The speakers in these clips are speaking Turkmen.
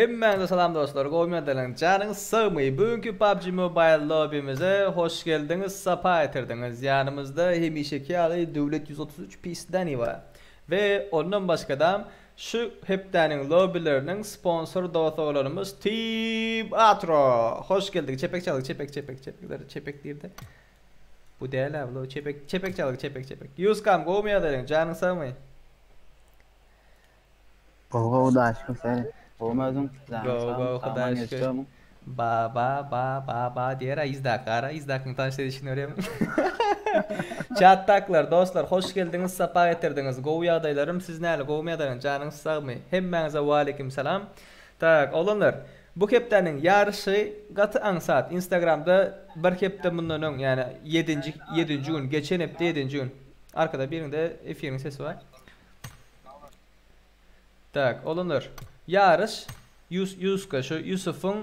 Hemmäňize salam dostlar, gowymy ýagdaýlaryňyz, janyňyz sagmy? Bu günki PUBG Mobile lobbymize hoş geldiňiz, sapa getirdiňiz. Ýanymyzda hemişeki ýaly Döwlet 133 Peace Dani bar. We ondan başgadam şu hepdäniň lobbyleriniň sponsor dost oglanymyz Team Atro. Hoş geldik. Çepek çalyk, çepek, çepek, çepekler, çepek diýirdi. Bu däl ha, bu çepek, çepek çalyk, çepek, çepek. Ýuskam, gowumy ýagdaýlaryň, janyň sagmy? Gowy gowy Hudaýa şükür sen gowumy özüň janyň Gowy sagmy gowy sagman Hudaýa şükür. gelişýärmi. Ba ba ba ba ba diýer a yzdaky gara yzdakyň tanyş edişini görýämiň. Çatdaklar dostlar hoş geldiňiz sapa getirdiňiz gowy ýagdaýlarym siz näle gowumy ýagdaýlaryňyz janyňyz sagmy hemmäňize waleýkim salam tak oglanlar bu hepdäniň ýaryşy gaty aňsat instagramda bir hepde mundan öň ýani ýedinji ýedinji gün geçen hepde ýedinji gün arkada biriňde efiriň sesi bar. Tak, oglanlar. Ýaryş Ýus Ýuska şu Ýusufyň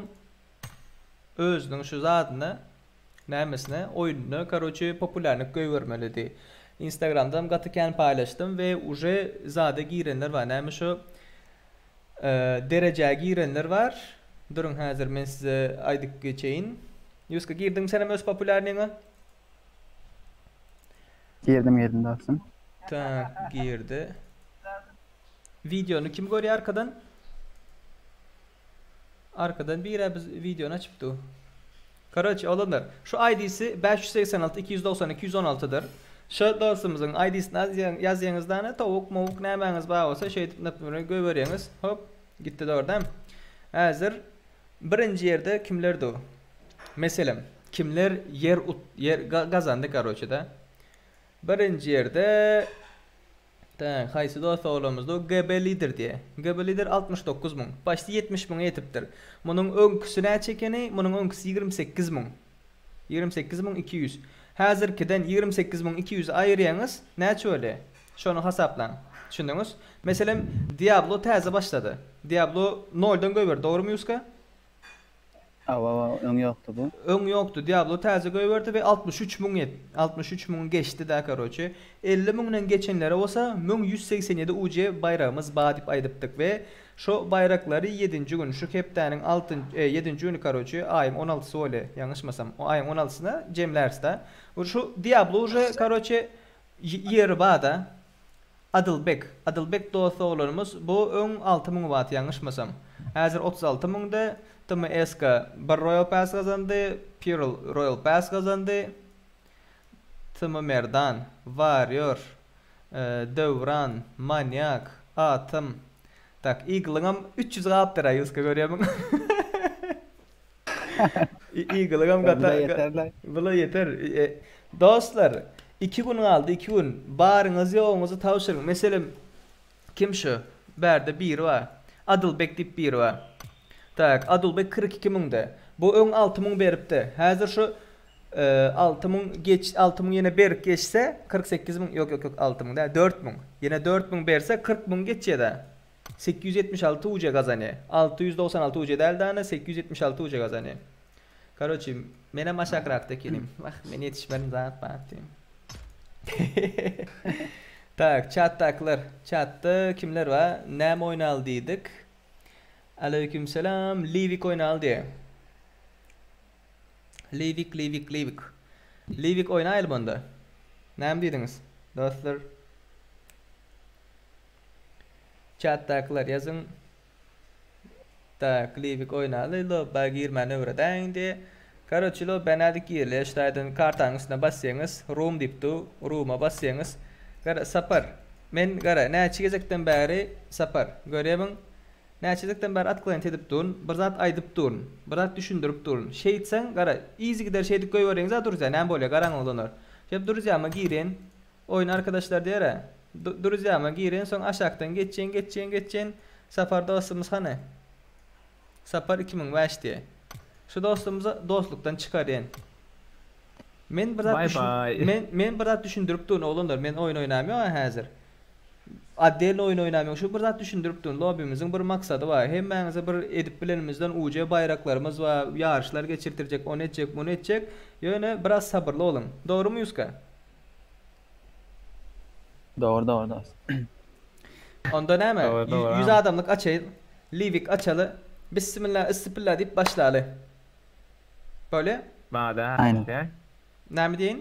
özüniň şu zadyna nämesine oýnuna karoçe populýarnyk goýbermelidi. Instagramdam gaty kän paýlaşdym we uje zada girenler bar. Näme şu derejä girenler bar. Duruň häzir men size aýdyp geçeýin. Ýuska girdiňmi senem öz populýarnyňa? Girdim girdim dostum. Tak girdi. Videony kim görýär arkadan? Arkadan birä biz videony açyp du. Karoçe oglanlar şu ID'si 586 292 116 dyr. Şu dostumyzyň ID'sini ýazýaňyz dana towuk mowuk nämäňiz bar bolsa şeýdip naprimere goýberýäňiz. Hop gitdi dogry Häzir Birinji ýerde kimler dur? Meselem, kimler ýer ut ýer gazandy karoçe da. Birinji ýerde tak haýsy dost oglanymyz dur? GB lider diýe. GB lider 69 müň. Paçti 70 müňe ýetipdir. Munuň öňküsi näçe ekeni? Munuň öňküsi 28 müň. 28 müň 200. Häzirkiden 28 müň 200 aýyrýaňyz, näçe bolýar? Şony hasaplaň. Düşündiňiz? Meselem, Diablo täze başlady. Diablo noldan goýberdi, dogrymy Ýuska? Hawa, hawa, öň ýokdy bu. Öň ýokdy. Diablo täze goýberdi we 63 müň ýet, 63 müňi geçdi-dä, karoçe. 50 müňden geçenlere bolsa 1187 UC baýragymyz bar diýip aýdypdyk we şo baýraklary ýedinji gün, şu hepdäniň altyn, e, ýedinji güni, karoçe, aýyň on altysy bolýar, ýalňyşmasam, aýyň on altysyna jemläris-dä. Şu Diablo uje, karoçe, Ýeri bada. Adylbek. Adylbek dost oglanymyz bu öň 6000 bat ýalňyşmasam. Häzir 36 müňde TMSK bir Royal Pass gazandy, Pearl Royal Pass gazandy. TM Merdan, Warrior, Döwran, Maniak, Atom. Tak, Eagle'yňam 300 galypdyr-a ýuska görýärmiň? Eagle'yňam gata. Bula ýeter-le. Bula ýeter. Dostlar, iki gün galdy, iki gün. Baryňyzy ýoguňyzy tabşyryň. Meselem, kim şu? Bärde biri bar. Adylbek diýip biri bar. Tak, Adylbek 42 müňde. Bu öň 6000 beripdi. Häzir şu 6000 geç, 6000 ýene berip geçse 48 müň, ýok, ýok, ýok, 6000 däl, 4000. Ýene 4000 berse 40 müň geçýär-dä. 876 UC gazanýar. 696 UC däl dana 876 UC gazanýar. Karoçi, menem aşakrakda ekenim. Wah, men ýetişmerin zat bar diýim. Tak, çatdakylar. Çatda kimler bar? Näme oýnaly diýdik. Aleyküm selam. Livik oýnaly diýýär. Livik, Livik, Livik. Livik oýnaýaly onda. Näme diýdiňiz? Dostlar. Çatdakylar ýazyň. Tak, Livik oýnaly, lobba girmäni öwredäýiň diýe. Karoçi lobba nädip girilýär? Şu taýdan kartanyň üstüne basýaňyz, room diýip dur, rooma basýaňyz. Gara, Sapar, men gara, näçe gezekden bäri Sapar, görýämiň? Näçe gezekden bäri otklent edip durun, bir zat aýdyp durun, bir zat düşündirip durun. Şeýtseň, gara, yzygider şeýdip goýberýäňiz-ä druzýa, näme bolýar, garaň oglanlar. Şeýdip druzýama girin, Oýun arkadaşlar diýer-ä. Druzýama giren soň aşakdan geçýän geçýän geçýän Sapar dostumyz hany? Sapar 2005 diýe. Şu dostumyzy dostlukdan çykarýan. Men bir zat Bye bye. men men bir zat düşündirip durun oglanlar men oýun oýnamýok häzir. Otdelno oýun oýnamýok şu bir zat düşündirip durun lobimiziň bir maksady bar hemmäňize bir edip bilenimizden UJ baýraklarymyz bar ýaryşlar geçirtirjek ony etjek muny etjek ýöne biraz sabyrly boluň dogrymy Ýuska? Dogry dogry dost. Onda näme? Dogry dogry. 100 adamlyk açaýyn. Livik açaly. Bismillah, issipilla diýip başlaly. Bolýa? Bada Aynen. diýä. Näme diýeýin?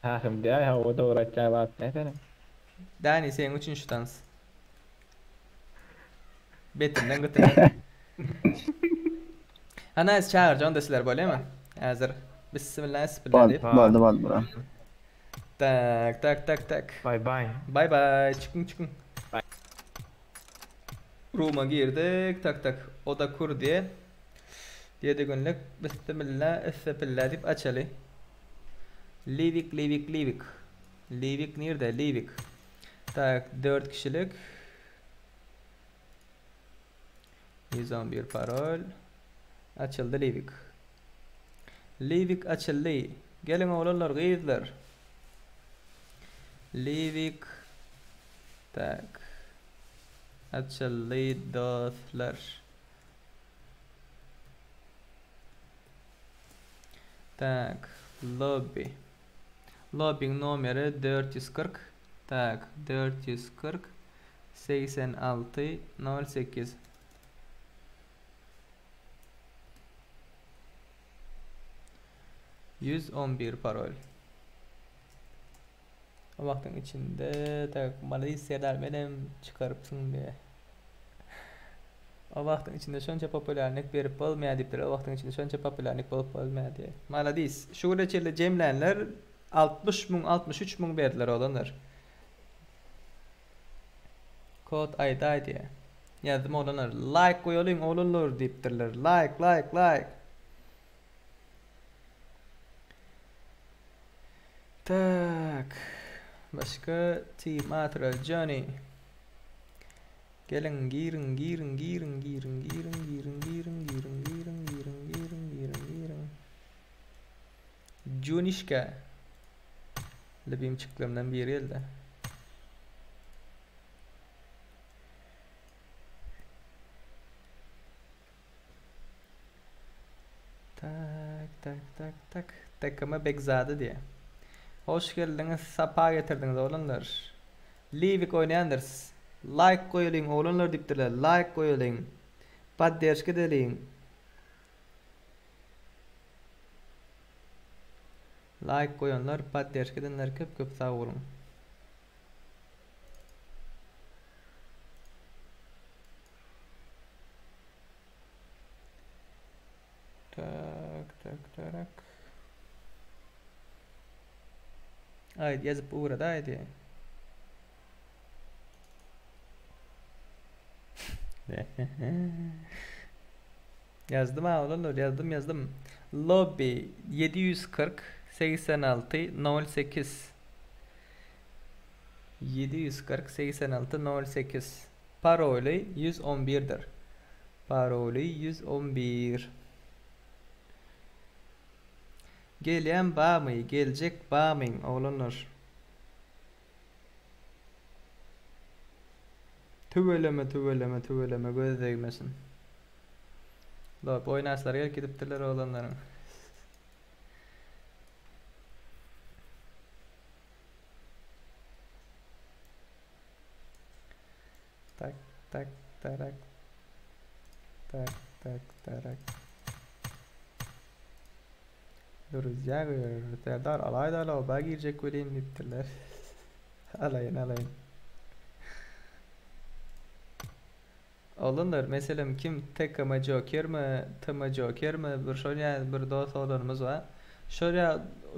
Hahym diýä, hawa dogry aýtýan zat näsene. Dani seň üçin şu tans. Betinden gytyndan. Ana çagyrjak onda sizler bolýamy? Häzir. Bismillah, issipilla Bol, diýip. boldy boldy bro. Tak, tak, tak, tak. Bye bye. Bye bye. Çykyň, çykyň. Room'a girdik. Tak tak. Oda kur diye. 7 günlük Bismillah, Estağfirullah diýip açaly. Livik, Livik, Livik. Livik nirde? Livik. Tak 4 kişilik. 111 parol. Açyldy Livik. Livik açyldy. Geliň oglanlar, gyzlar. Livik. Tak. Açyldy dostlar. Tak, lobby. Lobbyň nomeri 440. Tak, 440 86 08. 111 parol. O wagtyň içinde tak malades Serdar menem çykarypsyň diye. O wagtyň içinde şonça populärlik berip bolmaýar diýipdir. O wagtyň içinde şonça populärlik bolup bolmaýar diýe. Malades. Şu güne çenli jemlänler 60 müň, 63 müň berdiler oglanlar. Kod aýdaý diýe. Ýazdym oglanlar. Like goýalyň oglanlar diýipdirler. Like, like, like. Tak. Başga Team Atra Johnny. Geliň, giriň, giriň, giriň, giriň, giriň, giriň, giriň, giriň, giriň, giriň, giriň, giriň, giriň. Junişka. Lübimçiklerimden biri geldi. Tak, tak, tak, tak. Takıma Begzade diye. Hoş geldiňiz, sapa getirdiňiz oglanlar. Livik oýnaýandyrys. Like goýalyň oglanlar diýipdirler. Like goýalyň. Podderžka edeliň. Like goýanlar, podderžka edenler köp köp sag boluň. Tak, tak, tak. Aýdy ýazyp ugrady aýdy. Ýazdym ha oglanlar ýazdym ýazdym. Lobby 740 86 08 740 86 08 Paroly 111-dir. Paroly 111. Gelýän bamy, geljek bamyň oglanlar. Tüweleme tüweleme tüweleme göz degmesin. Lop oýnaşlar gelip gidipdirler oglanlaryň. Tak tak tarak. Tak tak tarak. Druzýa goýber. Serdar alaýda loba girjek welin diýipdirler. Alaýyn alaýyn. Oglanlar meselem kim TKM Jokermi TM Jokermi bir şol ýa bir dost oglanymyz bar. Şol ýa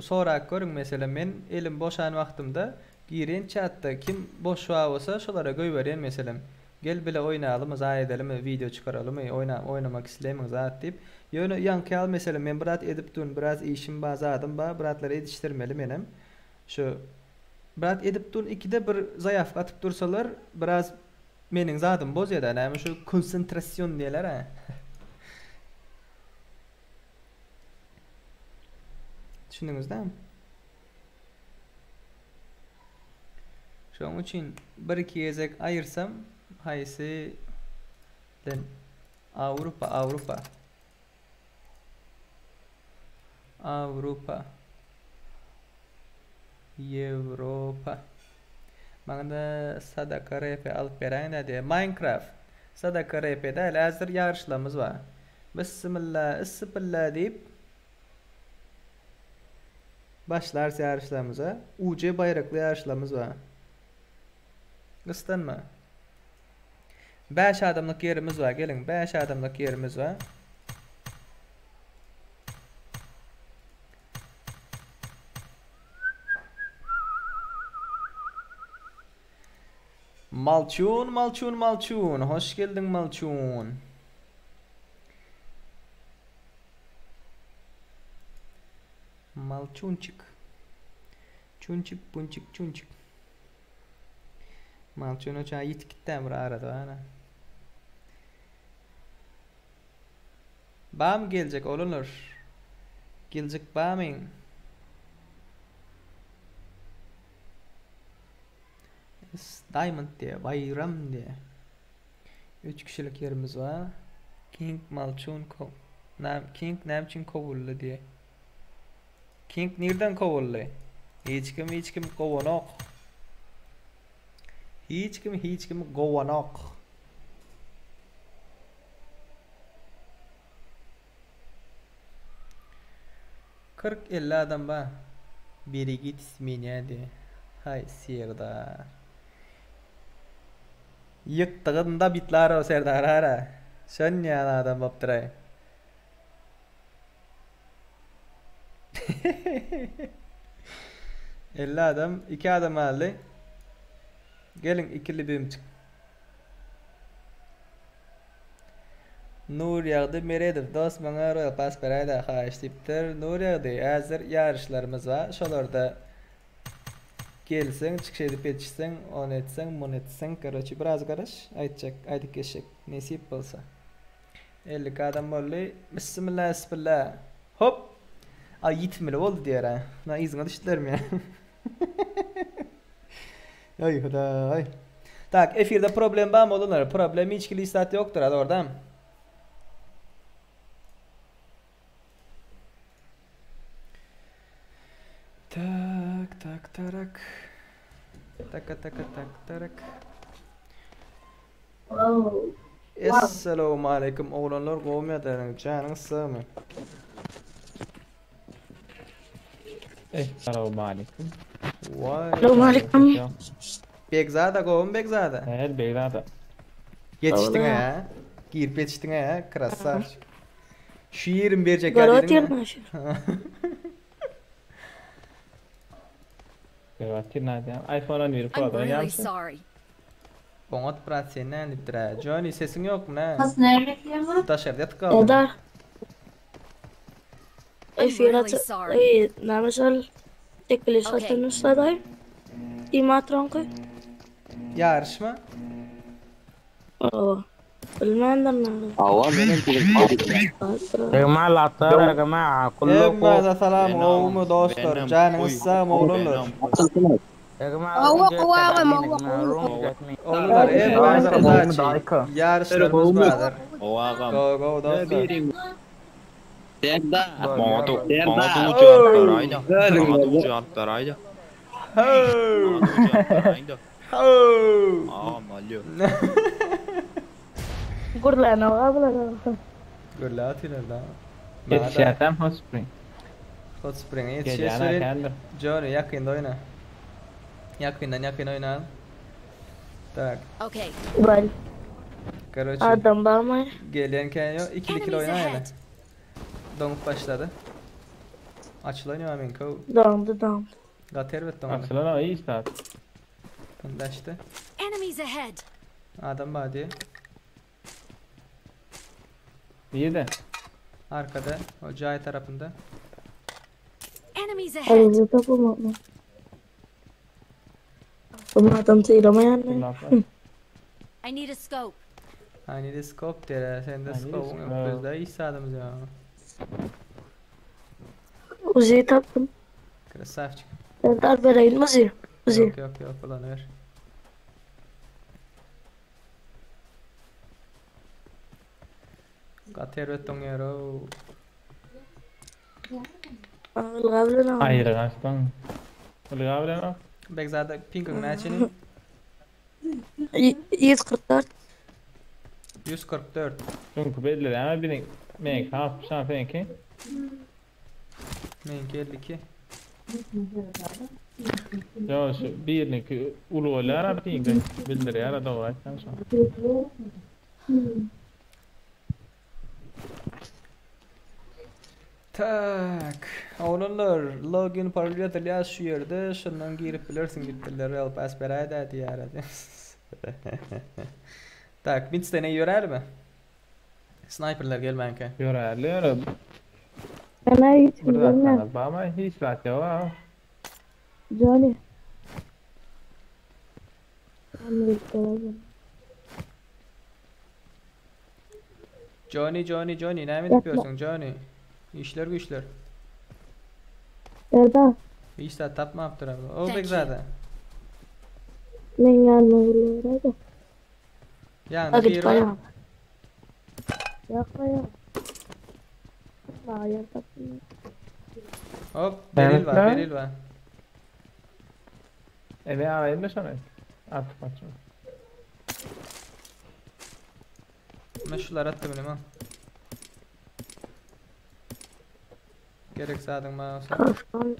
sorap görüň meselem men elim boşan wagtymda girýän çatda kim boş bar bolsa şolara goýberýän meselem. Gel bile oýnalymy zat edelimi wideo çykaralymy oýna oýnamak isleýmiň zat diýip. Ýöne ýaňky ýaly meselem men bir zat edip durun biraz işim bar zadym bar bir zatlar edişdirmeli menem. Şu bir zat edip durun ikide bir zaýawka atyp dursalar biraz meniň zadym bozýada näme şu konsentrasýon diýerler a. Düşündiňiz dämi? Şonuň üçin bir iki gezek aýyrsam haýsy den Awrupa Awrupa Awrupa Ýewropa Maňa-da sadaka RP alyp beräýiň-dä diýýär. Minecraft. Sadaka RP däl, häzir ýaryşlarymyz bar. Bissimilla, issipilla diýip başlarys ýaryşlarymyza. UC baýrakly ýaryşlarymyz bar. Gysdanma. 5 adamlyk ýerimiz bar. Geliň, 5 adamlyk ýerimiz bar. Malçun, Malçun, Malçun. Hoş geldiň Malçun. Malçunçik. Çunçik, punçik, çunçik. Malçun uçağı ýitip gitdä bir arada ana. Bam geljek oglanlar. Geljek bamyň. S Diamond diye, Bayram diye. 3 kişilik yerimiz var. King Malçun ko Nam King näme üçin kowuldy diye. King nirden kowuldy? Hiç kim hiç kim kowanok. Hiç kim hiç kim kowanok. 40-50 adam bar. Берегитесь меня diye. Hay Serdar. Ýykdygynda bitlar o Serdar ara. Şon ýaly adam bopdyr. 50 adam, 2 adam aldy. Geliň ikili bimçik. Nur Ýagdy Meredow dost maňa Royal Pass beräýdä haýyş diýipdir. Nur Ýagdy, häzir ýaryşlarymyz bar. Şolarda gelseň, çykyş edip ýetişseň, ony etseň, muny etseň, karoçi biraz garaş, aýtjak, aýdyp geçjek. Nesip bolsa. 52 adam boldy. Bismillah, bismillah. Hop. Ay ýitmeli boldy diýer ha. Na yzyňa düşdülermi ýa? Ay hudaý. Tak, efirde problem barmy oglanlar? Problem hiç hili zat ýokdur hadi oradan. Tak, tak, tarak. Taka, taka, tak, tarak. Esselamu aleýkum oglanlar gowmy ýagdaýlaryňyz janyňyz sagmy? Esselamu aleýkum. Waý. Assalamu aleýkum. Begzada gowmy Begzada? Evet Begzada. Ýetişdiň hä? Girip ýetişdiň hä? Krasavçik. Şu ýerim berjek Görüp diýdiň otyryn aşyr. Görüp otyryn aýdýan. iPhone 11 Pro I'm really oýnaýamsyň? sorry. Oňat brat sen näme diýipdir hä? Johnny sesiň ýokmy nä? Kız nerede ama? Daşarda ýatyp galdyň. Eda. I'm Efir really at sorry. Ey, näme şol tekliş Okay. atyn ustaday. Dimatronky. Ýaryşma? Oo. Bilmändir näme. Hawa menem يا جماعة اللي على الطيارة يا جماعة كلكم Hemmäňize salam gowumy dostlar? Janyňyz sagmy oglanlar? يا جماعة هو الروم ديت قوة تبع ما مين يا هو جماعة قوة. الروم بتاعت مين Oglanlar hemmäňize udaçi. Ýaryşlarymyz bardyr. Go go dostlar. Serdar. Maňa da Serdar. maňa da ucu alyp baraýda. Maňa da ucu alyp baraýda. Ho! Maňa da ucu alyp baraýda. Ho! Agam alýo. Gurlana abla. Gürle atýarlar da. Ýetişýäsem Hot Spring. Hot Spring'e Gecäne ýetişýär. kendir. Johnny ýakynda oýna. Ýakyndan ýakyn oýna. Tak, Okay. Bal. karoçi. Adam barmy? Gelýän kenýo ikili ikili Enemies oýna ýaly. ahead. Doňup başlady. Açylan ýa men ko. Dondu dondu. Gater erbet doňdy. Açylan o iyi saat. Daşdy. Enemies ahead. Adam bar diýe. İyi de. Arkada, o cay tarapynda. Enemies ahead. Arada tapılmadı. Bu adam sıyıramayan ne? Laflar. I need a scope. I need a scope diýer. Sende I need a scope ýok. scope. Bizde iş adamız ya. Uzi'yi taptım. Krasavçik. Serdar vereyim Uzi. Uzi. Yok yok yok ulan ver. Gaty erbet doňýar o. Alga bilen al. Aýry gaçdan. Ulga bilen o. Begzada pinkiň näçeni? 144. 144. Çünki belli biziň meňki 60 ha seňki. Meňki 52. Ýa şu biriniňki uly bolýar ha pingi bildirýär dogry aýtsaň şo. Tak. Oglanlar login parol ýazylýar şu ýerde. Şundan girip bilersiň diýipdirler. Real pass beräýdä diýýär. Tak, Midstene ýörärmi? Sniperler gelmänkä. Ýörärli ýöre. Bana hiç Bir zat bilmem. sana bama hiç zat ýok ha. Johnny. Amerika'da. Johnny Johnny Johnny näme Yapma. edip ýörsüň Johnny? Işler güýçler. Serdar. Hiç zat tapmapdyr abi. O Thank you. Begzade. Men yanıma geliyor. Ýa Hadi biri var. bayağı. Yapma ya. Hayır tapma. Hop, beril var, Evet, beril var. Eve araýyn da şony. Artık maçım. Men şular attım bilim ha. Gerek zadyň bar bolsa. Kalkan.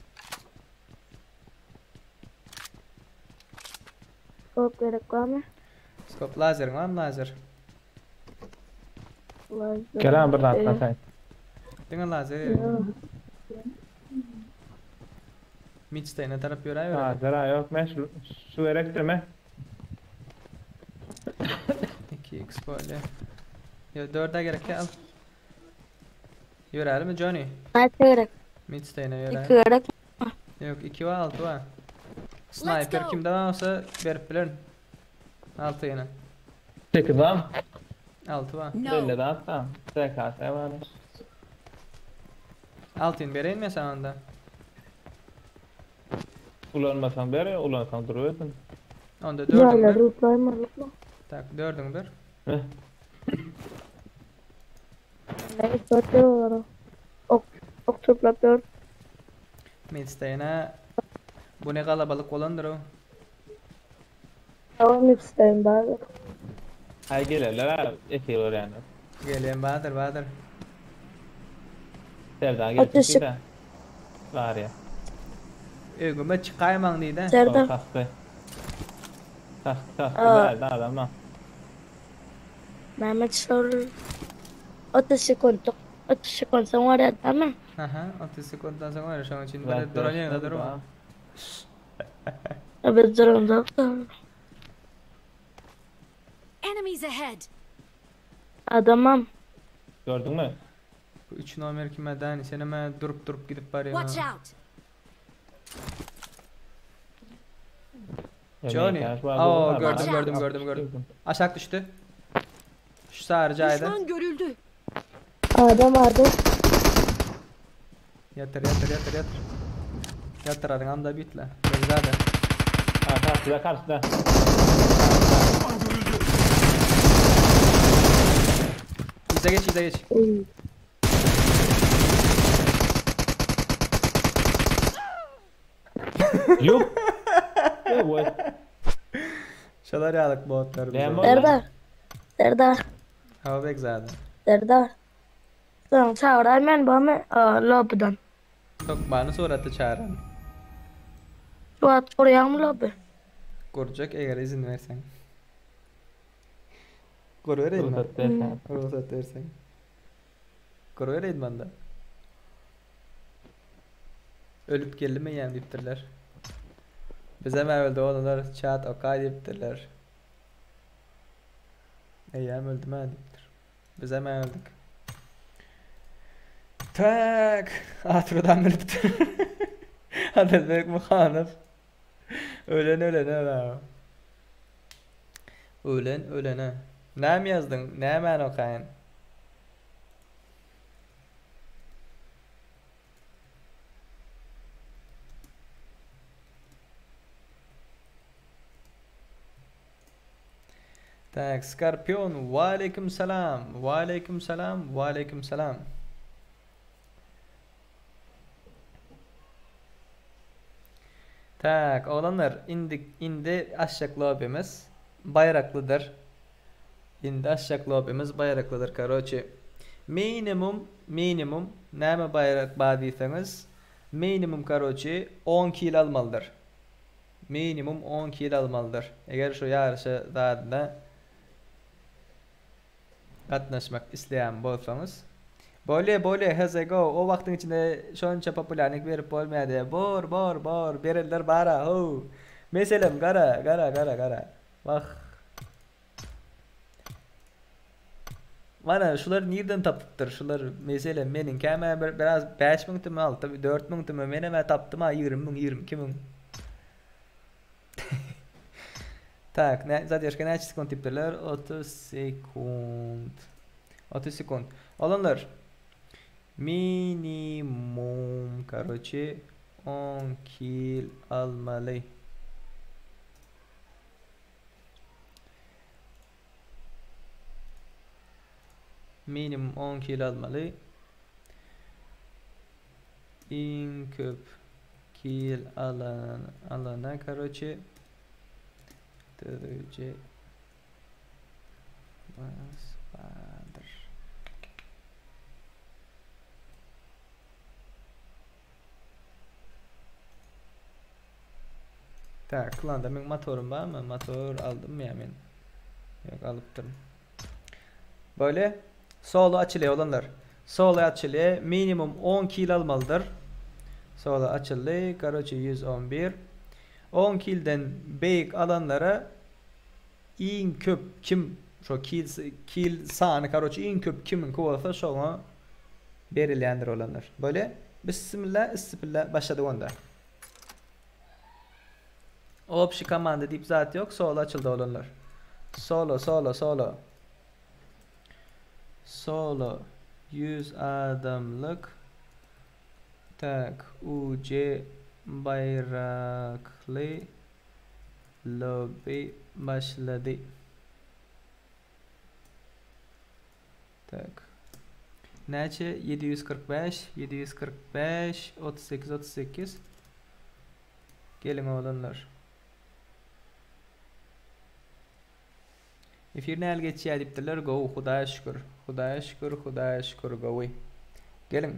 Skop gerek var mı? Skop lazeriň var mı lazer? Lazım. Gel bir zat atayyn. Diňe lazer Yok. gerek. Midstene tarap ýöräýber. Ha, zara ýok men şu şu gerekdirme. 2x böyle. Ya 4'e gerek ya al. Ýöräli mi Johnny? Kaç gerek? Midstene İki ýöräli. gerek. Yok 2 var 6 var. Sniper go. kimde var olsa berip bilerin. 6 ýene. 8 am. 6 var. No. Belli de hatta. SKS var. 6'yny bereýin men sana onda. Ulanmasaň ber, ulansaň durubersin. Onda 4'üň Yerler bir. rutlayma rutla. Tak 4'üň bir. Heh. Ne dört lira var. Ok, ok topla dört. Midstene bu ne kalabalyk bolandyr o. Tamam isterim bari. Hay gelerler ha, etiyor yani. Gelýän Badyr Badyr. Serdar Ateşi- gelsin de. Var ya. Ögüme çykaýmaň diýdi. Serdar. Kastı. Kastı kastı Aa. verdi adama. Mehmet sorur. 30 sekund. 30 sekund soň var ya değil mi? Aha, 30 sekunddan soň var şoň üçin Ver, bir duran ýerinde durma. Evet durumda. Enemies ahead. Adamam. Gördün mü? Bu 3 nomer kime däni? Sen hemen durup durup gidip barýan. Watch out. Johnny. Aa, gördüm, gördüm, gördüm, gördüm. Aşak düştü. Şu sarıcaydı. Düşman görüldü. Adam vardı. Yatır yatır yatır yatır. Yatır adyň amda bitle. Begzade. Ha, karşıda karşıda. İze geç ize geç. Uy. Yok. Evet. Şolar ýalyk botlar bize. Lemon. Serdar. Serdar. Ha Begzade. Serdar. Tamam çağırar ben bana lobby'dan. Tokmany suraty çağıran. Şu at oraya mı lobby? Gurjak eger izin versen. Gur bereýin mi? Ruhsat versen. Ruhsat versen. Gur bereýin banda. Ölüp geldi mi ýa diýipdirler. Bize öldü onular chat okay diýipdirler. Eýem öldü mä diýipdir. Bize öldük. Tak, Atrudan bilipdir. Adilbek Muhanow. Ölen ölene la. Ölen ölene. Näme ýazdyň? Näme okaýyn? Tak, Skorpion, wa aleyküm selam. Wa aleyküm selam, wa aleyküm selam. Tak, oglanlar, indi indi aşak lobimiz bayraklydyr. Indi açjak lobimiz baýraklydyr karoçi. Minimum minimum näme baýrak bar diýseňiz minimum karoçi on kil almalydyr. Minimum on kil almalydyr. Eger şu ýaryşa zadyna gatnaşmak isleýän bolsaňyz. Bolýa bolýa HZGO o wagtyň içinde şonça populýarnik berip bolmaýar diýýär. Bor bor bor berenler bara how. Meselem gara gara gara gara. Wah. Mana şular nirden tapypdyr şular meselem meniňkäm-ä bir biraz 5000 tüme alty 4000 tüme menem-ä tapdym-a 20 müň 22 müň. Tak, ne, zadержка näçe sekund diýipdirler? 30 sekund. 30 sekund. Olanlar minimum, karoçe 10 kil almaly. Minimum 10 kil almaly. Iň köp kil alan alana karoçe dörüji bardyr. Tak, klanda meň motorym barmy? Motor aldym ýa men? Ýok, alypdyryn. Böyle solo açylýar olanlar. Solo açylýar. Minimum 10 kil almalydyr. Solo açyldy. Karoçe 111. 10 kilden beýik alanlara iň köp kim şo kil kil sany karoçe iň köp kimiňki bolsa şoňa berilýändir olanlar. Böyle bismillah istifillah başladyk onda. Obşi komanda diýip zat ýok, solo açyldy oglanlar. Solo, solo, solo. Solo 100 adamlyk. Tak, UC baýrakly lobby başlady. Tak. Näçe? 745, 745, 38, 38. Geliň oglanlar. Efir näl geçýär diýipdirler. Gowy, Hudaýa şükür. Hudaýa şükür, Hudaýa şükür, gowy. Geliň.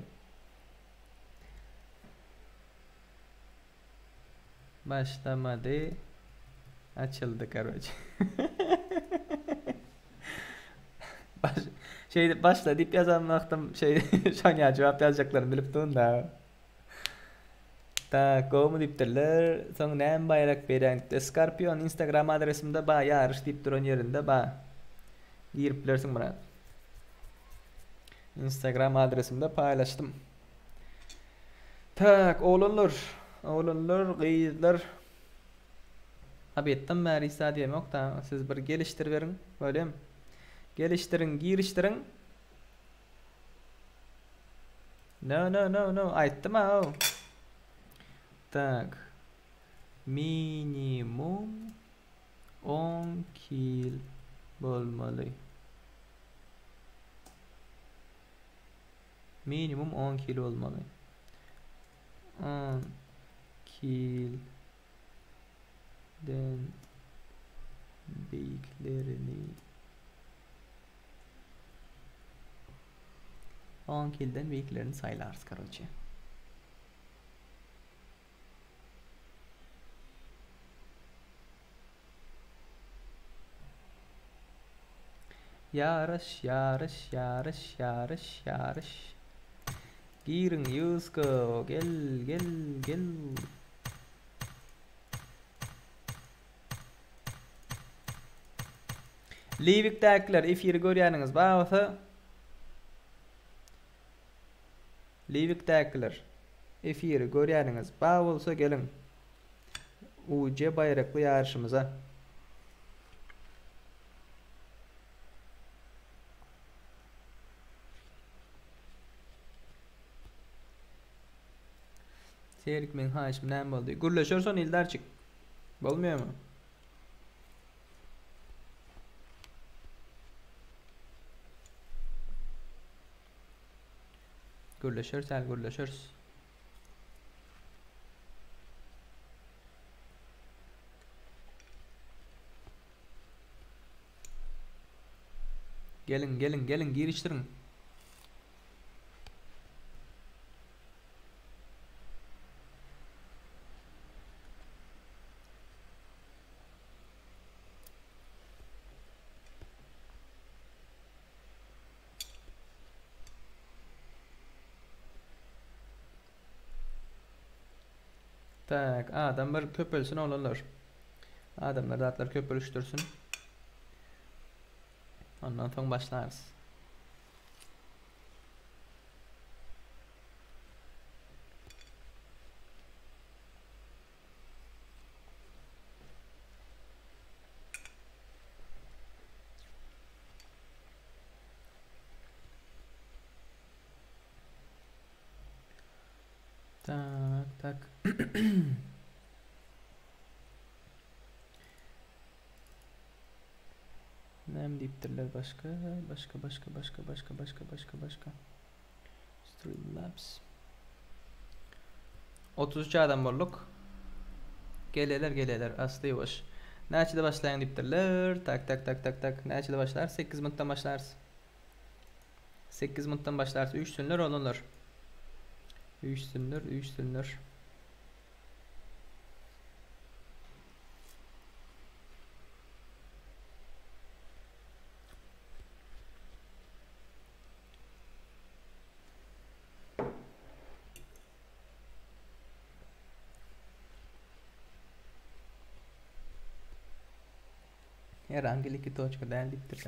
Başlamady. Açyldy karoç. Baş, şeýdip başla diýip ýazan wagtym şeý şoňa jogap ýazjaklaryny bilip durun da. Tak, gowmy diýipdirler. Soň näme baýrak berýäň diýipdir. Scorpion Instagram adresimde ba ýaryş diýip duran ýerinde ba. Girip bilersiň brat. Instagram adresimde paýlaşdym. Tak, oglanlar, oglanlar, gyzlar. Obedden bäri hiç zat iýemok da, siz bir gelişdiriberiň, bolýamy? Gelişdiriň, girişdiriň. No, no, no, no, aýtdym-a, ow. Tak. Minimum 10 kil bolmaly. Minimum 10 kil bolmaly. 10 kilden beýiklerini 10 kilden beýiklerini saýlarys karoçe. Ýaryş, ýaryş, ýaryş, ýaryş, ýaryş. Giriň Ýusko, gel, gel, gel. Liwikdäkiler efiri görýäniňiz bar bolsa Liwikdäkiler efiri görýäniňiz bar bolsa geliň. UC baýrakly ýaryşymyza. Serik meň haýyşym näme boldy? Gürleşeris ony Ildarçik. Bolmaýarmy? Gürleşeris häli gürleşeris. Geliň, geliň, geliň, girişdiriň. Tak, adam bir köpelsin oglanlar. Adamlar zatlar köpelişdirsin. Ondan soň başlarys. Tak, tak. Näme diýipdirler başga? Başga, başga, başga, başga, başga, başga, başga. Streamlabs. 33 adam bolduk. Geleler, geleler. Asly ýuwaş. Näçede başlaýaň diýipdirler. Tak, tak, tak, tak, tak. Näçede başlarys? 8 minutdan başlarys. 8 minutdan başlarys. Üýşsünler oglanlar. Üýşsünler, üýşsünler. Herhangi iki toçka däl diýipdir.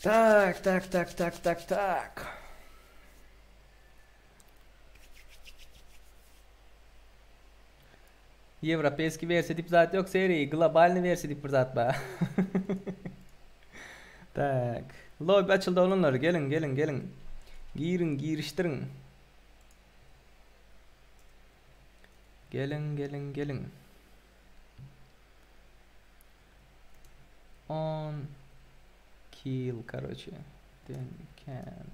Tak, tak, tak, tak, tak, tak. Ýewropeýski wersiýa diýip zat ýok seri, globalnyý wersiýa diýip bir zat bar. Tak. Lobby açyldy oglanlar, geliň, geliň, geliň. Giriň, girişdiriň. Geliň, geliň, geliň. On kill, karoçe. Den can.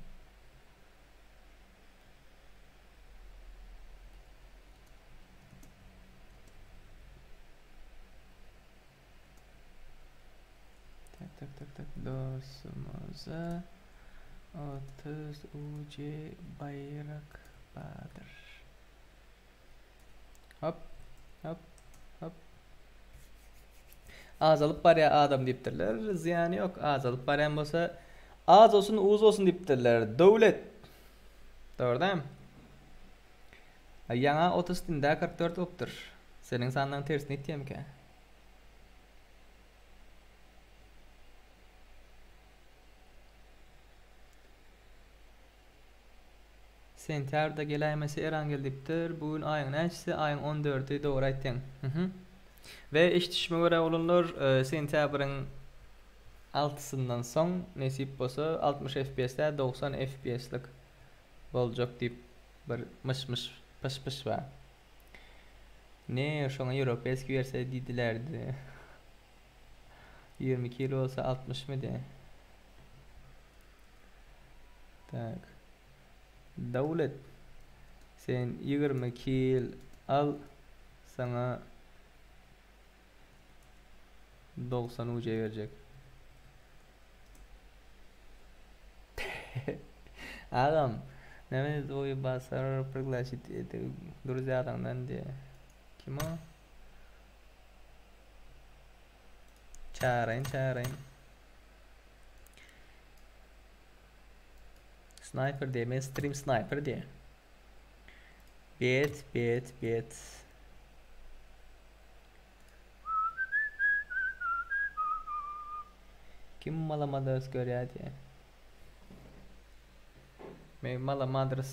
Tak tak tak tak dostumyza 30 UC baýrak bardyr. Hop hop hop. Azalyp barýar adam diýipdirler. Zyýany ýok. Azalyp barýan bolsa az bolsun, uz bolsun diýipdirler. Döwlet. Dogry dämi? Ýaňa 30 dinde 44 bolupdyr. Seniň sanlaryň tersini etýärmikä? Sentýabrda geläýmese Erangel diýipdir. Bu gün aýyň näçesi? Aýyň on dördi dogry aýtýaň. Mhm. We eşidişime görä oglanlar sentýabryň altysyndan soň nesip bolsa 60 FPS däl 90 FPS-lik boljak diýip bir myş-myş pyş-pyş bar. Ne şoňa ýewropeýski wersiýa diýdilerdi. 22 ýyl bolsa 60 mydy? Tak. Dawlet. Sen 22 ýyl al saňa 90 UC berjek. Agam, näme твой basar пригласить друзьядан diýe. Kim o? Çağırayım, çağırayım. Sniper diye, men stream sniper diye. Bet, bet, bet. Kim malamadras görýär diye. Men malamadras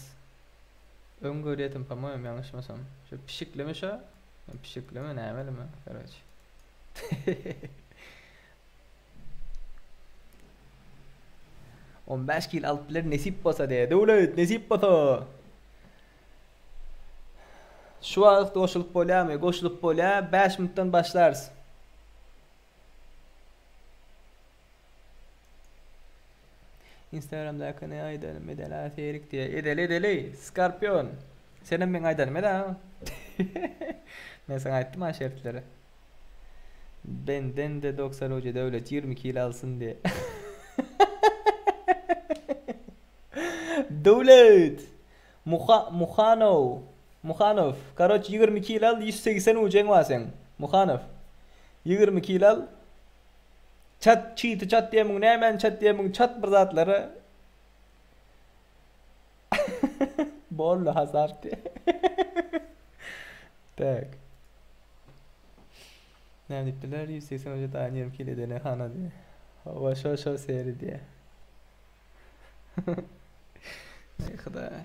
öň görýärdim, po-moýem, ýalňyşmasam. Şu pişiklimi şu? Pişiklimi, nämelimi? Karoç. 15 kil alyp biler nesip bolsa diýe. Döwlet nesip bolsa. Şu wagt goşulyp bolýarmy? Goşulyp bolýar. 5 minutdan başlarys. Instagramdaky ne aýdanym edela serik diýe. Edeli edeli. Skorpion. Senem meň aýdanym eda. Men saňa aýtdym ha şertleri. Benden-de 90 uja Döwlet 20 kilo alsyn diye. Döwlet! Muha Muhanow. Muhanow. Karoç 20 kilo al 180 ujaň bar seň. Muhanow. 20 kilo al. Çat çiti çat diýemiň nämäni çat diýemiň çat bir zatlary. Boldy hasap diýe. Tak. Näme diýipdirler? 180 uja daýan 20 kilo edene hana diýe. Hawa şo şo seri diýe. Ey Hudaý.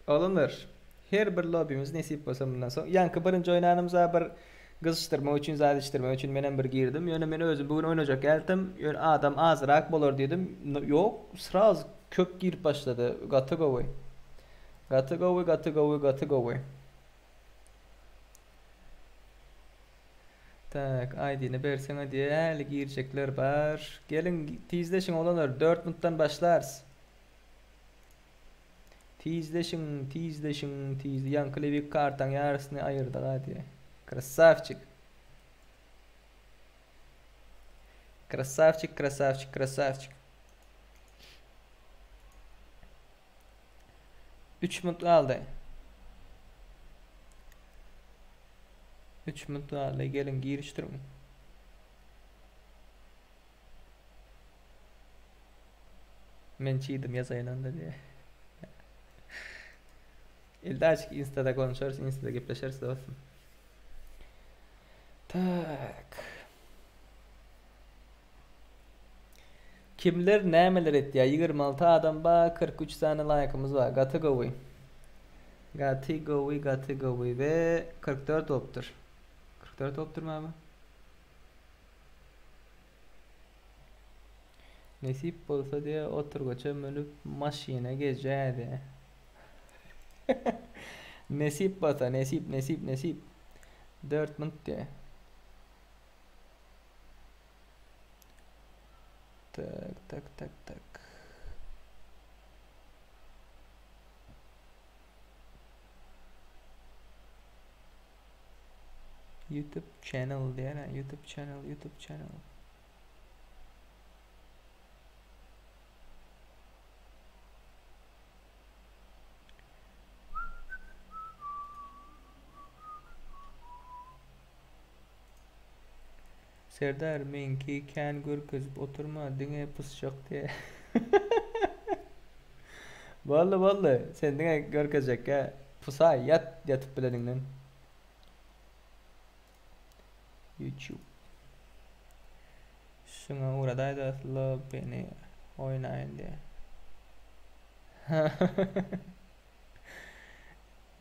Oglanlar, her bir lobbymiz nesip bolsa mundan soň, ýaňky birinji oýnanymyza bir gyzyşdyrmak üçin, zat içdirmek üçin menem bir girdim. Ýöne men özüm bu gün oýnajak geldim. Ýöne adam azrak bolar diýdim. Ýok, sraz köp girip başlady. Gaty gowy. Gaty gowy, gaty gowy, gaty gowy. Tak, ID-ni berseňe diýe, häli girjekler bar. Geliň, tizleşiň oglanlar, 4 minutdan başlarys. Tizleşiň, tizleşiň, tiz. Ýaňky lewik kartaň ýarysyny aýyrdyga diýe. Krasavçik. Krasavçik, krasavçik, krasavçik. 3 minut galdy. 3 minut galdy. Geliň girişdiriň. Men çiğdim ýazaýyn onda diýe. Ildaçik instada konuşarys, instada gepleşeris dostum. Tak. Kimler nämeler etýär? 26 adam bar, 43 sany laýkymyz bar. Gaty gowy. Gaty gowy, gaty gowy we 44 bolupdyr. 44 bolupdyrmy abi? Nesip bolsa diýe oturgyça münüp maşyna gezjä diýe. Nesip bolsa, nesip, nesip, nesip. 4 minut diýe. Tak, tak, tak, tak. YouTube channel diýene, YouTube channel, YouTube channel. Serdar meňki kän görkezip oturma diňe pusjak diýe. Boldy boldy sen diňe görkezjekkä pusaý ýat ýatyp bileniňden. YouTube. Şuňa ugradaýda lobbini oýnaýyn diýe.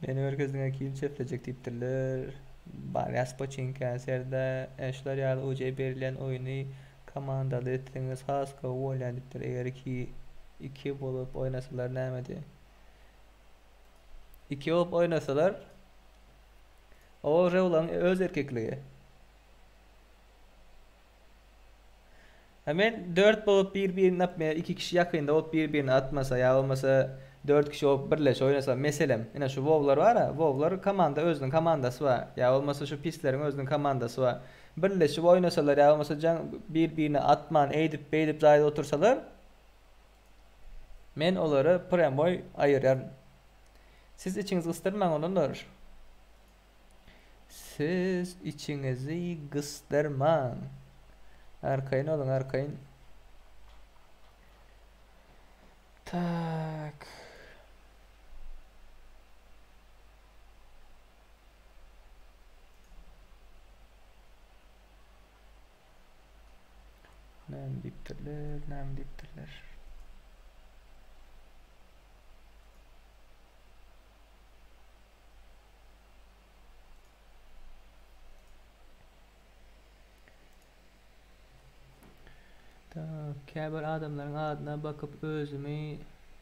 Meni görkezdiňe kim çeplejek diýipdirler. Barýas poçinka serde şular ýaly UJ berilýän oýny komandaly etseňiz has gowy bolýan diýipdir. Eger iki iki bolup oýnasalar näme diýe. Iki bolup oýnasalar o Rewlaň öz erkekligi. Ha men 4 bolup bir birini atmaýar, 2 kişi ýakynda bolup bir birini atmasa ýa bolmasa 4 kişi bolup birleşip oýnasa meselem ine şu wowlar bar-a, wowlar komanda özüniň komandasy bar ýa bolmasa şu pisleriň özüniň komandasy bar. Birleşip oýnasalar ýa bolmasa jaň bir birini atman eýdip beýdip jaýda otursalar men olary prýamoý aýyrýaryn. Siz içiňizi gysdyrmaň oglanlar. Siz içiňizi gysdyrmaň. Arkaýyn boluň, arkaýyn. Tak. Näme diýipdirler, näme diýipdirler? Tak, käbir adamlaryň adyna bakyp özümi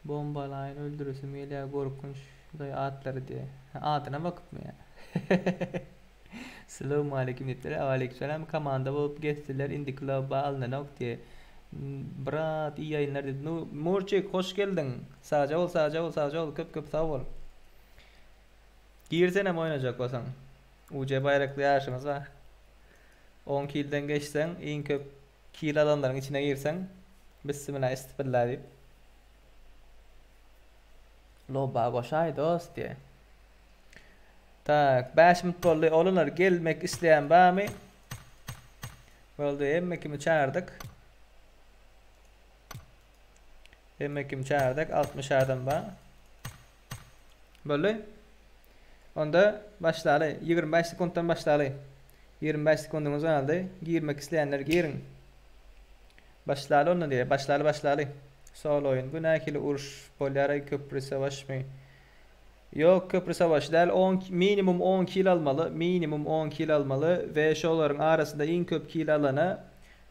bombalaýyn öldüresim gelýär gorkunç şuday atlary diýe. Adyna bakypmy ýa? Salowmaleýkim diýipdir. Waleýkim salam. Komanda bolup gezseler indiki lobba alynanok diýe. Brat iyi ýaýynlar diýdi. Murçik hoş geldiň. Sagja bol sagja bol sagja bol köp köp sag bol. Girsenem oýnajak bolsaň. UC baýrakly ýaryşymyz bar. On kilden geçseň, iň köp kil alanlaryň içine girseň, bissimila istibilla diýip. Loba goşaý dost diýe. Tak, 5 minut boldy. Oglanlar gelmek isleýän barmy? Boldy, hemme kimi çagyrdyk. Hemme kimi çagyrdyk, 60 adam bar. Boldy. Onda başlaly. 25 sekuntdan başlaly. 25 sekundyňyz galdy. Girmek isleýänler giriň. Başlaly onda diýe. Başlaly başlaly. Solo oýun. Bu nähili uruş bolýar köpri savaşmy? Ýok köpri savaş däl. 10 minimum 10 kill almaly. Minimum 10 kill almaly we şolaryň arasynda iň köp kill alana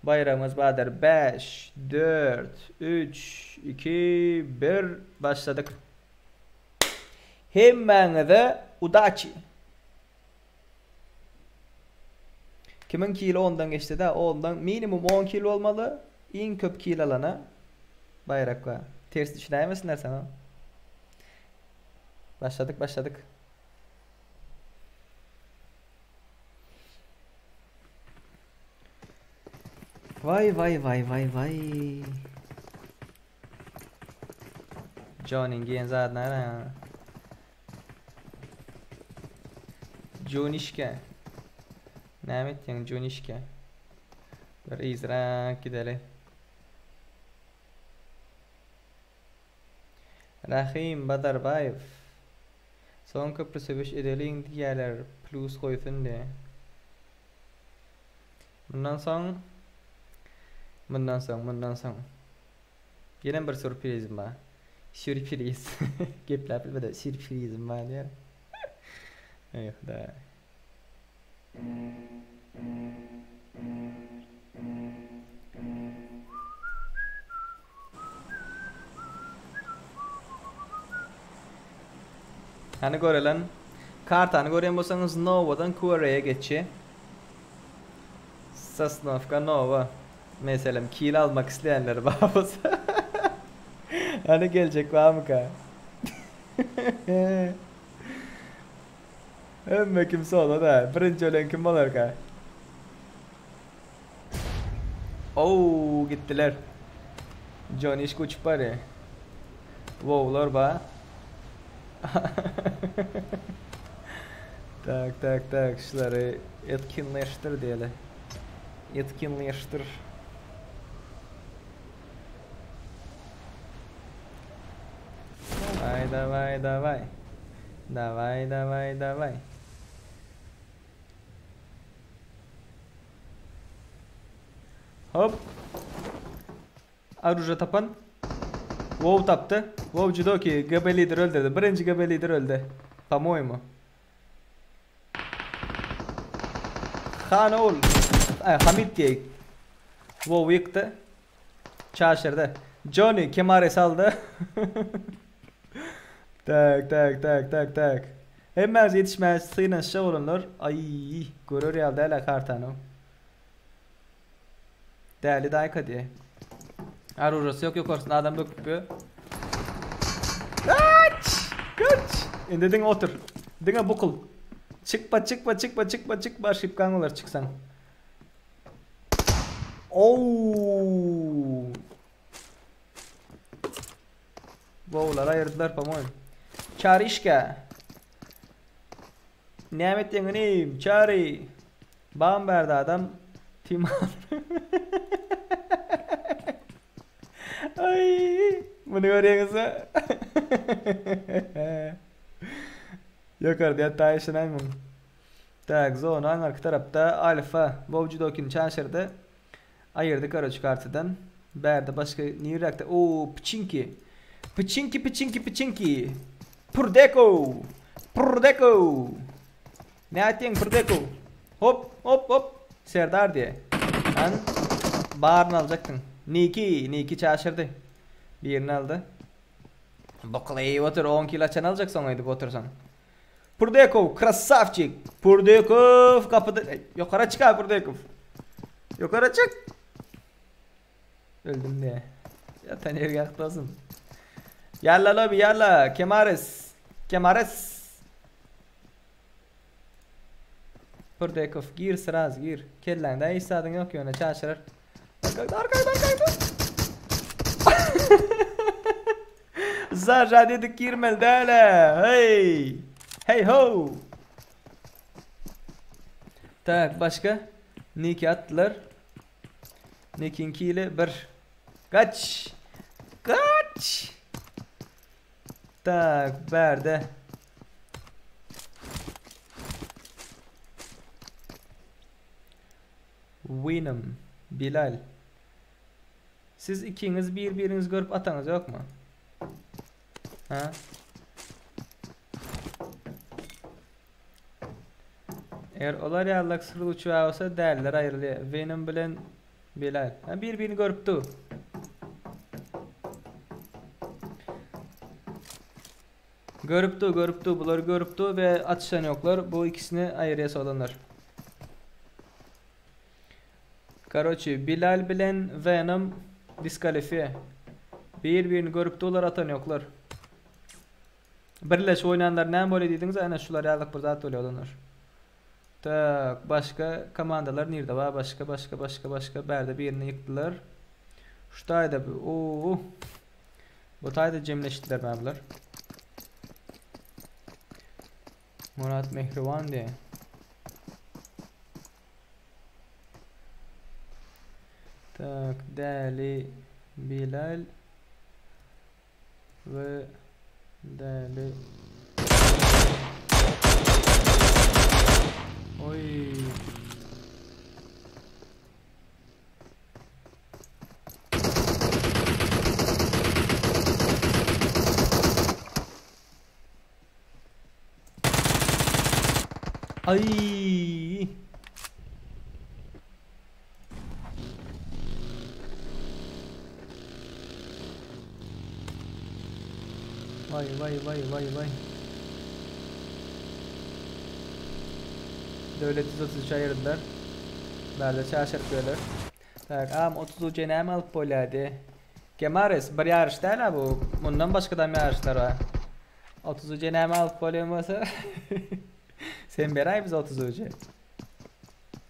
baýragymyz bardyr. 5 4 3 2 1 başladyk. Hemmäňize udaçi. Kimiň kili ondan geçse-de, ondan minimum 10 kil bolmaly. Iň köp kil alana baýrak bar. Ters düşünäýmesinler saňa. Başladyk, başladyk. Vay vay vay vay vay. Johnnyň giýen zadyna gara. Jonişke. Näme etýäň Jonişke? Bir yzrak gideli. Rahim Bazarbaýew. Soň köprü söweş edeliň diýýäler plus goýsun diýe. Mundan soň Mundan soň, mundan soň. Ýene bir sürprizim bar. Sürpriz. Gepläp bilmedi. Sürprizim bar diýär. Eý Hudaý. Hany görelen. Kartany görýän bolsaňyz Nowadan Kuareýe geçýär. Sosnowka Nowa. Meselem kil almak isleýänler bar bolsa. Hany geljek barmyka? Hemme kim solo da. Birinji ölen kim bolarka? Oo gitdiler. Johnny iş uçup barýar. Wowlar ba. Tak tak tak şulary etkinleşdir diýeli. Etkinleşdir. Daway daway daway. Daway daway daway. Hop. Aruja tapan. WoW tapdy. WoW Judoki GB lider öldürdi. Birinji GB lider öldü. Po-moýemu. Hanol. Ay, Hamid diýek. WoW ýykdy. Çaşyrdy. Johnny Kemare saldy. Tak tak tak tak tak. Hemmämiz ýetişmäge synanyşjak bolanlar. Aý, görer ýaly däl-ä kartany. Däli daýka diýe. Aružasy ýok ýokarsynda adam böküp ýör. Kaç! Kaç! Indi diňe otur. Diňe bukul. Çykma, çykma, çykma, çykma, çykma, şipkaň bolar çyksaň. Oo! Wowlar aýyrdylar po-moýem. Çarişka. Näme etdiň inim? Çary. Bam bärde adam. Tim Ay, bunu görýäňizmi? Ýokarda ýatda işlenäýmem. Tak, zona aňarky tarapda Alfa Wowjudokini çaşyrdy. Aýyrdy karoç kartadan. Bärde başga niräkde? Oo, piçinki. Piçinki, piçinki, piçinki. Purdeko. Purdeko. Ne aýtdyň Purdeko? Hop, hop, hop. Serdar diýe. An baryny aljakdyň. Niki, Niki çaşyrdy. Birini aldy. Boklaýyp otur, 10 kilo açan aljak soň aýdyp otursaň. Purdekow krasavçik. Purdekow kapyda ýokara çyk Purdekow. Ýokara çyk. Öldüm diye. Ýatan ýeri ýaklasyn. Ýalla lobi ýalla Kemares. Kemares. Purdekow gir sraz gir. Kelläňde hiç zadyň ýok ýöne çaşyrar. Arkada arkada arkada. Zaja dedik girmeli däl-ä. Hey! Hey ho! Tak başga Niki atdylar. Nikiňki ile bir. Kaç! Kaç! Tak bärde. Winim, Bilal. Siz ikiňiz bir-biriňizi görüp ataňyz ýokmy? Ha? Eger olar ýalyk sürüp uçýar bolsa däliler aýrylýar. Venom bilen Bilal. Ha bir-birini görüp dur. Görüp dur, görüp dur. Bulary görüp dur we atyşan ýoklar. Bu ikisini aýyrýas oglanlar. Karoçi, Bilal bilen Venom diskalifiýe. Bir-birini görüp durlar, atan ýoklar. Birleşip oýnanlar näme bolýar diýdiňiz, ana şular ýalyk bir zat bolýar oglanlar. Tak, başga komandalar nirde bar? Başga, başga, başga, başga. Bärde birini ýykdylar. Şu taýda bu. Oo. Bu taýda jemleşdiler mä bular. Murat Mehriban diýe. Tak, Däli Bilal we Däli Oy. Ay. Vay vay vay vay vay. Döwlet 133 aýyrdylar. Bärde çaşyryp ýörler. Tak, am 33 näme alyp bolýardy? Gemares bir ýaryş däl-ä bu. Mundan başgadam ýaryşlar bar. 33 näme alyp bolýan bolsa sen beräý bize 33-i.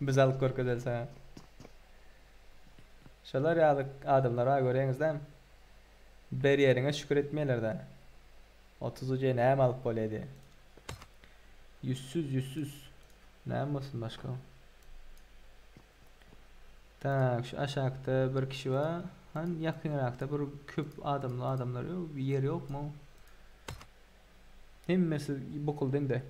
Biz alyp görkezeli saňa. Şolar ýaly adamlar bar görýäňizdämi? Ber ýeriňe şükür etmeýärler-dä. 33-e näme alyp bolýar diýe. Ýüzsüz, ýüzsüz. Näme bolsun başga? Tak, şu aşakda bir kişi bar. Han ýakynrakda bir köp adamly adamlar ýok, bir ýer ýokmy? Hemmesi bukuldy indi.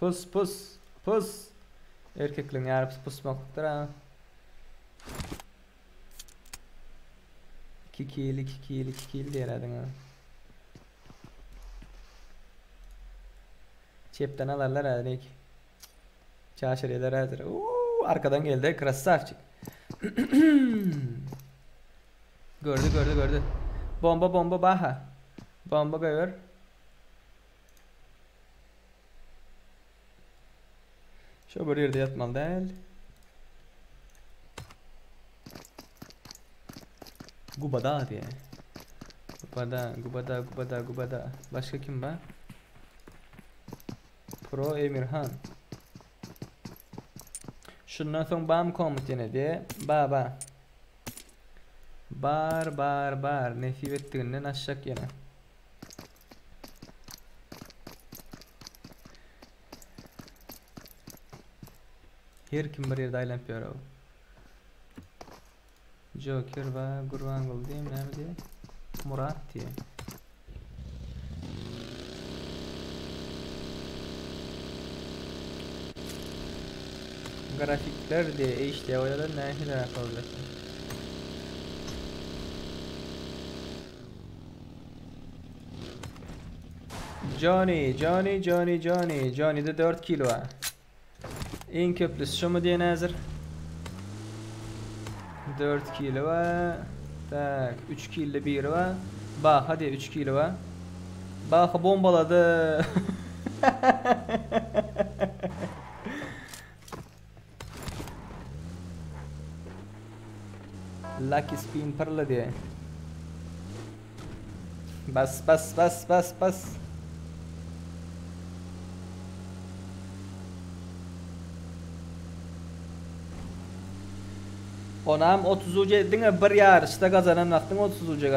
Pus pus pus. Erkekligiň ýarpysy pusmaklykdyr ha. 2 kill 2 kill 2 kill diýerdiň ha. Çepden alarlar ha nek. Çaşyrýarlar häzir. Uuu, arkadan geldi krassavçik. Gördü gördü gördü. Bomba bomba baha. Bomba goýber. Şu bir ýerde ýatmaly däl. Gubada diýe. Gubada, gubada, gubada, gubada. Başga kim bar? Pro Emirhan. Şundan soň bam komut ýene diýe. Ba ba. Bar bar bar. Nesip etdiginden aşak ýene. Her kim bir ýerde aýlanyp ýör. Joker we Gurbanguly diýem näme diýe? Murat diýe. Grafikler diýe HD bolýar nähili bolýar? Johnny, Johnny, Johnny, Johnny. Johnny'de 4 kilo var. Iň köplüsi şumu diýen häzir? 4 kilo var. Tak, 3 kilo biri var. Baha diye 3 kilo var. Baha bombaladı. Lucky spin pyrla diye. Bas bas bas bas bas. Onam 30 uca diňe bir ýaryşda gazanan wagtyň 30 uca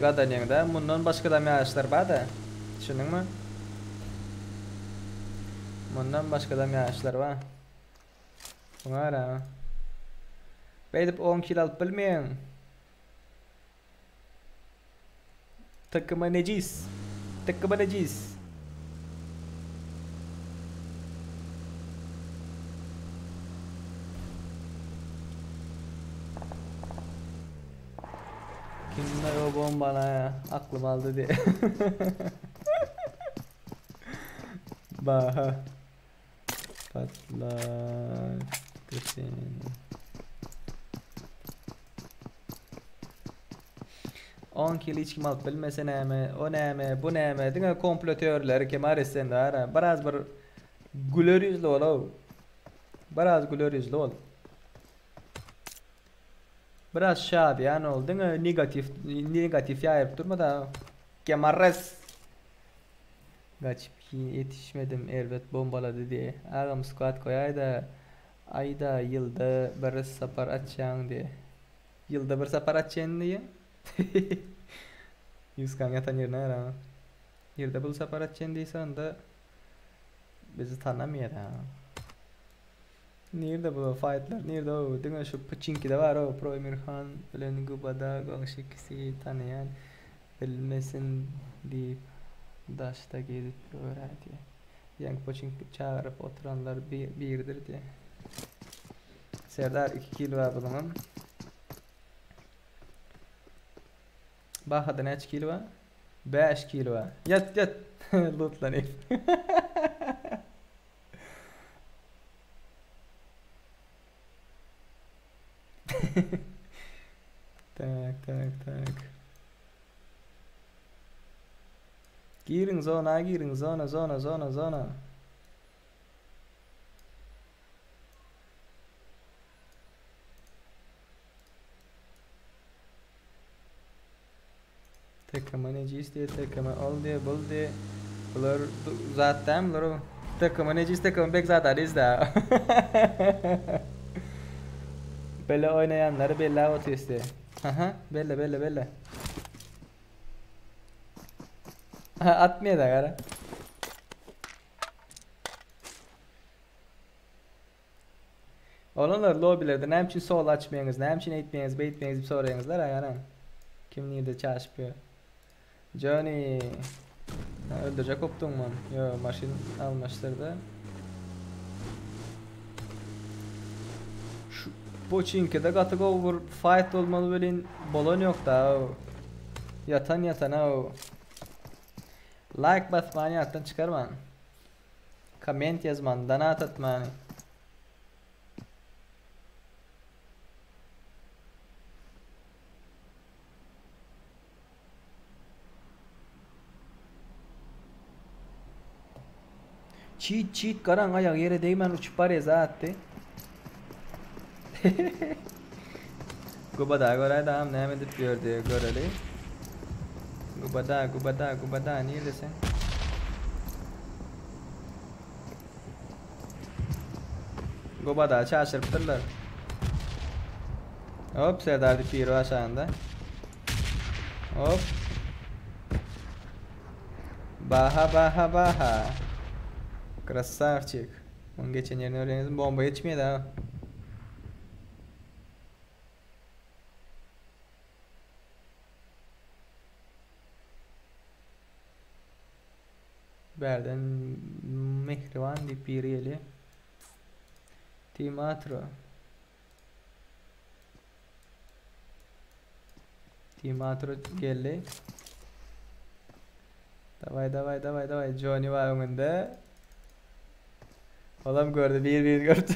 gazanýaň-da. Mundan başgadam ýaryşlar bar-da. Düşündiňmi? Mundan başgadam ýaryşlar bar. Muňa gara. Beýdip 10 kil alyp bilmeýäň. Takıma necis. Takıma necis. Kimler o bombala ya? Aklım aldı diye. Baha. Patlattı seni. 10 kilo hiç kim alyp bilmese näme, o näme, bu näme, diňe komplo teorileri kim arasynda ara. Biraz bir güler ýüzli ol. Biraz güler ýüzli ol. Biraz şadyýan ol, diňe negatif negatif ýaýyp durma da. Kemarres. Gaçyp ýetişmedim erbet bombalady diýe. Agam squad goýaý-da aýda ýylda bir sapar açýaň diýe. Ýylda bir sapar açýan diýe. Ýuskan ýatan ýerine gara. Ýerde bu sapar açýan diýse onda bizi tanamaýar ha. Nirde bu fightlar? Nirde o? Diňe şu Pçinkide bar o. Pro Emirhan bilen Gubada goňşy ikisi tanaýan bilmesin diýip daşda gezip ýör diýe. Ýaňky Pçink çagyryp oturanlar birdir diýe. Serdar 2 kilo bar bunuň. Bahada näçe kilo bar? 5 kilo bar. Ýat ýat. Lootlanyp. Tak tak tak. Giriň zona giriň zona zona zona zona. Takıma necis diye takıma ol diye bul diye. Bular zaten bular o. Takıma necis takıma bek zaten izle. Belle oynayanları belli otisti. Aha belle belle belle. Aha, atmıyor da gara. Olanlar lobilerde näme üçin sol açmaýaňyz, näme üçin etmeýäňiz, beýtmeýäňiz diýip soraýaňyzlar aýana. Kim nirde çaşypýar? Johnny. Ha, öldürecek kopdun mu? Yo, maşyn almaşdyrdy. Şu Poçinkede gaty gowy bir fight bolmaly welin bolan ýok da. Ýatan ýatana o. Like basmany ýatdan çykarman. Comment ýazman, donat atmany. Cheat cheat garan aýagy ýere degmän uçup barýa zatdy. Gubada göräý dagam näme edip ýör diýe göreli. Gubada gubada gubada nirde sen? Gubada çaşyrypdyrlar. Hop Serdar Dipiro aşağında. Hop. Baha baha baha. Красавчик. Onun geçen yerini öğrendim. Bomba geçmiyor ha. Berden Mehrivan diýip biri gelýär. Timatro. Timatro geldi. Davay davay davay davay. Johnny var önünde. Olam gördü bir bir gördü.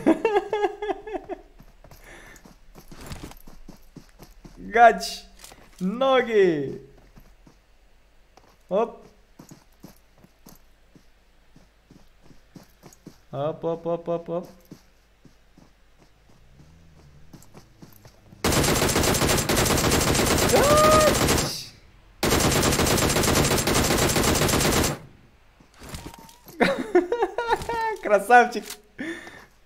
Kaç. Nogi. Hop. Hop hop hop hop hop. Kaç. Krasavçik.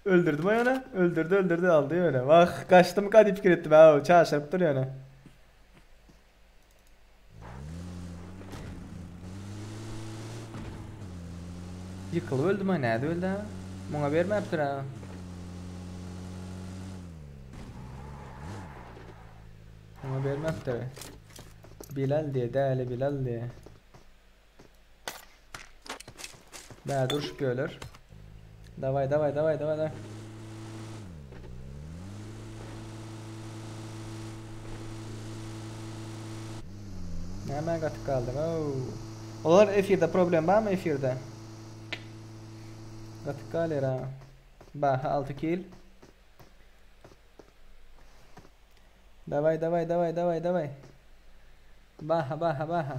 Öldürdüm ýöne. Öldürdü öldürdü aldy ýöne. Wah gaçdymyka diýip pikir etdim ha çaşyrypdyr ýöne. Ýykylyp öldüm ha nädip öldi ha? Muňa bermäpdir ha. Muňa bermäpdir. Bilal diýe däli Bilal diýe. Bä duruşyp ýörler. Daway daway daway daway daway. Näme gatyp galdyň? Ow. Olar efirde problem barmy efirde? Gatyp galýar ha. Baha 6 kill. Daway daway daway daway daway. Baha baha baha.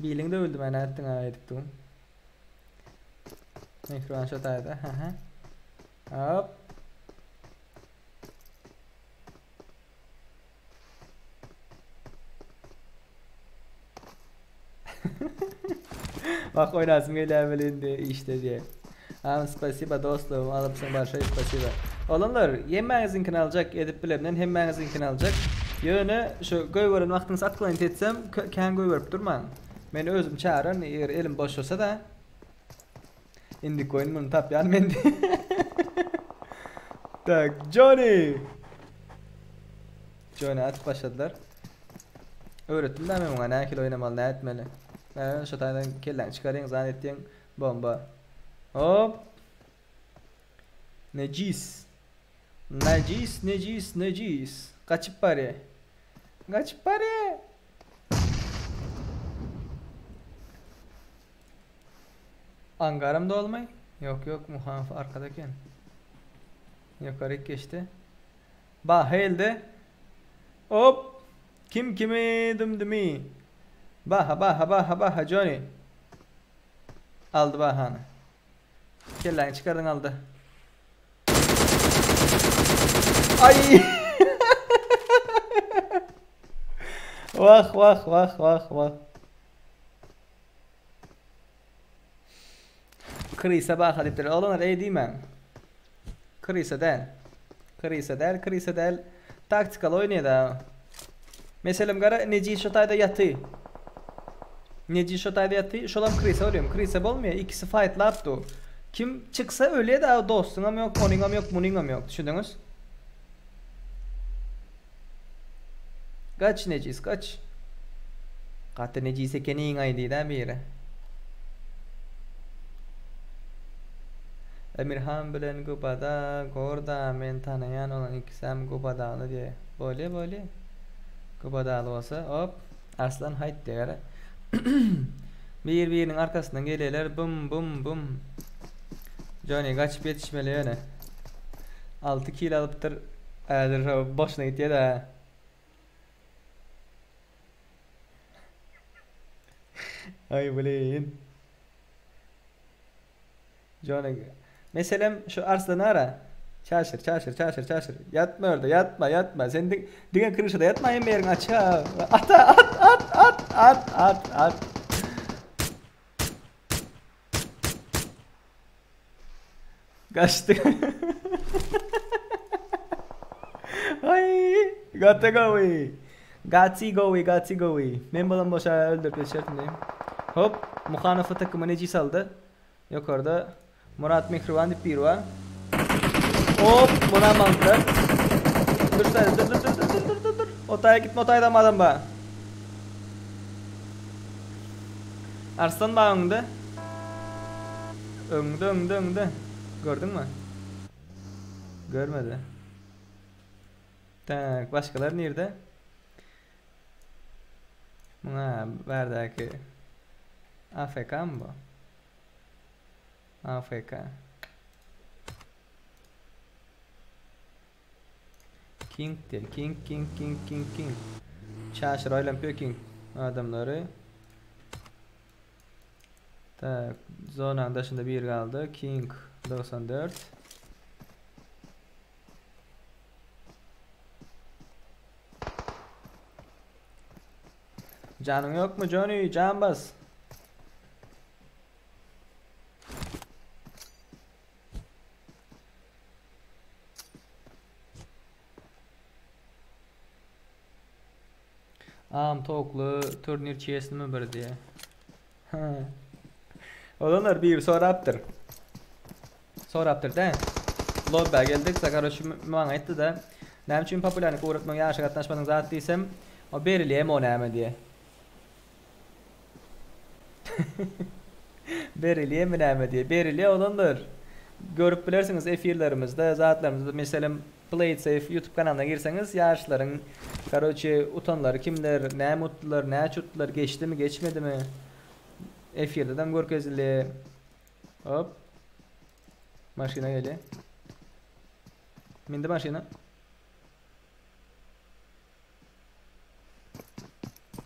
Biliň döwüldi men nätdiň ha edip dur. Mikrofon şu taýda. Ha Hop. Bak oynasım gelýär welin diye işte diye. Am spasiba dostum alypsyň başa spasiba. Olanlar hemmäňiziňkini aljak edip bilemden hemmäňiziňkini aljak. Ýöne şu goýberen wagtyňyz atklient etsem kän goýberip durmaň. Men özüm çağıran eger elim boş bolsa da Indi koyun bunu tapýan men. Tak Johnny. Johnny atyp başladylar. Öwretdim da men muňa nähili oýnamaly, näme etmeli. Mä şu taýdan kelläňi çykarýaň, zan etýäň, bomba. Hop. Necis. Necis, necis, necis. Gaçyp barýar. Gaçyp barýar. Angaram dolmay. Yok yok Muhammed arkada eken. Yukarı geçti. Bah elde. Hop. Kim kimi dümdümi. Baha baha baha baha Johnny. Aldy bahany. Kelläňi çykardyň aldy. Ay. Wah wah wah wah wah. Krysa baha diýipdir. Oglanlar eý diýmäň. Krysa däl. Krysa däl, krysa däl. Taktikal oýnaýda. Meselem gara Neji şu taýda ýaty. Neji şu taýda ýaty, şolam krysa bolýar. Krysa bolmaýar, ikisi fightlap dur. Kim çyksa ölýär da dostuňam ýok, onuňam ýok, munuňam ýok. Düşündiňiz? Gaç nejis, gaç. Gaty nejis ekeniň aý diýdä biri. Emirhan bilen Gubada gorda men tanaýan olaň ikisem Gubadaly diýe. Bolýa bolýa. Gubadaly bolsa op Arslan haýt diýer. Bir biriniň arkasyndan gelýärler bum bum bum. Johnny gaçyp ýetişmeli ýöne. 6 kil alypdyr. Häzir şo boşuna gitýär-dä. Ay blin. Johnny. Meselem şu Arslan ara. Çaşır, çaşır, çaşır, çaşır. Ýatma orada, ýatma, ýatma. Sen diňe kryşada ýatma, hem ýeriň açyk. At, at, at, at, at, at, at. Gaçdy. Ay, gaty gowy. Gaty gowy, gaty gowy. Men bolan boşa öldürip geçerdim diýim. Hop, Muhanow takımı necis aldy. Ýokarda Murat Mihriban diýip biri bar. Hop, munam aldylar. Dur sen, dur dur dur dur dur dur dur. Otaýa gitme, otaýda adam bar. Arslan bar öňde. Öňde, öňde, öňde. Gördüňmi? Görmedi. Tak, başgalar nirde? Muňa bärdäki AFK my bu? AFK. King diýen. King, King, King, King, King. Çaşyr aýlanyp ýör King adamlary. Tak, zonanyň daşynda bir galdy. King 94. Janyň ýokmy Johnny? Jan bas. Am towukly turnir çesnimi bir diye. Olanlar bir sorapdyr. Sorapdyr da. Lobby geldik. Sakaroş maňa aýtdy da. Näme üçin populärlik ugrutmaň ýaryşa gatnaşmadyň zat diýsem, o berilýämi o näme diýe. Berilýämi näme diýe. Berilýä olanlar. Görüp bilersiňiz efirlerimizde, zatlarymyzda meselem Play it safe YouTube kanalyna girseňiz ýaryşlaryň karoçe utanlary kimler, näme utdular, näçe utdular, geçdimi, geçmedimi efirdedem görkezilýär. Hop. Maşyna gelýär. Mindi maşyna.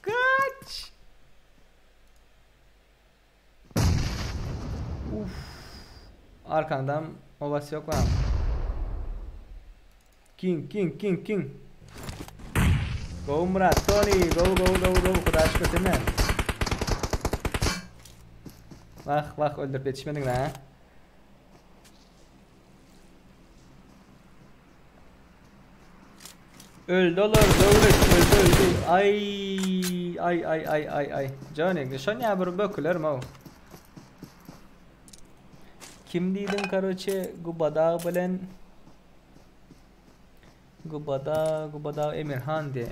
Kaç! Uf. Arkandan obası yok lan. King king king king. Go Murat Tony go go go go Huda şükür senden. Vah vah öldürüp yetişmedin ha. Öldü olar döwlet öldü öldü. Ay ay ay ay ay ay. Johnny şon ya bir böküler mo. Kim diýdiň karoçe Gubadag bilen Gubadag Gubadag Emirhan diye.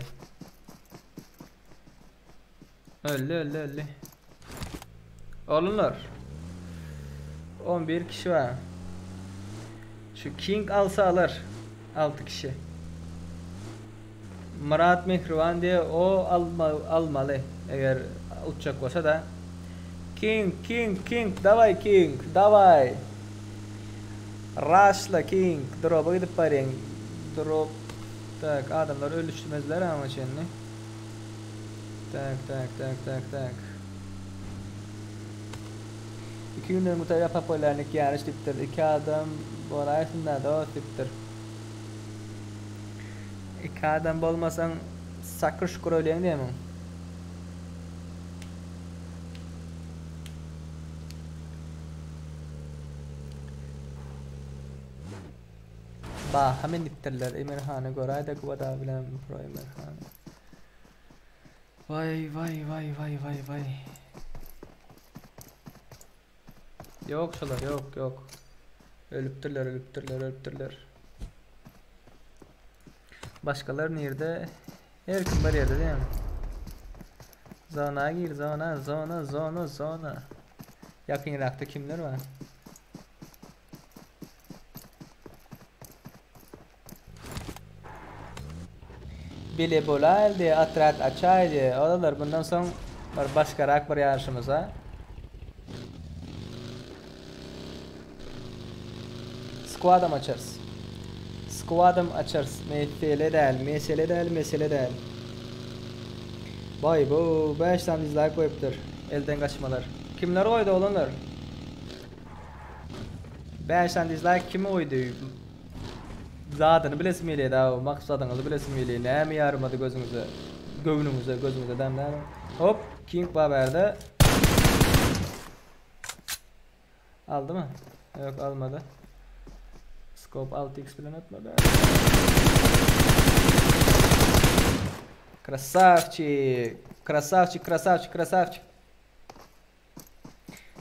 Öldü öldü öldü. Oğlumlar. 11 kişi var. Şu King alsa alır. 6 kişi. Murat Mehriban diye o alma, almaly. Eger uçjak bolsa da. King, King, King, daway King, daway. Rushla King, drop'a gidip barýaň. Drop. Tak, adamlar ölüşmezler ama çenli. Tak, tak, tak, tak, tak. 2 günden gutarýar populärlik ýaryş diýipdir. 2 adam bolaýsyn da dost diýipdir. 2 adam bolmasaň sakyr şukur ölýäň diýemiň. Baha minipdirler Emirhany göräýdä Guwada bilen pro Emirhany. Waý waý waý waý waý waý. Ýok şolar ýok ýok. Ölüpdirler ölüpdirler ölüpdirler. Başgalar nirde? Her kim bir ýerde diýen. Zona gir zona zona zona zona. Ýakynrakda kimler bar? Bile bolaýdy, otrat açaýdy. Olar bundan soň bir başgarak bir ýaryşymyza. Squadam açarys. Squadam açarys. Mesele däl, mesele däl, mesele däl. Baý bu 5 tane dislike goýupdyr. Elden gaçmalar. Kimler goýdy oglanlar? 5 tane dislike kim goýdy? Zadyny bilesim gelýär da, maksadyňyzy bilesim gelýär. Näme ýarmady gözüňize? Göwnüňize, gözüňize däm näme? Hop, King bar bärde. Aldy mı? Yok almadı. Scope 6x bilen atmadı. Krasavçik. Krasavçik, krasavçik, krasavçik.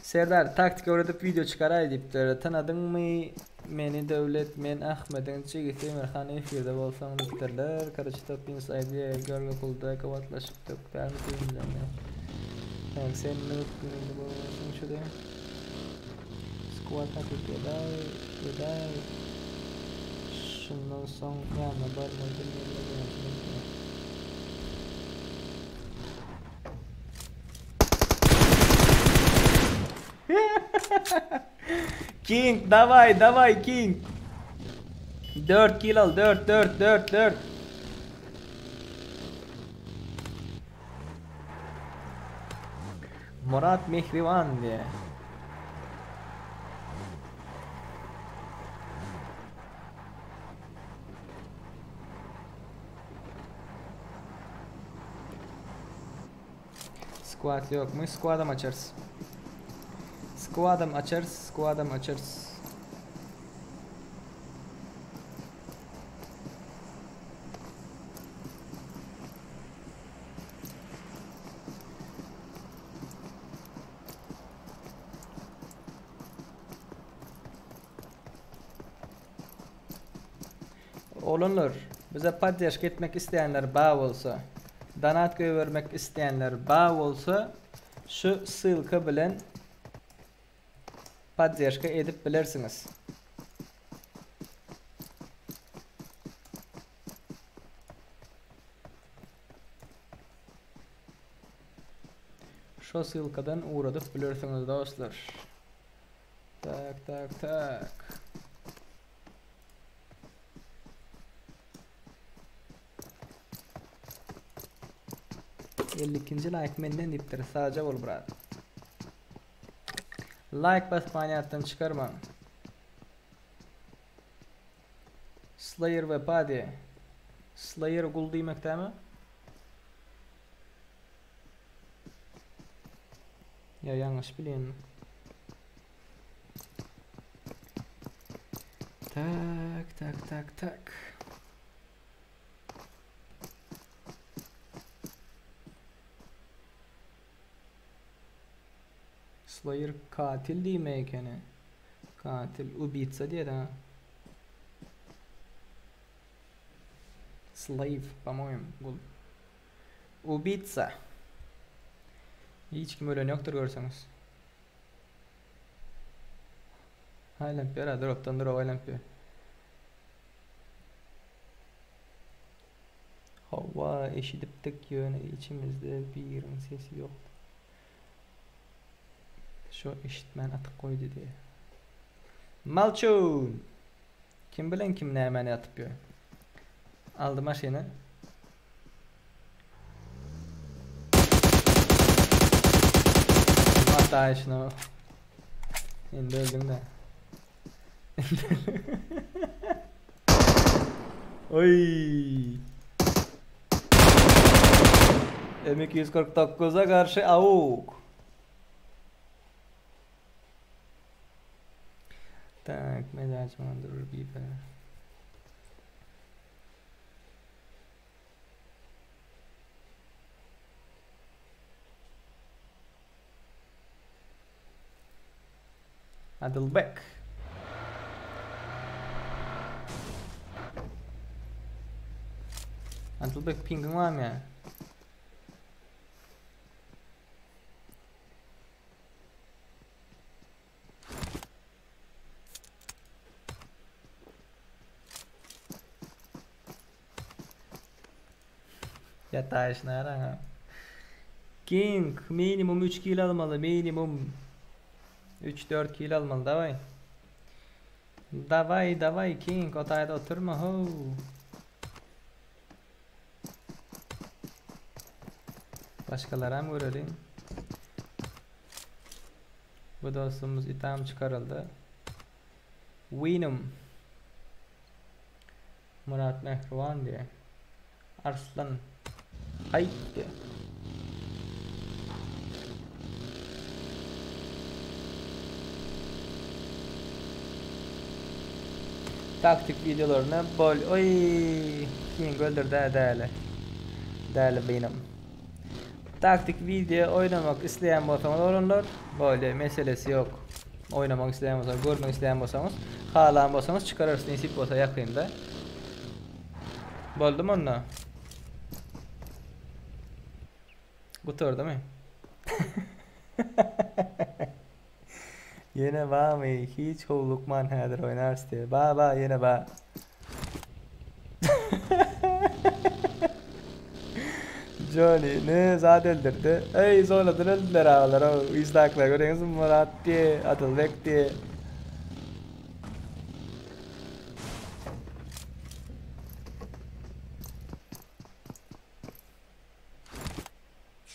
Serdar taktik öwredip video çykaraý diýipdir. Tanadyňmy meni Döwlet men Ahmediň jigisi Emirhan efirde bolsaň diýipdirler. Karaçy top inside görge pulda gabatlaşypdyk dälmi bilen. Tak sen noob gününde bolmasyň şuda. Squad hakyky gedaý gedaý. Şundan soň ýanyna barmaly bilmedim. King davay davay King. 4 kill al 4 4 4 4. Murat Mehrivan diye. Squad yok mu? Squad'am açarız. Squad'am açarız. Squad'am açarız. Oglanlar, bize poddeşka etmek isleýänler bar bolsa, donat goýbermek isleýänler bar bolsa, şu ssylka bilen poddeşka edip bilersiňiz. Şo ssylkadan ugradyp bilersiňiz dostlar. Tak tak tak. 52-nji like menden diýipdir. Sagja bol brat. Like basmany ýatdan çykarmaň. Slayer wepa diýe. Slayer gul diýmek dämi? Ýa ýalňyş bilýänmi? Tak, tak, tak, tak. Slayer katil diýmek ekeni. Katil, ubitsa diýedi ha. Slave, po-moýemu, gul. Ubitsa. Hiç kim ölen ýokdur görseňiz. Aýlanyp ýör, dropdan dropa aýlanyp ýör. Hawa, eşidipdik, ýöne içimizde biriň sesi ýokdy. Şo eşitmän atyp goýdy diýýär. Malçun! Kim bilen kim nämäni atyp ýör. Aldy maşyny. Mataý şunu. Indi öldüň de. Oy. M249'a garşy AUG. Tak, mezajman durur biber. Adylbek. Adylbek pingiň barmy ýa? Ýataýşyna garaň. King minimum 3 kilo almaly minimum. 3-4 kilo almaly daway. Daway daway King o taýda oturma how. Başgalaram göreliň. Bu dostumyz itam çykaryldy. Winum. Murat Mähriban diýe. Arslan. Haýt diýe. Taktik videolaryna bol. Oý, King öldürdä däli. Däli benim. Taktik video oýnamak isleýän bolsaňyz oglanlar, bolýa meselesi ýok. Oýnamak isleýän bolsaňyz, görmek isleýän bolsaňyz, halan bolsaňyz çykararys nesip bolsa ýakynda. Boldumy onda? Gutardymy? Ýene bamy? Hiç howlukman häzir oýnarys diýýär. Ba ba ýene ba. Jony ne zat öldürdi. Eý zoladan öldüler agalar o yzdakylar göreňizmi Myrat diýe, Adylbek diýe.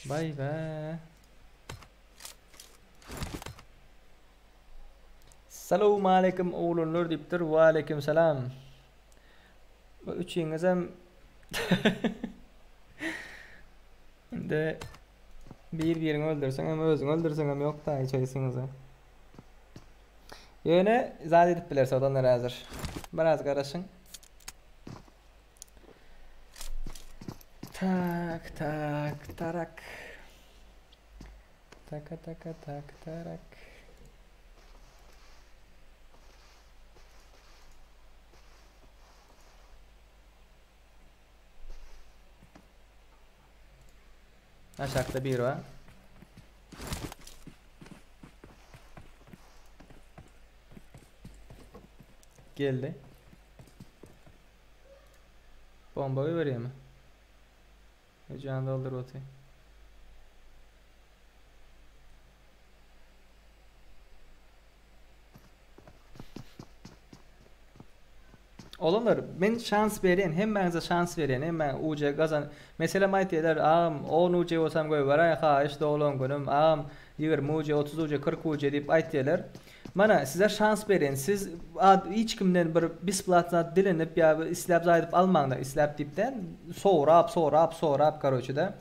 Baý be. Salowmaleýkim oglanlar diýipdir. Waleýkim salam. Bu üçiňizem Indi bir-biriňi öldürseň hem özüňi öldürseň hem ýok da hiç haýsyňyza. Ýöne zat edip bileris oglanlar häzir. Biraz garaşyň. Tak tak tarak. Taka taka tak tarak. Aşakda biri bar. Geldi. Bomba berýärmi? Can doldur oty. Olanlar men şans berýän, hemmäňize şans berýän, hemme UC gazan. Meselem aýtýarlar, agam 10 UC bolsam goýberäý, haýyş doglan günüm, agam 20 UC, 30 UC, 40 UC diýip aýtýarlar. Mana size şans berýän, siz ad hiç kimden bir besplatno zat dilenip ýa bir isläp zaýdyp almaňda, isläp diýip däl, sorap, sorap, sorap karoçe da.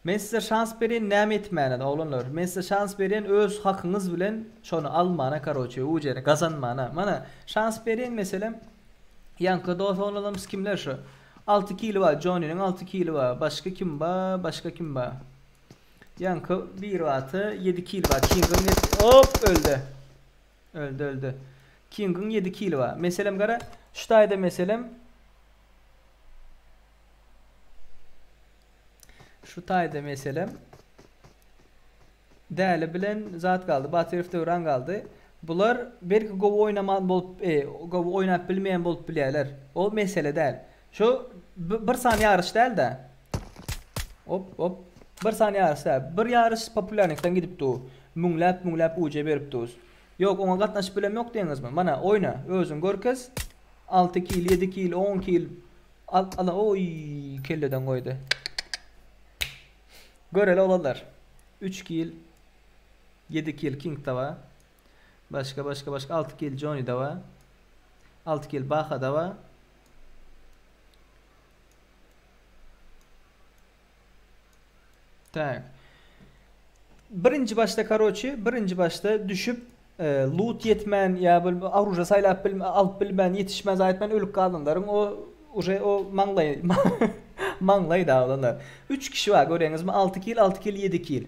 Men size şans berýän näme etmäne oglanlar. Men size şans berýän öz hakyňyz bilen şony almana karoçe UC-ni gazanmana. Mana şans berýän meselem ýaňky dos oglanlarymyz kimler şu? 6 kili bar Joniniň 6 kili bar. Başga kim bar? Başga kim bar? Ýaňky bir baty 7 kili bar. Kingiň hop öldi. Öldi öldi. Kingiň 7 kili bar. Meselem gara şu taýda meselem Şu taýda meselem Däli bilen zat galdy, Batyrow Döwran galdy. Bular belki gowy oýnaman bolup, e, gowy oýnap bilmeýän bolup bilýärler. O mesele däl. Şu bir sany ýaryş däl-de. Hop, hop. Bir sany ýaryş däl. Bir ýaryş populýarnikden gidip dur. Müňläp, müňläp UC berip dur. Ýok, oňa gatnaşyp bilem ýok diýeňizmi? Mana, oýna, özüň görkez. 6 kil, 7 kil, 10 kil. Al ala oý kelleden goýdy. Göreli oglanlar. 3 kill 7 kill King da bar. Başga başga başga 6 kill Johnny da bar. 6 kill Baha da bar. Tak. Birinji başda karoçi, birinji başda düşüp e, loot ýetmän ýa bir oruža saýlap bilmän, alyp bilmän, ýetişmez aýtman ölüp galanlaryň o uje o maňlaý maňlaý daglanlar. 3 kişi bar görýäňizmi? 6 kill, 6 kill, 7 kill.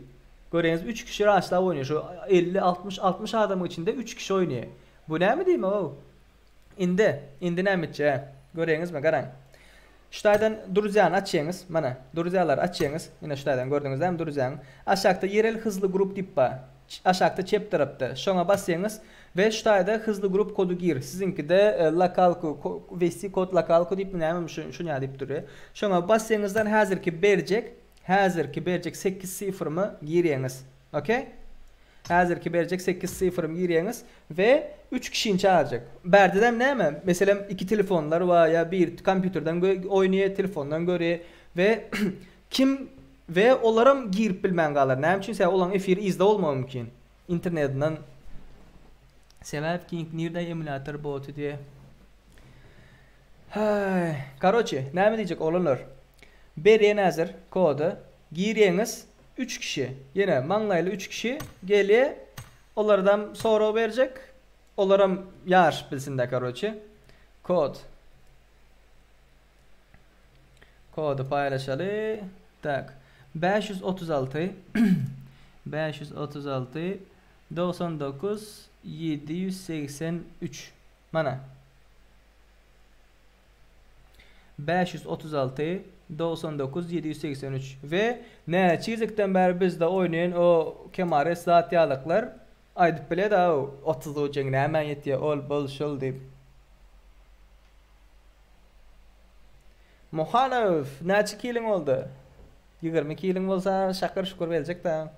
Görýäňiz 3 kişi raşlap oýnaýar. Şu 50, 60, 60 adamyň içinde 3 kişi oýnaýar. Bu näme diýmek o? Indi, indi näme etjek? Görýäňizmi? Garaň. Şu taýdan Druzyany açýaňyz. Mana, Druzyalary açýaňyz. Ine şu taýdan gördüňiz dämi Druzyany. Aşakda Ýerel hızly grup diýip bar. Aşakda çep tarapda. Şoňa basýaňyz we şu taýda hızly grup kody gir. Siziňkide e, lokalku, vesti kod lokalku diýip näme şu şu näme diýip durýar. Şoňa basýaňyzdan häzirki berjek, häzirki berjek 8 sifrimi girýäňiz. Okey? Häzirki berjek 8 sifrim girýäňiz we 3 kişini çagyrjak. Bärdedem näme? Meselem iki telefonlar bar ýa bir kompýuterden oýnaýar, telefondan görýär we kim we olaram girip bilmän galar. Näme üçin? Sebäbi olaryň efiri yzda bolmagy mümkin. Internetinden Sebäp King nirde emulator boty diýe. Haý, karoçe, näme diýjek oglanlar? Berýän häzir kody. Girýäňiz 3 kişi. Ýene maňlaýly 3 kişi gelýär. Olardam sorag berjek. Olaram ýaryşyp bilsin-de karoçe. Kod. Kody paýlaşaly. Tak. 536 536 99 783 Mana. 536 99 783 we näçe gezekden bäri bizde oýnaýan o Kemares zat ýalyklar aýdyp biledi aw 30 ujeň nämä ýetýär ol bul şul diýip. Muhanow näçe kiliň boldy? 20 kiliň bolsa şakyr şukur berjek da.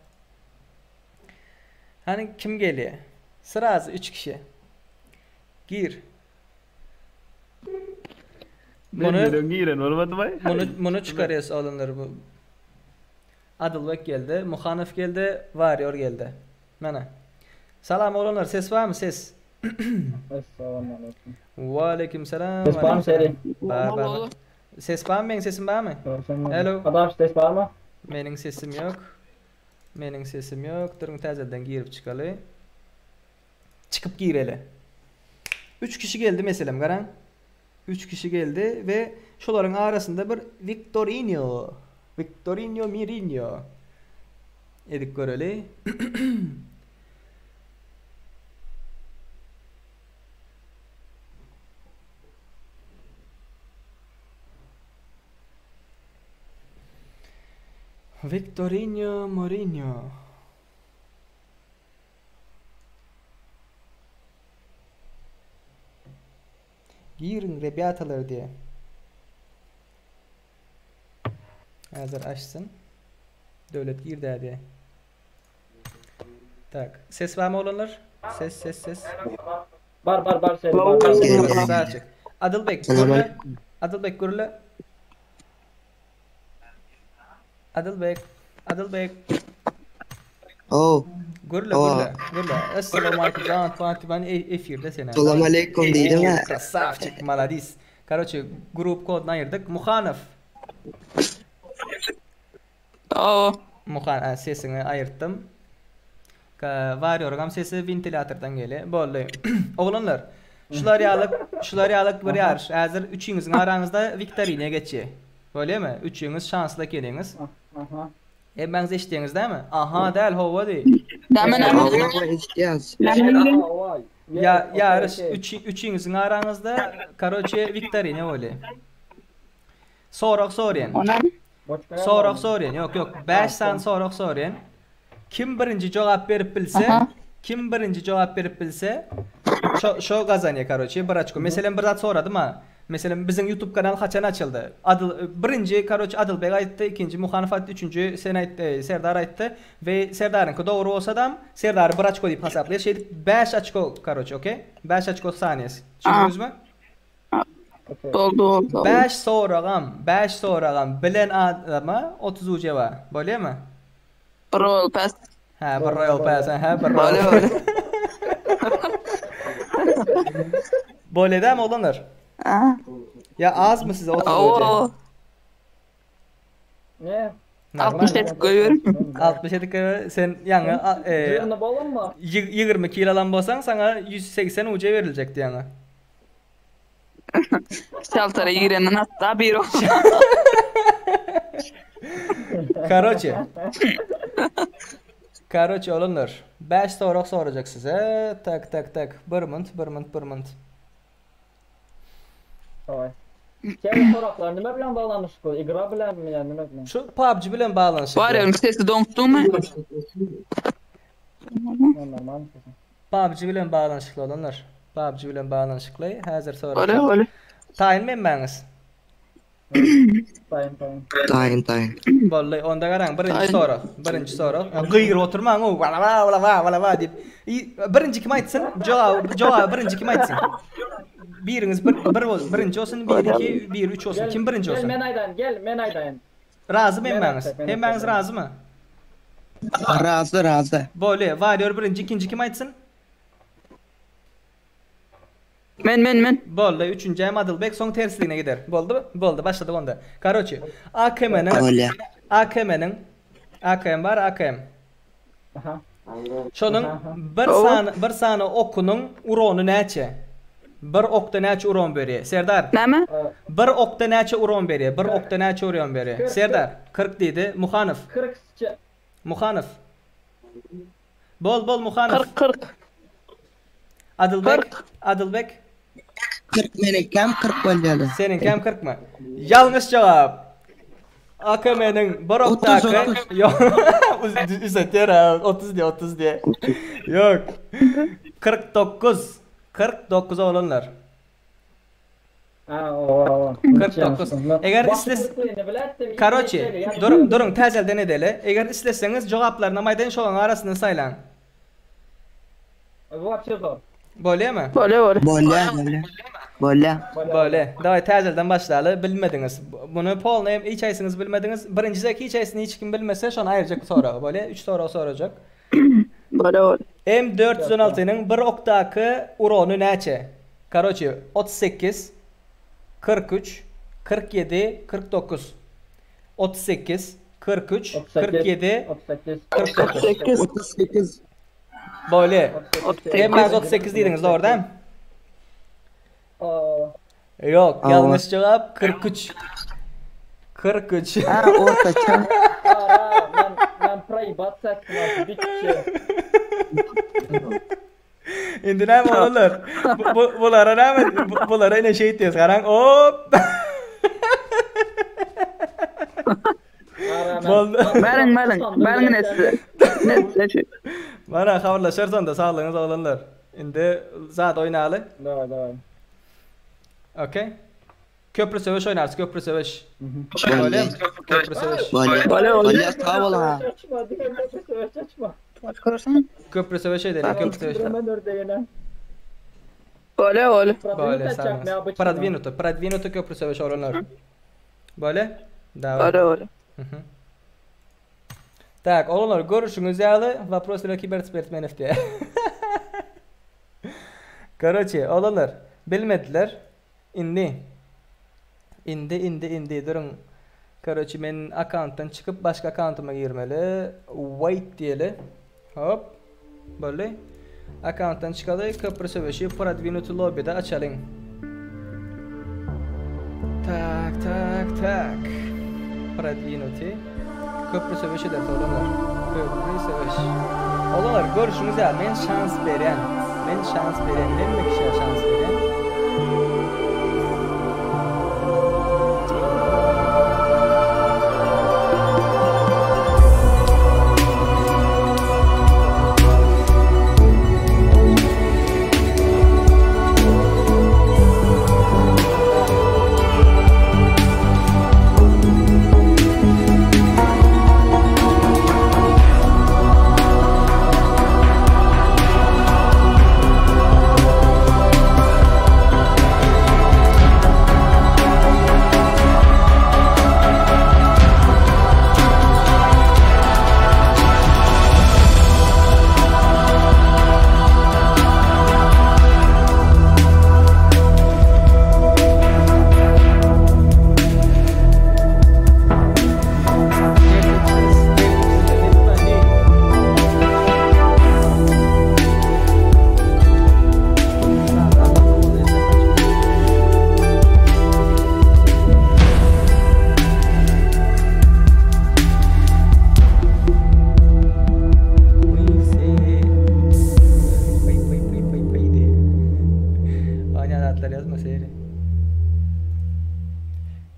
Hany kim gelýär? Srazy 3 kişi. Gir. Muny giren bolmady bay. Muny muny çykarýas oglanlar bu. Adylbek geldi, Muhanow geldi, Warrior geldi. Mana. Salam oglanlar, ses barmy ses? Assalamu aleykum. Wa aleyküm selam. Ses barmy seri? Bar bar. bar. Ses barmy meň sesim barmy? Hello. Adaş ses barmy? Meniň sesim ýok. Meniň sesim ýok. Duruň täzeden girip çykaly. Çykyp gireli. 3 kişi geldi meselem garaň. 3 kişi geldi we şolaryň arasynda bir Victorino. Victorino Mirinho. Edip göreli. Wiktorinýo Morinýo. Giriň rebýatalar diýe. Häzir açsyn. Döwlet girdi diýe. Tak. Ses barmy oglanlar? Ses ses ses. Bar bar bar ses bar. Krasavçik. Adylbek gürle. Adylbek gürle. Adylbek. Adylbek. Oh. Gürle gürle. Gürle. Essalamu aleyküm. Can Fatih ben efirde sen. Salam aleyküm diýdim ha. Krasavçik maladis. Karoçe grup kodunu aýyrdyk. Muhanow. Oo. Muhan sesiňi aýyrtdym. Warrior-yňam sesi wentilatordan gelýär. Boldy. Oglanlar, şular ýalyk, şular ýalyk bir ýaryş. Häzir üçiňiziň araňyzda wiktorina geçýär. Bolýamy? Üçiňiz şansly ekeniňiz. Aha. Hemmäňiz eşitýäňiz dämi? Aha däl, hawa diý. Näme näme? Hawa eşitýäs. Ýa ýaryş üçiňiziň araňyzda, karoçe, wiktorina bolýar. Sorag sorýan. Sorag sorýan. Ýok, ýok. 5 sany sorag sorýan. Kim birinji jogap berip bilse, kim birinji jogap berip bilse, şo şo gazanýar, karoçe, bir oçko. Meselem, bir zat soradym ha. Meselem, biziň YouTube kanal haçan açyldy? Adyl birinji, karoçe, Adylbeg aýtdy, ikinji Muhanow aýtdy, üçünji sen aýtdy, Serdar aýtdy. We Serdaryňky dogry bolsadam, Serdary bir oçko diýip hasaplaýar. Şeýdip 5 oçko, karoçe, okey? 5 oçko sanýas. Düşündiňizmi? Boldy boldy. 5 soragam, 5 soragam bilen adama 30 UC bar. Bolýamy? Bir Royal Pass. Hä, bir Royal Pass, hä, bir Royal Pass. Bolýa dämi oglanlar? Ýa azmy size 30 UC? Ne? 60 edip goýber. 60 edip goýber. Sen ýaňy Jygyny bolanmy? 20 kilo alan bolsaň, saňa 180 UC beriljekdi ýaňy. Şaltara girenden hatda bir Karoçe. Karoçe oglanlar. 5 sorag sorajak size. Tak tak tak. Bir munt, bir munt, bir munt. Daway. Seň soraglar nime bilen baglanyşykly? Igra bilenmi ýa nime bilen? Şu PUBG bilen baglanyşykly. Bar ýa sesi doňdumy? Normal. PUBG bilen baglanyşykly oglanlar. PUBG bilen baglanyşykly. Häzir sorajak. Bolýa bolýa. Taýynmy hemmäňiz? Taýyn taýyn. Taýyn taýyn. Boldy. Onda garaň birinji Taýyn. sorag. Birinji sorag. Gygyryp oturmaň o wala wala wala wala wala wala diýip. I- Birinji kim aýtsyn? Jogaby jogaby birinji kim aýtsyn? Biriňiz bir bir bol, birinji bolsun, biri iki, biri üç bolsun. Kim birinji Gel bolsun? men aýdaýyn, gel men aýdaýyn. Razymy Men hemmäňiz? aýtjak, men Hemmäňiz aýtjak. razymy? Razy razy. Boldy. Warrior birinji, ikinji kim aýtsyn? Men men men. Boldy. Üçünji hem Adylbek soň tersligine gider. Boldy? Boldy. Başladyk onda. Karoçi, AKM-niň Bolýa. AKM-niň AKM bar, AKM. Aha. Şonuň bir sany bir sany okunyň urony näçe? Bir okda näçe uron berýär? Serdar. Näme? Bir okda näçe uron berýär? Bir okda näçe uron berýär? Serdar 40 diýdi. Muhanow. 40 Muhanow. Bol bol Muhanow. 40 40. Adylbek. Adylbek. 40 meniňkem 40 bolýardy. Seniňkem 40 mı? Ýalňyş jogap. AKM-niň bir okdaky Ýok. Üzetýär ha. 30 diýe 30 diýe. Ýok. 49. 49 oglanlar. Ha, owa, owa. 49. Eger isles Karoçi, duruň, duruň, täzelden edeli. Eger isleseňiz jogaplaryny aýdaýyn, şolaryň arasyndan saýlaň. Wapşe zor. Bolýamy? Bolýa bolýa. Bolýa bolýa. Bolýa. Bolýa. Daway täzelden başlaly. Bilmediňiz. Muny polny hem hiç haýsyňyz bilmediňiz. Birinji zek hiç haýsyny hiç kim bilmese şony aýyrjak soragy. Bolýa. 3 sorag sorajak. Bolýa bolýa. M 416-nyň bir okdaky urony näçe? Karoçe 38 43 47 49 38 43 47 38 49 38. 38. Bolýa. Hemmäňiz 38 diýdiňiz, dogry dämi? Owa. Ýok, Hawa. ýalňyş jogap 43. 43. Ha ortaça. Ara, men men proýbat etdim bitdi. Indi näme oglanlar? Bu, bu, bulara näme? Bu, bulara ine şey diýýäs, garaň. Hop. Boldy. Beriň beriň. Beriň ine size. Ine size şu. Mana habarlaşarys onda saglygyňyz oglanlar. Indi zat oýnaly. Daway daway. Okey. Köprü söweş oýnarys köprü söweş. Bolýa. Köprü söweş. Bolýa. Bolýa, bolýa. Bolýa sag boluň ha. Açma, diňe köprü söweş açma. Başka Köprü söweş edelim köprü söweş. Hemen ördeğine. Bolýa bolýa. Böyle sag Prodwinuto, prodwinuto köprü söweş oglanlar. Böyle. Daway. Bolýa bolýa. Mhm. Tak, oglanlar görüşüňiz ýaly Вопрос для kibersportmenов diýä. Короче, oglanlar bilmediler. Indi Indi indi indi duruň. Короче, men akkauntdan çykyp başga akkauntyma girmeli. Wait diýeli. Hop. Boldy. Akkauntdan çykaly, köprü söweşi prodwinuty lobbyda açalyň. Tak, tak, tak. Prodwinuty. Köprü söweş ederis oglanlar. Köprü söweş. Oglanlar görüşüňiz ýaly men şans berýän. Men şans berýän. Hemme kişä şans berýän.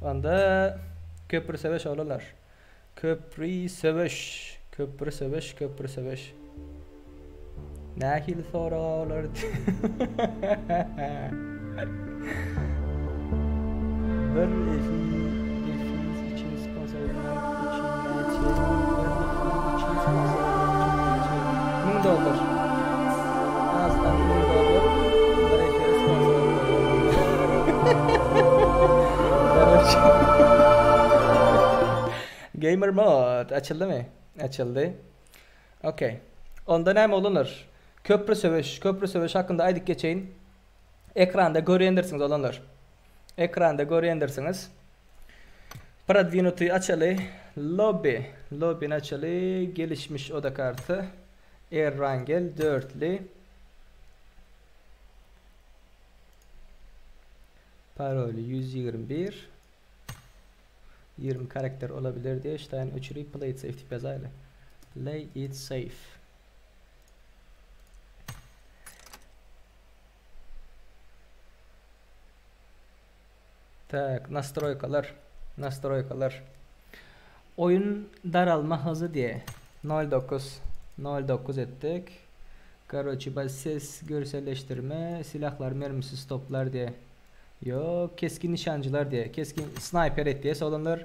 Onda köprü söweş oglanlar. Köprü söweş, köprü söweş, köprü söweş. Nähili sorag olar? Bir efiniz için sponsor olmak için näçe? Bir efiniz için sponsor olmak için näçe? 1000 dollar. Azdan 1000 dollar. Bir efire sponsor olmak. Короче. Gamer mod açyldymy? Açyldy. Okey. Onda näme oglanlar? Köprü söweş, köprü söweş hakynda aýdyp geçeýin. Ekranda görýändirsiňiz oglanlar. Ekranda görýändirsiňiz. Prodwinuty açaly. Lobby, lobbyni açaly. Gelişmiş oda karty. Errangel dörtli. Paroly 121. 20 karakter olabilir diye işte öçürüp play it safe diýip ýazaýly. Play it safe. Tak, nastroýkalar, nastroýkalar. Oýun daralma hyzy diýe 0.9 0.9 etdik. Karoçi, bas ses görselleştirme, silahlar mermisiz toplar diýe. Yok, keskin nişancılar diýe. Keskin sniper et diýe solanlar.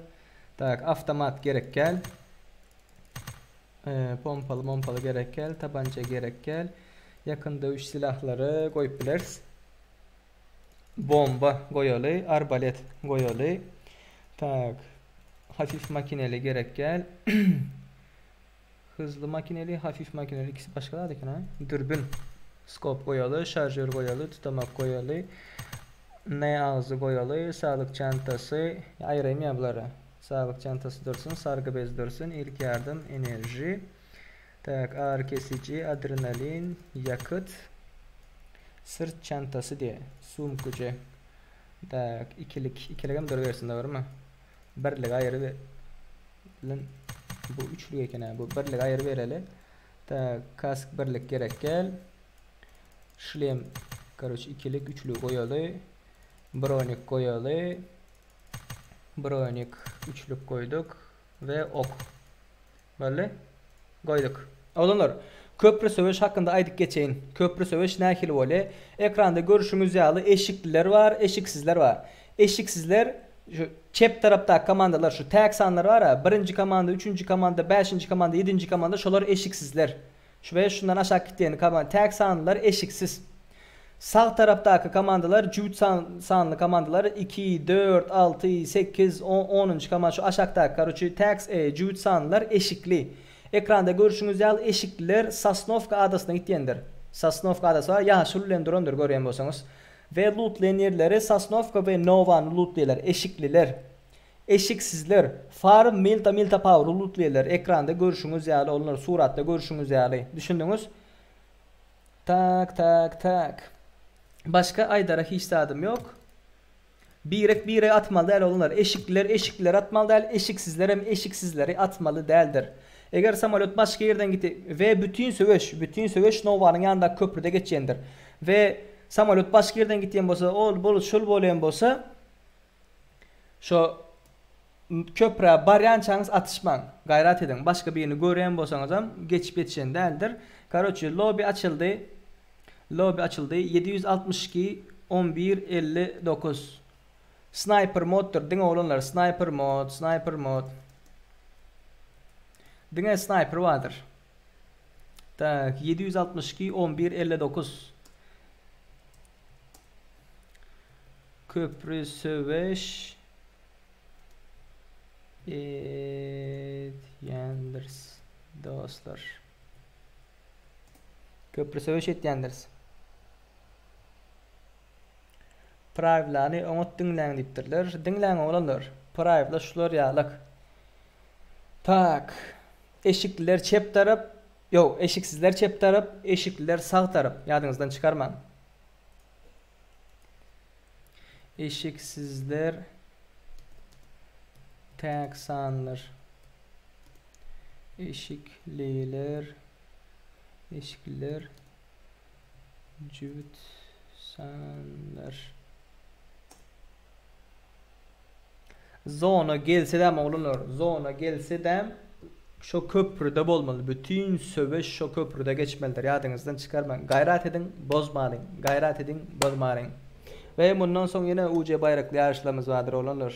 Tak, avtomat gerek gel. Pompaly mompaly gerek gel, tabanca gerek gel. Yakın dövüş silahları goýup bileris. Bomba goýaly, arbalet goýaly. Tak. Hafif makineli gerek gel. Hızlı makineli, hafif makineli ikisi başga zat eken ha. Dürbün. Skop goýaly, şarjör goýaly, tutamak goýaly. Ne agzy goýaly, saglyk çantasy. Aýyraýyn ýa bulary. Saglyk çantasy dursun, sargy bez dursun, ilk ýardam, enerji. Tak, ağrı kesici, adrenalin, ýakyt. Sırt çantasy diýe, sumkuje. Tak, ikilik, ikiligem durubersin dogrymy? Birligi aýyry ber. Lan bu üçlük eken ha, bu birligi aýyry bereli. Tak, kask birlik gerek gel. Şlem, karoç ikilik, üçlük goýaly. Bronik goýaly. Bronik üçlük goýduk. We ok. Boldy. Goýduk. Oglanlar, köpri söweş hakynda aýdyp geçeýin. Köpri söweş nähili bolýar? Ekranda görşüňiz ýaly eşikliler bar, eşiksizler bar. Eşiksizler şu çep tarapdaky komandalar şu täk sanlar bar-a, birinji komanda, üçünji komanda, bäşinji komanda, ýedinji komanda şolar eşiksizler. Şu we şundan aşak gitýän komanda täk sanlylar eşiksiz. Sag tarapdaky komandalar jübüt sanly komandalar 2, 4, 6, 8, 10, onunjy komanda şu aşakdaky karoçi täk jübüt sanlylar eşikli. Ekranda görşüňiz ýaly eşikliler Sosnowka adasyna gitýändir. Sosnowka adasy bar ýaşyl bilen durandyr görýän bolsaňyz. We lutlaýan ýerleri Sosnowka we Nowany lutlaýarlar eşikliler. Eşiksizler, Farm Milta Milta Power lutlaýarlar ekranda görşüňiz ýaly olar suratda görşüňiz ýaly. Düşündiňiz? Tak tak tak. Başga aýdara hiç zadym ýok. Birek biregi atmaly däl oglanlar. Eşikliler eşiklileri atmaly däl, eşiksizlerem eşiksizleri atmaly däldir. Eger samolýot başga ýerden gite we bütin söweş, bütin söweş Nowanyň ýanyndaky köprüde geçýändir. We samolýot başga ýerden gitýän bolsa, ol bol şul bolýan bolsa, şo Köprä barýançaňyz atyşmaň. Gaýrat ediň. Başga birini görýän bolsaňyzam geçip ýetişen däldir. Karoçi lobby açyldy. Lobby açyldy. 762 11 59. Sniper moddyr diňe oglanlar sniper mod sniper mod. Diňe sniper bardyr. Tak 762 11 59. Köprü söweş Etýändiris dostlar. Köprü söweş etýändiris. Prawilany oňat diňläň diýipdirler. Diňläň oglanlar. Prawila şular ýalyk. Tak. Eşikliler çep tarap, ýok, eşiksizler çep tarap, eşikliler sag tarap. Ýadyňyzdan çykarmaň. Eşiksizler täk sanlar. Eşikliler eşikliler jübüt sanlar. Zona gelsedem oglanlar, zona gelsedem şo köprüde bolmaly. Bütün söweş şo köprüde geçmelidir. Ýadyňyzdan çykarmaň. Gaýrat ediň, bozmalyň. Gaýrat ediň, bozmalyň. We mundan soň ýene UJ baýrakly ýaryşlarymyz bardyr oglanlar.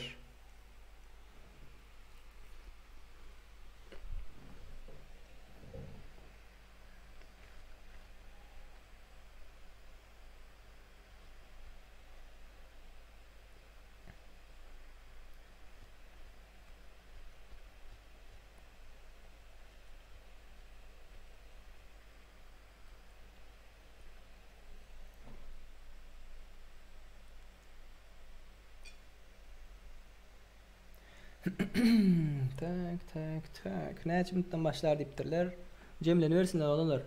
Tak, tak, tak. Näçe minutdan başlar diýipdirler. Jemlenibersinler oglanlar.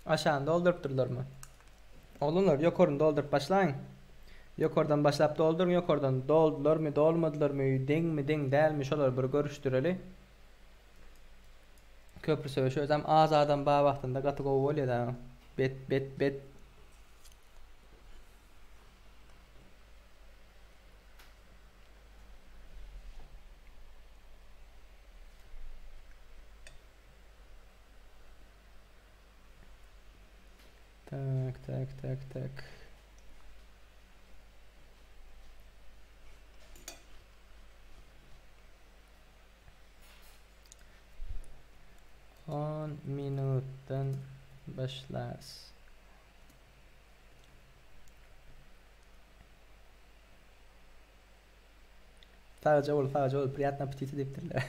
Aşagyny doldurypdyrlarmy? Oglanlar ýokaryny dolduryp başlaň. Ýokardan başlap dolduryň ýokardan doldularmy dolmadylarmy deňmi deň dälmi şolary bir görüşdireli. Köprü söweşi özem az adam bar wagtynda gaty gowy bolýar da. Bet bet bet. Tak, tak, tak, tak. On minutdan başlarys. Sagja bol, sagja bol, priýatno appetita diýipdirler.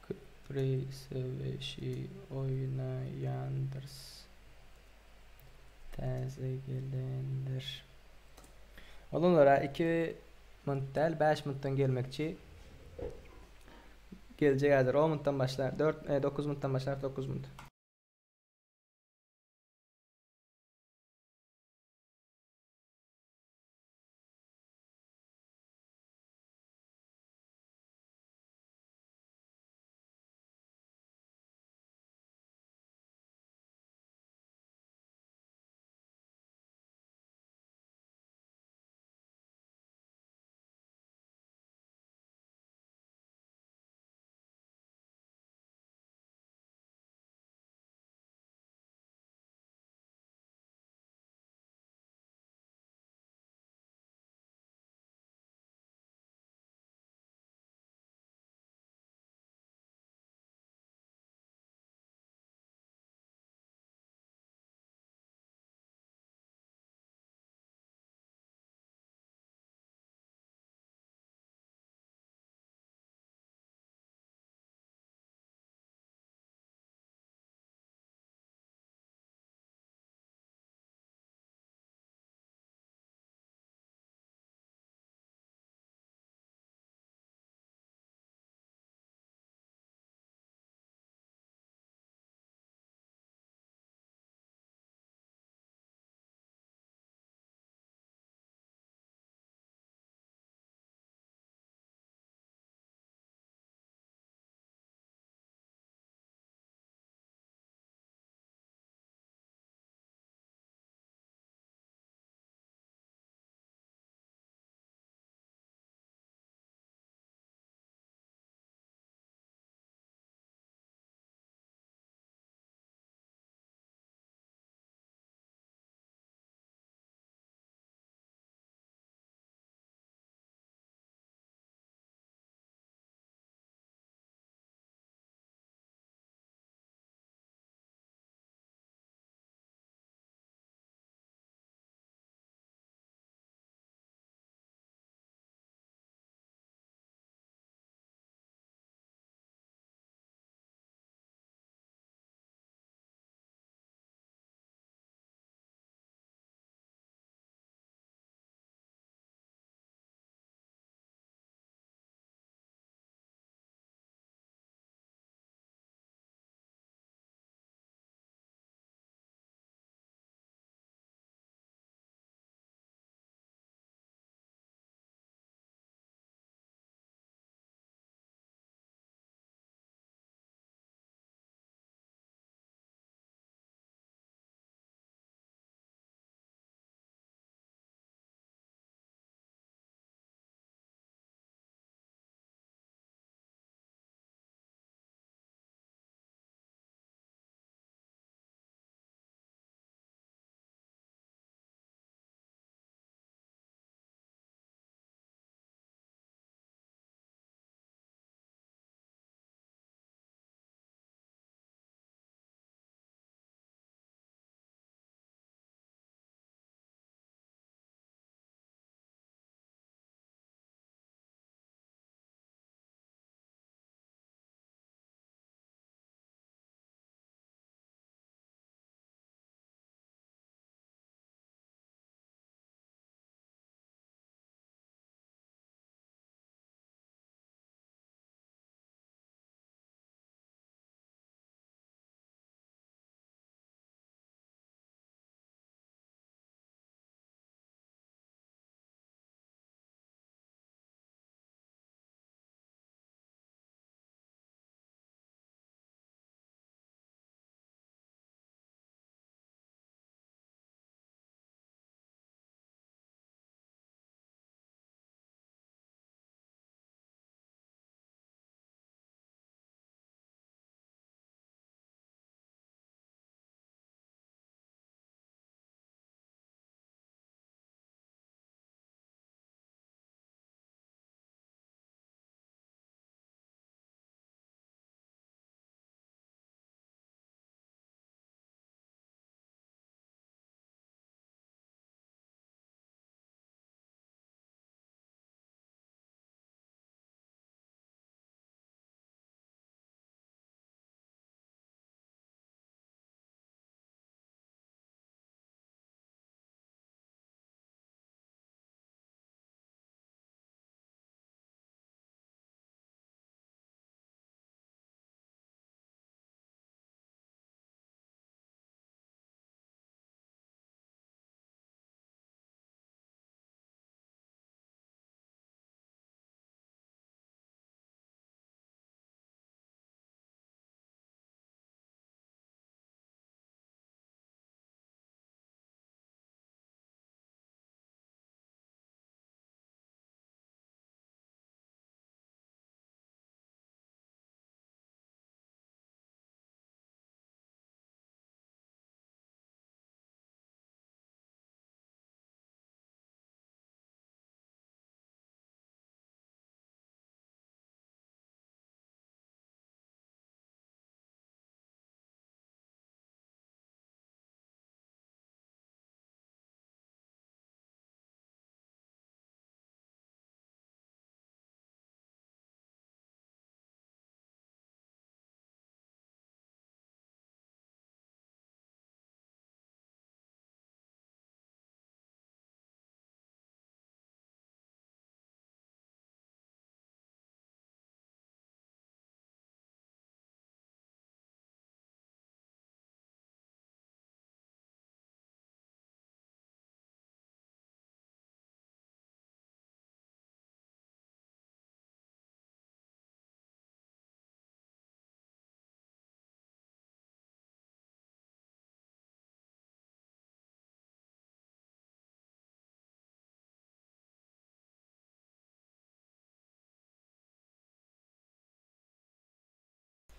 Köpri söweşi oýnaýandyrys. Täze gelenler. Olanlara 2 minut däl 5 minutdan gelmekçi. Geljek häzir 10 minutdan başlar. 4 9 minutdan başlar 9 minut.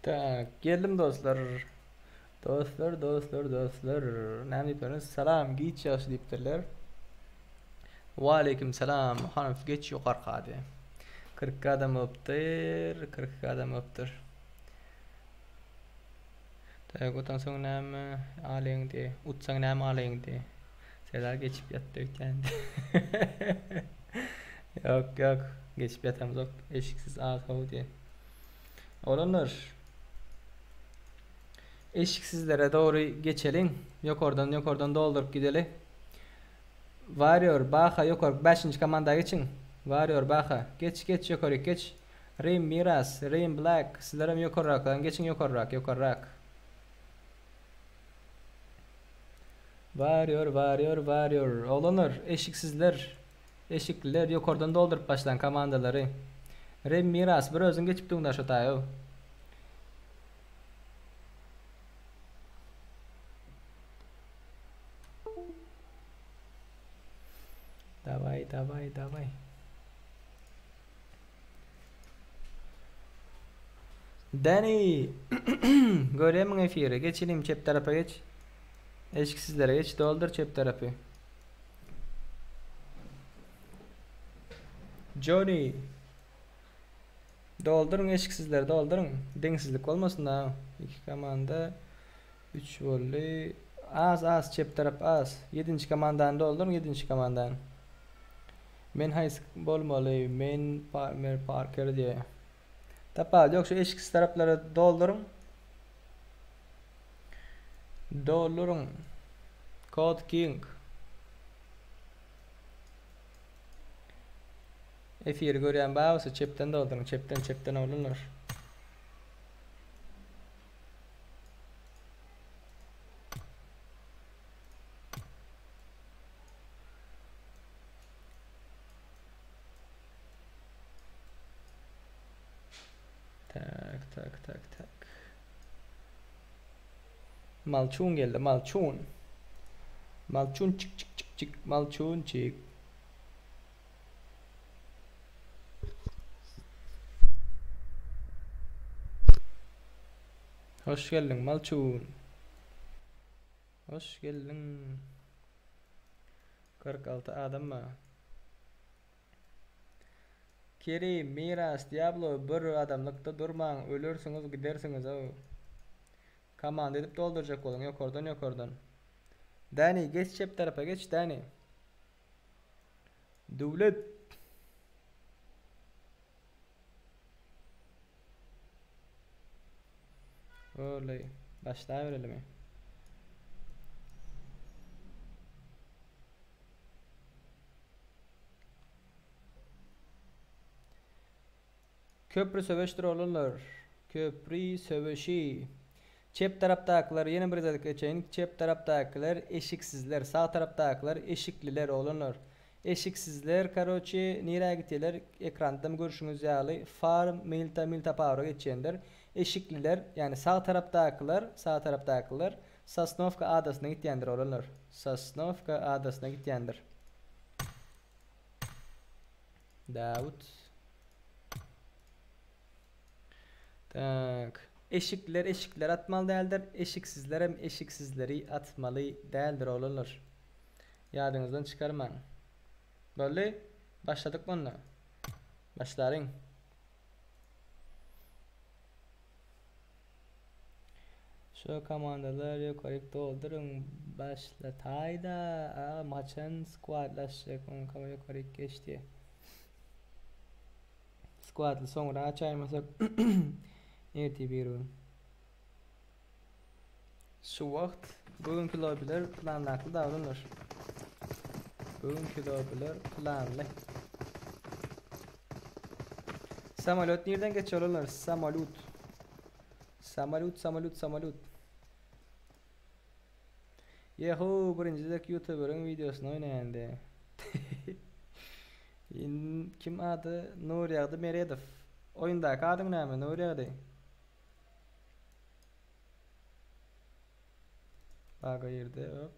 Tak, geldim dostlar. Dostlar, dostlar, dostlar. Näme diýipdirler? Salam, giç ýagşy diýipdirler. Wa aleýkim salam. Hanow geç ýokarka diýip. 42 adam bolupdyr, 42 adam bolupdyr. Tak, otan soň näme alyň diýip, utsaň näme alyň diýip. Serdar geçip ýatdy öýtýän. Ýok, ýok, geçip ýatamzok. Eşiksiz az how diýip. Oglanlar. Eşiksizlere dogry geçeliň. Ýokardan ýokardan dolduryp gideli. Warrior, Baha ýokarky bäşinji komanda geçiň. Warrior, Baha. Geç, geç ýokaryk geç. Rim, Miras, Rim, Black. Sizlerem ýokarrakdan geçiň ýokarrak, ýokarrak. Warrior, Warrior, Warrior. Oglanlar, eşiksizler. Eşikliler ýokardan dolduryp başlaň komandalary. Rem Miras bir özüň geçip duňda şo taýow. Daway daway daway. Dani görýärmiň efiri geç inim çep tarapa geç. Eşiksizlere geç doldur çep tarapy. Johnny. Dolduryň eşiksizleri dolduryň. Deňsizlik bolmasyn da. Iki komanda 3 boldy. Az az çep tarap az. 7-nji komandany dolduryň 7-nji komandany. Men haýsy bolmaly? Men Palmer Parker diýe. Tapawut ýok şu eşiksiz taraplary dolduryň. Dolduryň. Code King. Efiri görýän bar bolsa çepden dolduryň, çepden çepden oglanlar. Tak tak tak tak. Malçun geldi malçun. Malçun çik çik çik çik malçun çik. Hoş geldiň malçun. Hoş geldiň. 46 adam bar. Kerim, Miras, Diablo bir adamlykda durmaň, ölersiňiz gidersiňiz-ow. Komanda edip doldurjak boluň ýokardan ýokardan. Dani geç çep tarapa geç Dani. Döwlet. Oley. Başlaýberelimi? Köpri söweşdir oglanlar. Köpri söweşi. Çep tarapdakylar ýene bir gezek geçeýin. Çep tarapdakylar eşiksizler, sag tarapdakylar eşikliler oglanlar. Eşiksizler karoçi nirä gitýärler ekrandam görşüňiz ýaly farm milta milta power geçýändir. Eşikliler ýagny sag tarapdakylar sag tarapdakylar Sosnowka adasyna gitýändir oglanlar. Sosnowka adasyna gitýändir. Dawut. Tak. Eşikler eşikler atmaly däldir. Eşiksizler hem eşiksizleri atmaly däldir oglanlar. Ýadyňyzdan çykarmaň. Boldy? Başladyk onda. Başlalyň. Şu komandalar ýokaryk dolduryň başlataýda agam haçan skwadlaşjak oňkam ýokaryk geçdi. Skwadly soňra açaýmasak ertir bir gün. Şu wagt bu günki lobbyler planlakly davranır. Bu günki lobbyler planly. Samolyot nirden geçiyor olar? Samolyot. Samolyot, samolyot, samolyot. Yehu, birinji dek YouTuber'ın videosyny oýnaýandy. Kim ady? Nurýagdy Meredow. Oýundaky adyň näme, Nurýagdy? Baga girdi, hop.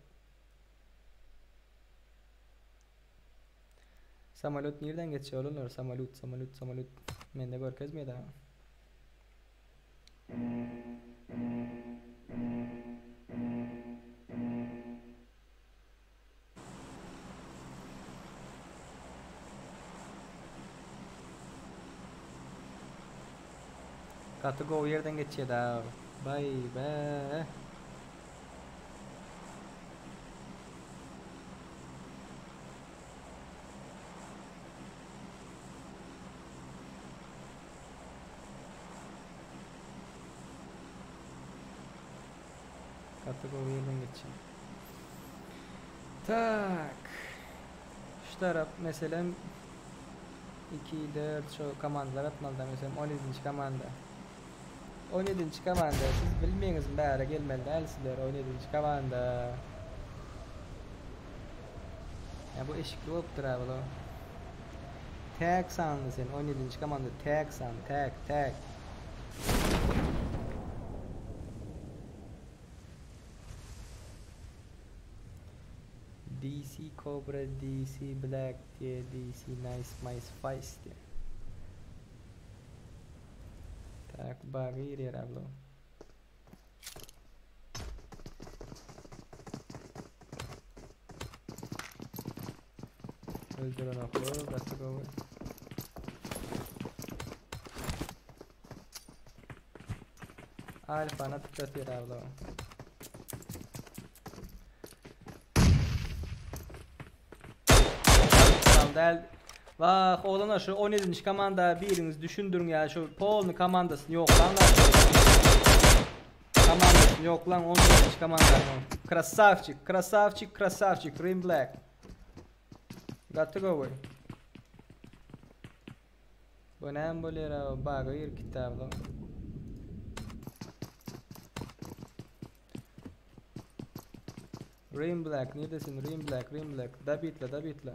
Samolyot nirden geçýär olanlar? Samolyot, samolyot, samolyot. Mende görkezmeýär. Gaty gowy ýerden geçýär da. Baý be. Gaty gowy ýerden geçýär. Tak. Şu tarap meselem 2 4 şu komandalar atmalyda meselem 17-nji komanda. 17-nji komanda siz bilmeýiňiz bäri gelmeli däl sizler 17-nji komanda. Ya bu eşikli bolupdyr ha bu. Tek sanly sen 17-nji komanda tek san tek tek. DC Cobra DC Black diye DC Nice Mice Vice diye. Tak bagy girýär abla. Öldüren oklar gaty gowy. Alfana tıklatýar abla. Tamam däl. Wah, oglanlar şu 17-nji komanda biriňiz düşündiriň ýa şu polny komandasyny ýoklaň. Komandasyny ýoklaň 17-nji komandany. Krasavçik, krasavçik, krasavçik, Green Black. Gaty gowy. Bu näme bolýar abi? Baga gir kitabla. Green Black neredesin? Green Black, Green Black. Dabitle, dabitle.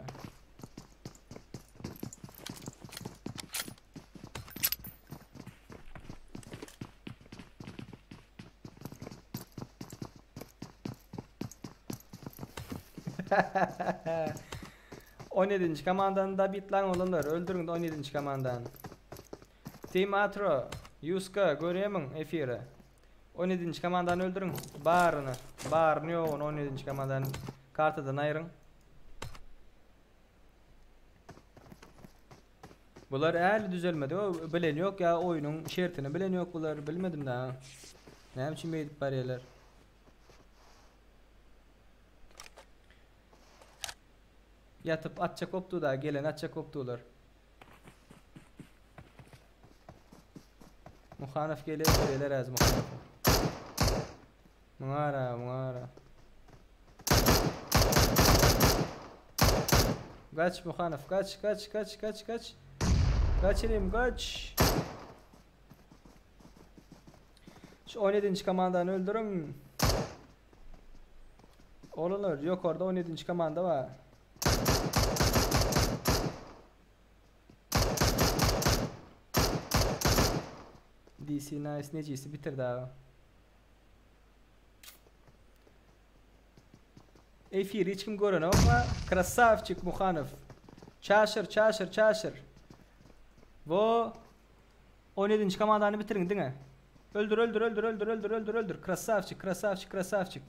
On ýedinji komandany da bitlaň oglanlar öldüriň on ýedinji komandany. Team Atro, Yuska görýämiň efiri? 17-nji komandany öldüriň. Baryny. Baryny ýoguny 17-nji komandany kartadan aýryň. Bular äli düzelmedi. O bilen ýok ýa oýnuň şertini bilen ýok bular bilmedim da. Näme üçin beýdip barýarlar? Ýatyp atjak bopdy da, gelen atjak bopdylar. Muhanow geler geler az Muhanow. Muňara, muňara. Kaç Muhanow, kaç, kaç, kaç, kaç, kaç. Kaç inim, kaç. Şu 17. komandany öldürün. Oğlanlar, yok orada 17. komanda var. DC Nice necisi bitirdi abi. Efir hiç kim gören ama Krasavçik Muhanov. Çaşır çaşır çaşır. Bu 17. komandany bitirin diňe. Öldür öldür öldür öldür öldür öldür öldür. Krasavçik krasavçik krasavçik.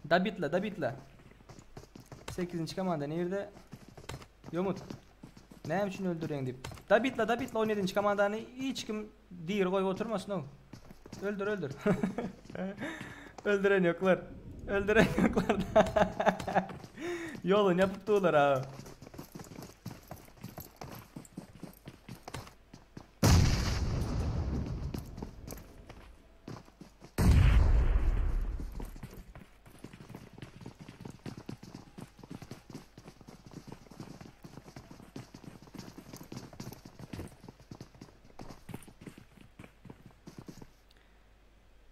Dabitla dabitla. 8. komanda nerede? Yomut. Näme üçin öldürýäň diýip. Dabitla dabitla 17. komandany hiç kim diri goýup oturmasyn o. Öldür öldür. Öldüren ýoklar. Öldüren ýoklar. Ýolun ýapyp durlar ha.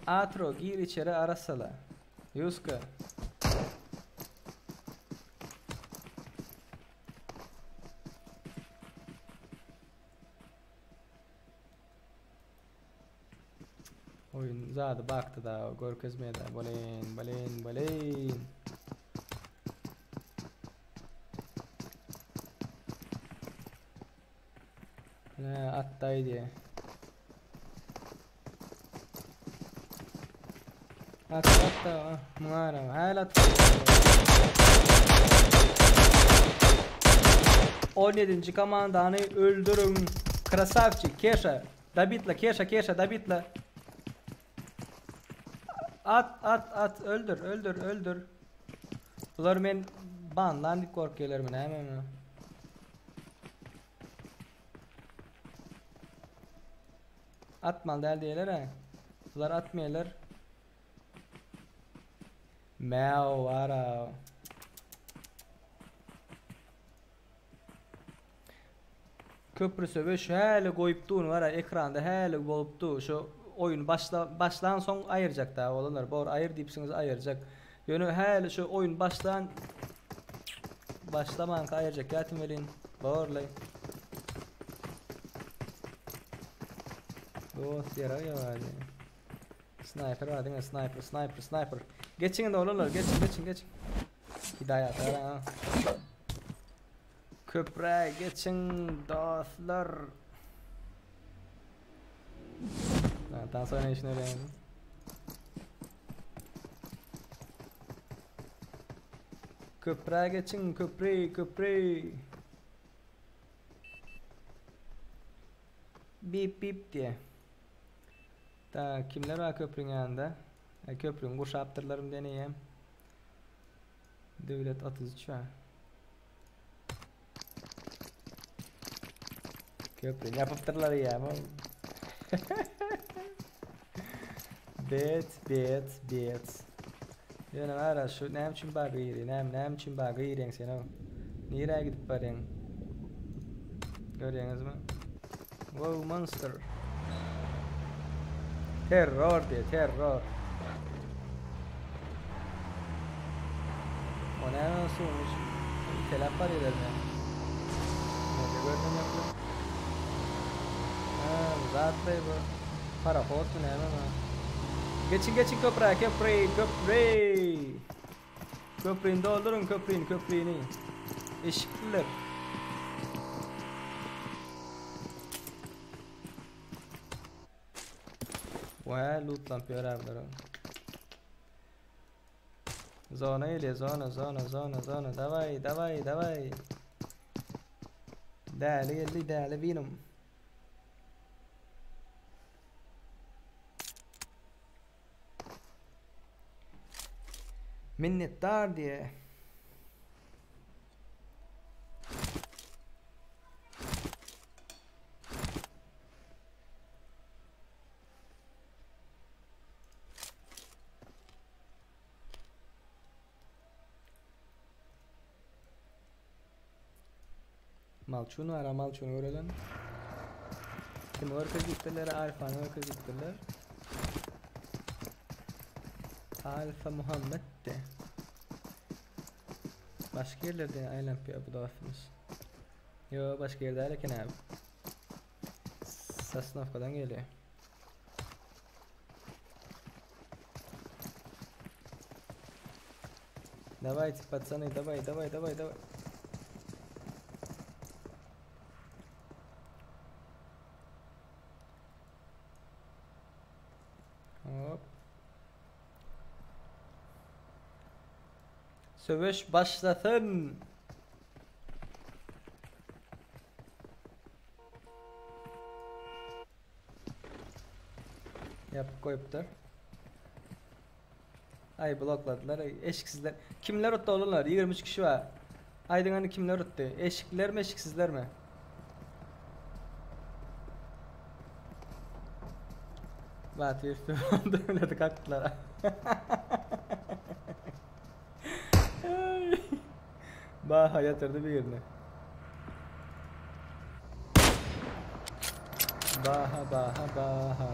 Atro gir içeri arasala. Yuska. Oyun zady baktı da görkezmeye de. Bolin, bolin, bolin. Ne attaydı. At at da muňa ara. Häl at. 17. komandany öldürüň. Krasavçik Keşa. Dabitla Keşa Keşa Dabitla. At at at öldür öldür öldür. Bular men banlan diýip gorkýarlarmy näme? Atmaly däl diýerler-ä. Bular atmaýarlar. Mäw bar-a. Köprü söweş häli goýup dur gara ekranda häli bolup dur. Şu oýun başla başlan soň aýyrjak da olanlar. Bor aýyr diýipsiňiz aýyrjak. Ýöne häli şu oýun başlan başlamanka aýyrjak ýatym welin. Borly. Dost ýara ýa. Sniper var diňe sniper sniper sniper. Geçiň indi oglanlar geçiň geçiň geçiň. Hidayat ha. Köprä geçiň dostlar. Ha, dans oýnaýşyny öwrendim. Köprä geçiň köpri köpri. Bip bip diýe. Ta kimler bar köprüň ýanynda? E, köprüň gurşapdyrlarym deneýem. Döwlet 33 bar. Köprüni ýapypdyrlar ýa. Bet, bet, bet. Ýöne ara şu näme üçin baga girýär? Näme, näme üçin baga girýäň sen o? Nirä gidip barýaň? Görýäňizmi? Wow, monster. Terror diýe, terror. O näme suwmuş? Telap barýarlar näme? Näme gördüm ýokla? Ha, bu zatlaý bu. Parahod mu näme bu? Geçin geçin köprä, köpri, köpri. Köprini dolduryň, köprini, köprini. Eşikliler. Vay lootlamp ýörärler. Zona gelýär, zona, zona, zona, zona. Daway, daway, daway. Däli geldi, däli binim. Minnetdar diye. Malçun var, Malçun görelim. Kim görkezipdirler? Alfany görkezipdirler. Alfa Muhammed de. Başga ýerlerde aýlanyp ýör bu dostumyz. Yo, başga ýerde eken abi. Sosnovkadan geliyor. Давайте, пацаны, давай, давай, давай, давай. Hop. Söweş başlasyn. Ýapyp goýupdyr. Ay blokladylar. Eşiksizler. Kimler utdy oglanlar? 23 kişi bar. Aýdyň hany kimler utdy? Eşiklilermi, eşiksizlermi? Batyr üstüme döwleti kakdylar. Baha ýatyrdy birini. Baha baha baha.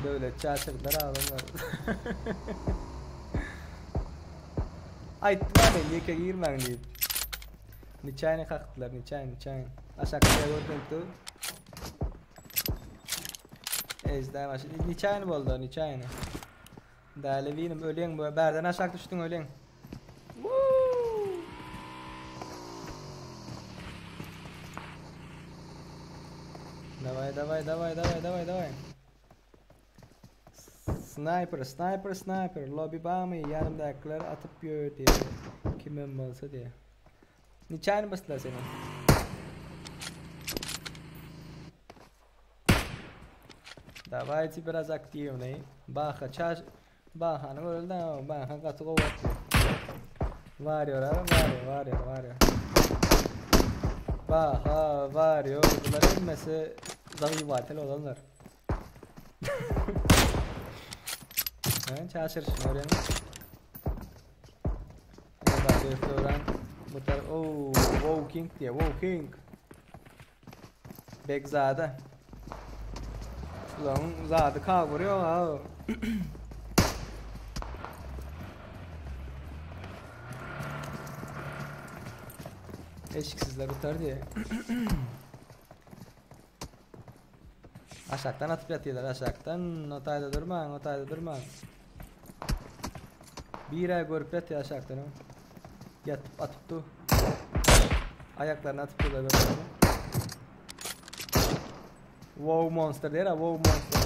Döwlet çaşyrdylar adamlar. Aýtdym men ýeke girmäň diýip. Niçäýni kakdylar, niçäýni, niçäýni. Aşakda görnüpdi. Ejder başı. Niçäýni boldy, niçäýni. Däli birim ölýäň bu. Bärden aşak düşdüň ölýäň. Daway daway daway daway daway daway. Sniper, sniper, sniper. Lobby barmy? Ýanymdakylar atyp ýör diýýär. Kimem bolsa diýýär. Niçäni basdylar seni? Dawajte biraz aktiwnyý. Baha çaş Bahany göreli da, Baha gaty gowy atdy. Warrior abi, warrior, warrior, warrior. Baha, warrior, bular hemmesi zawiwatel olanlar. Ben çaşırışın öğrenin. Öğren. Bu taraf, oh, wow king diye, wow king. Begzada. Bularyň zady kabur ýok ha. Eşiksizler utar diye. Aşakdan atyp ýatyrlar aşakdan. O taýda durmaň, o taýda durmaň. Bir-ä görüp ýatyr aşakdan. Ýatyp atyp dur. Aýaklaryny atyp durlar görýäňmi? Wow monster diýer, wow monster.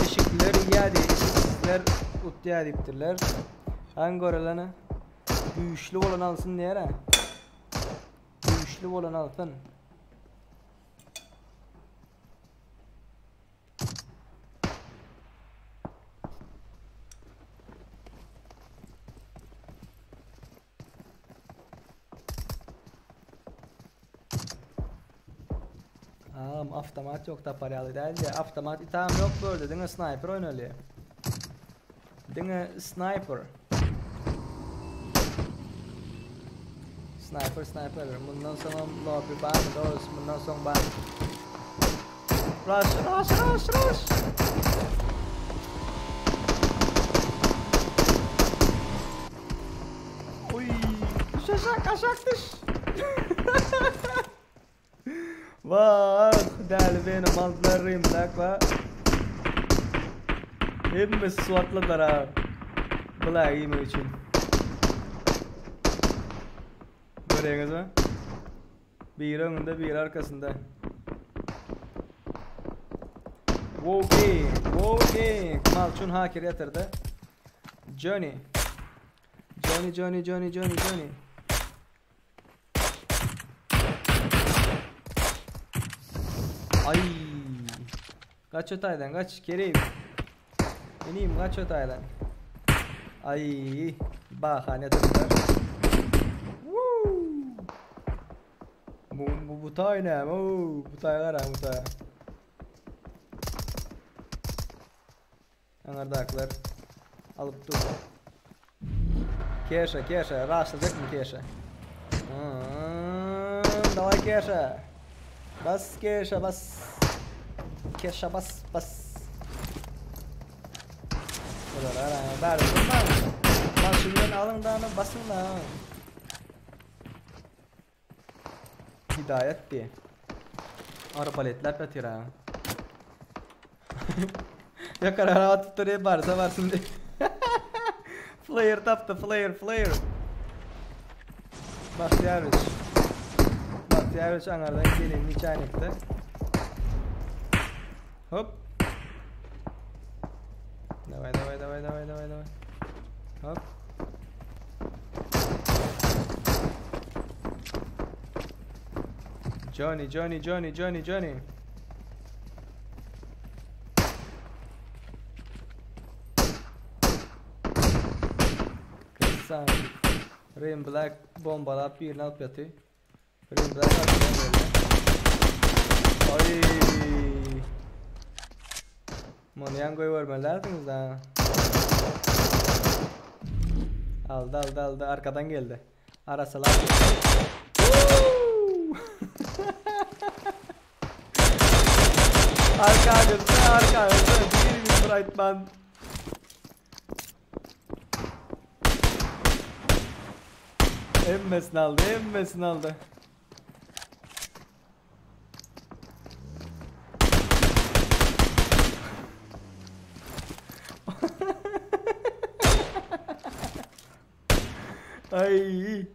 Eşikler ýa diýip, eşiksizler utýar diýipdirler. Haň görelene. Güýçli bolan alsyn diýer. Güýçli bolan alsyn. Am avtomat yok tapar ýaly däldi. Avtomat itam yok bu ýerde. Diňe sniper oýnaly. Diňe sniper. Sniper sniper. Mundan soňam lobby bar dos. Mundan soň bar. Rush rush rush rush. Oy, düş aşak aşak düş. Wah, däli benim aldylar Rimlak wa. Hemmesi suwatladylar ha. Bulagy iýmek üçin. Görýäňizmi? Biri öňünde, biri arkasynda. Wow King, Wow King. Malçun haker ýatyrdy. Johnny. Johnny, Johnny, Johnny, Johnny, Johnny. Ay. Gaç ötaydan gaç Kerim. Inim gaç ötaydan. Ay. Bahane tutdular. Woo. Bu bu bu tay ne? Oo, bu tay gara bu tay. Aňyrdakylar alyp dur. Keşa, Keşa, raşlajakmy Keşa? Daway Keşa. Bas Keşa, bas. Keşa bas, bas. Bular ara, bäri durmaň. Maşyndan alyň da basyň da. Hidayet diye. Arbaletler ýatyr ha. Ýokary atyp durýar barsa barsyn diýip. Flare tapdy, flare, flare. Bahtiýarowiç. Bahtiýarowiç aňardan gelin niçanikde. Hop. Daway, daway, daway, daway, daway, daway. Hop. Johnny, Johnny, Johnny, Johnny, Johnny. Kırsan. Rain Black bombalap birini alyp ýaty. Rain Black arkadan geldi. Ay. Muny ýan goýbermelidiňiz da. Aldy aldy aldy arkadan geldi. Arasalar. Arka gözde arka gözde bir bir Brightman. Hemmesini aldy, hemmesini aldy. Ay.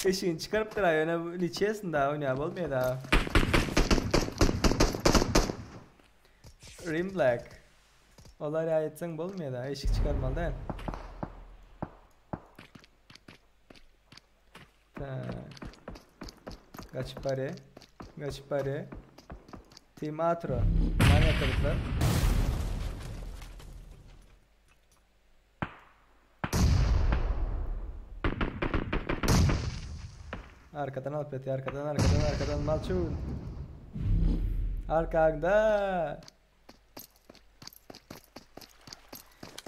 Eşiğini çıkarıpdyr aý ýöne liçesin da oýnap bolmaýar da. Rim Black. Olar ýa etseň bolmaýar da, eşik çykarmaly däl. Tak. Gaçyp barýar. Gaçyp barýar. Team Atro. Aman ýatyrdylar. Arkadan alyp ýatýar, arkadan, arkadan, arkadan malçun. Arkaňda.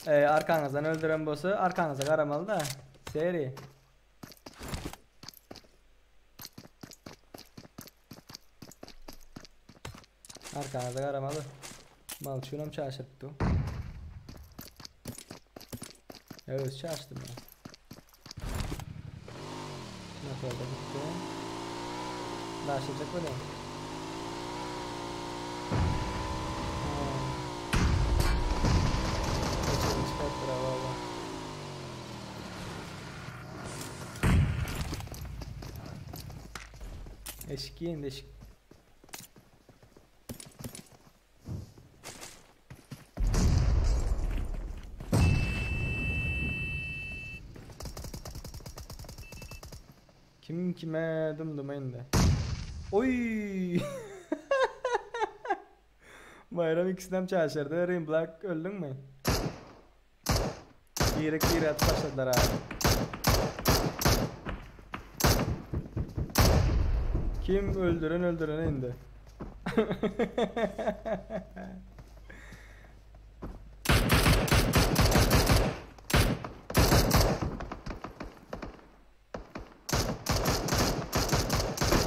Ee, arkaňyzdan öldüren bolsa arkaňyza garamaly da. Seri. Arkaňyza garamaly. Malçunam çaşyrypdy. Evet çaştım ya. Motorda gitti. Başlayacak böyle. Çıkarttır valla. Eşik yiyin eşik. Kim kime dımdıma indi. Oy! Bayram ikisinden çaşırdı. Rim Black öldün mü? Girek gire atıp başladılar abi. Kim öldüren öldürene indi.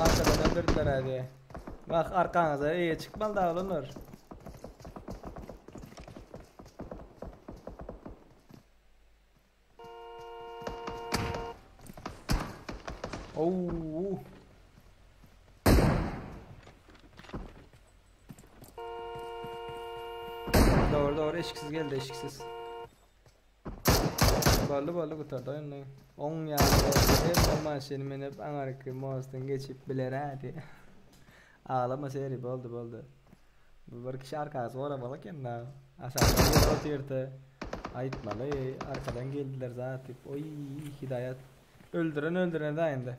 Arkadan öldürdüler hadi. Bak arkanıza iyi çıkmalı da olunur. Oo. Doğru doğru eşiksiz geldi eşiksiz. Boldy boldy gutardy oýundy. Oň ýaly bolsa hemme maşyn münüp aňarky mostun geçip biler hadi. Aglama Seri boldy boldy. Bu bir kişi arkasy goramaly eken da. Aşakda biri otyrdy. Aýtmaly arkadan geldiler zat diýip. Oý Hidaýat. Öldüren öldüren da indi.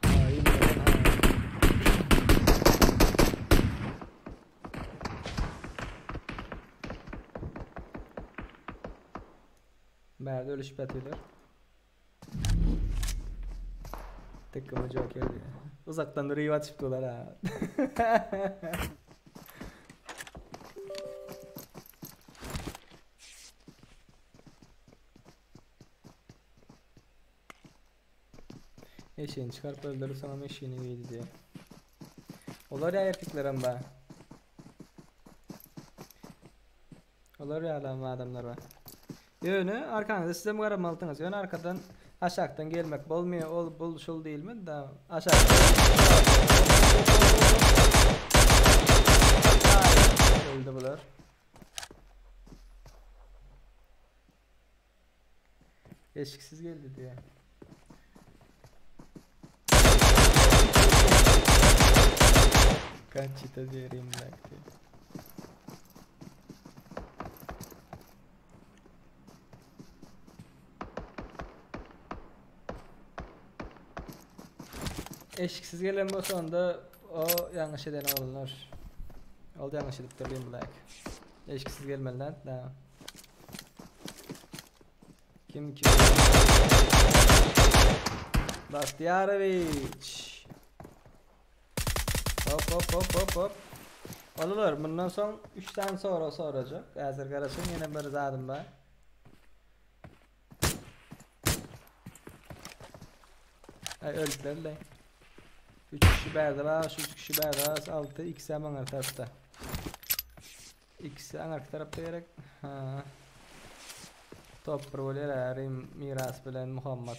Hain bolan hain. Bärde ölüşüp ýatyrlar. Tıkkımı Joker diýýär. Uzakdan rüýe atyşypdylar ha. Eşeğini çıkarıp öldürür soňam eşeğini giydi diye. Olar ya erkeklerem ba. Olar ýalam adamlar bar. Ýöne arkaňyzda sizem garamalydyňyz. Ýöne arkadan aşakdan gelmek bolmaýar. Ol bul şul diýilmedi da. Aşakdan Öldü bular. Eşiksiz geldi diýýär. Kaçita diýer imlak diýer. Eşiksiz gelen bolsa onda o ýalňyş eden oglanlar. Ol ýalňyş edipdir Rimlak. Eşiksiz gelmeli lan. Kim kim? Bahtiýarowiç. Hop hop hop hop hop. Olar bundan soň 3 tane soru soracak. Häzir garaşyň ýene bir zadym bar. Ay öldüler le. 3 kişi bärde bar, şu 3 kişi bärde bar, 6 ikisi hem aňar tarapda. Ikisi aňarky tarapda gerek. Ha. Top bir bolýar Rim Miras bilen Muhammad.